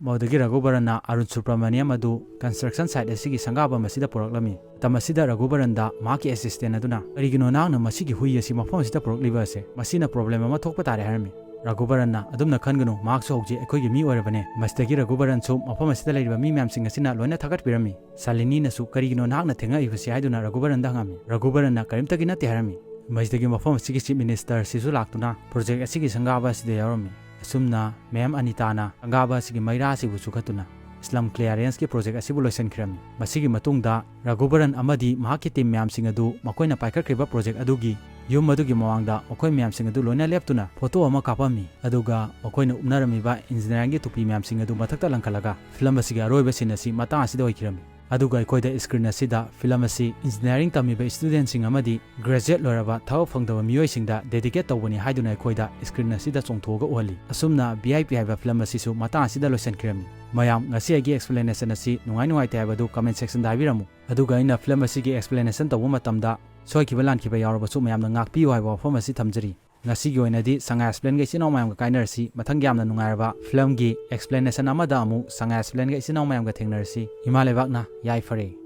ꯃꯗꯨꯗꯒꯤ ꯔꯘꯨꯕꯔꯟꯅ ꯑꯔꯨꯟ ꯁꯨꯕ꯭ꯔꯃꯅꯤꯌꯝ ꯑꯗꯨ construction site ꯑꯁꯤꯒꯤ ꯁꯪꯒꯥꯕꯝ ꯑꯁꯤꯗ ꯄꯨꯔꯛꯂꯝꯃꯤ꯫ ꯃꯇꯝ ꯑꯁꯤꯗ ꯔꯘꯨꯕꯔꯟꯗ ꯃꯍꯥꯛꯀꯤ assistant ꯑꯗꯨꯅ, "ꯀꯔꯤꯒꯤꯅꯣ ꯅꯍꯥꯛꯅ ꯃꯁꯤꯒꯤ ꯍꯨꯏ ꯑꯁꯤ ꯃꯐꯝ ꯑꯁꯤꯗ ꯄꯨꯔꯛꯂꯤꯕ ꯑꯁꯦ? ꯃꯁꯤꯅ ꯄ꯭ꯔꯣꯕ꯭ꯂꯦꯝ ꯑꯃ ꯊꯣꯛꯄ ꯇꯥꯔꯦ" ꯍꯥꯏꯔꯝꯃꯤ꯫ ꯔꯘꯨꯕꯔꯟꯅ, "ꯑꯗꯨꯝꯅ ꯈꯟꯒꯅꯨ, ꯃꯍꯥꯛꯁꯨ ꯍꯧꯖꯤꯛ ꯑꯩꯈꯣꯏꯒꯤ ꯃꯤ ꯑꯣꯏꯔꯕꯅꯦ꯫" ꯃꯁꯤꯗꯒꯤ ꯔꯘꯨꯕꯔꯟꯁꯨ ꯃꯐꯝ ꯑꯁꯤꯗ ꯂꯩꯔꯤꯕ ꯃꯤ ꯃꯌꯥꯝꯁꯤꯡ ꯑꯁꯤꯅ ꯂꯣꯏꯅ ꯊꯥꯒꯠꯄꯤꯔꯝꯃꯤ꯫ ꯁꯥꯂꯤꯅꯤꯅꯁꯨ, "ꯀꯔꯤꯒꯤꯅꯣ ꯅꯍꯥꯛꯅ ꯊꯦꯡꯉꯛꯏꯕꯁꯤ?" ꯍꯥꯏꯗꯨꯅ ꯔꯘꯨꯕꯔꯟꯗ ꯍꯪꯉꯝꯃꯤ꯫ ꯔꯘꯨꯕꯔꯟꯅ, "ꯀꯔꯤꯝꯇꯒꯤ ꯅꯠꯇꯦ" ꯍꯥꯏꯔꯝꯃꯤ꯫ ꯃꯁꯤꯗꯒꯤ ꯃꯐꯝ ꯑꯁꯤꯒꯤ chief minister ꯁꯤꯁꯨ ꯂꯥꯛꯇꯨꯅ ꯄ꯭ꯔꯣꯖꯦꯛ ꯑꯁꯤꯒꯤ ꯁꯪꯒꯥꯕ ꯑꯁꯤꯗ ꯌꯥꯎꯔꯝꯃꯤ꯫ ꯑꯁꯨꯝꯅ ꯃꯦꯝ ꯑꯅꯤꯇꯥꯅ ꯁꯪꯒꯥꯕ ꯑꯁꯤꯒꯤ ꯃꯩꯔꯥ ꯑꯁꯤꯕꯨ ꯆꯨꯈꯠꯇꯨꯅ slum clearance ꯀꯤ ꯄ꯭ꯔꯣꯖꯦꯛ ꯑꯁꯤꯕꯨ ꯂꯣꯏꯁꯤꯟꯈꯤꯔꯝꯃꯤ꯫ ꯃꯁꯤꯒꯤ ꯃꯇꯨꯡꯗ ꯔꯘꯨꯕꯔꯟ ꯑꯃꯗꯤ ꯃꯍꯥꯛꯀꯤ ꯇꯤꯝ ꯃꯌꯥꯝꯁꯤꯡ ꯑꯗꯨ ꯃꯈꯣꯏꯅ ꯄꯥꯏꯈꯠꯈ꯭ꯔꯤꯕ ꯄ꯭ꯔꯣꯖꯦꯛ ꯑꯗꯨꯒꯤ ꯌꯨꯝ ꯑꯗꯨꯒꯤ ꯃꯃꯥꯡꯗ ꯃꯈꯣꯏ ꯃꯌꯥꯝꯁꯤꯡ ꯑꯗꯨ ꯂꯣꯏꯅ ꯂꯦꯞꯇꯨꯅ ꯐꯣꯇꯣ ꯑꯃ ꯀꯥꯞꯄꯝꯃꯤ꯫ ꯑꯗꯨꯒ ꯃꯈꯣꯏꯅ ꯎꯞꯅꯔꯝꯃꯤꯕ engineering ꯒꯤ ꯇꯨꯄꯤ ꯃꯌꯥꯝꯁꯤꯡ ꯑꯗꯨ ꯃꯊꯛꯇ ꯂꯪꯈꯠꯂꯒ ꯐꯤꯂꯝ ꯑꯁꯤꯒꯤ ꯑꯔꯣꯏꯕ scene ꯑꯁꯤ ꯃꯇꯥꯡ ꯑꯁꯤꯗ ꯑꯣꯏꯈꯤꯔꯝꯃꯤ꯫ ꯑꯗꯨꯒ ꯑꯩꯈꯣꯏꯗ screen ꯑꯁꯤꯗ ꯐꯤꯂꯝ ꯑꯁꯤ engineering ꯇꯝꯃꯤꯕ student ꯁꯤꯡ ꯑꯃꯗꯤ graduate ꯂꯣꯏꯔꯕ ꯊꯕꯛ ꯐꯪꯗꯕ ꯃꯤꯑꯣꯏꯁꯤꯡꯗ dedicate ꯇꯧꯕꯅꯤ ꯍꯥꯏꯗꯨꯅ ꯑꯩꯈꯣꯏꯗ screen ꯑꯁꯤꯗ ꯆꯣꯡꯊꯣꯛꯑꯒ ꯎꯍꯜꯂꯤ꯫ ꯑꯁꯨꯝꯅ V I P ꯍꯥꯏꯕ ꯐꯤꯂꯝ ꯑꯁꯤꯁꯨ ꯃꯇꯥꯡ ꯑꯁꯤꯗ ꯂꯣꯏꯁꯤꯟꯈꯤꯔꯝꯃꯤ꯫ ꯃꯌꯥꯝ, ꯉꯁꯤ ꯑꯩꯒꯤ explanation ꯑꯁꯤ ꯅꯨꯡꯉꯥꯏ ꯅꯨꯡꯉꯥꯏꯇꯦ ꯍꯥꯏꯕꯗꯨ comment section ꯗ ꯍꯥꯏꯕꯤꯔꯝꯃꯨ꯫ ꯑꯗꯨꯒ ꯑꯩꯅ ꯐꯤꯂꯝ ꯑꯁꯤꯒꯤ explanation ꯇꯧꯕ ꯃꯇꯝꯗ ꯁꯣꯏꯈꯤꯕ ꯂꯥꯟꯈꯤꯕ ꯌꯥꯎꯔꯕꯁꯨ ꯃꯌꯥꯝꯅ ꯉꯥꯛꯄꯤꯌꯨ ꯍꯥꯏꯕ ꯋꯥꯐꯝ ꯑꯁꯤ ꯊꯝꯖꯔꯤ꯫ ꯉꯁꯤꯒꯤ ꯑꯣꯏꯅꯗꯤ ꯁꯉꯥꯏ ꯑꯦꯛꯁꯄ꯭ꯂꯦꯟꯒ ꯏꯆꯤꯟ ꯏꯅꯥꯎ ꯃꯌꯥꯝꯒ ꯀꯥꯏꯅꯔꯁꯤ꯫ ꯃꯊꯪꯒꯤ ꯌꯥꯝꯅ ꯅꯨꯡꯉꯥꯏꯔꯕ ꯐꯤꯂꯝꯒꯤ ꯑꯦꯛꯁꯄ꯭ꯂꯦꯅꯦꯁꯟ ꯑꯃꯗ ꯑꯃꯨꯛ ꯁꯉꯥꯏ ꯑꯦꯛꯁꯄ꯭ꯂꯦꯟꯒ ꯏꯆꯤꯟ ꯏꯅꯥꯎ ꯃꯌꯥꯝꯒ ꯊꯦꯡꯅꯔꯁꯤ꯫ ꯏꯃꯥ ꯂꯩꯕꯥꯛꯅ ꯌꯥꯏꯐꯔꯦ꯫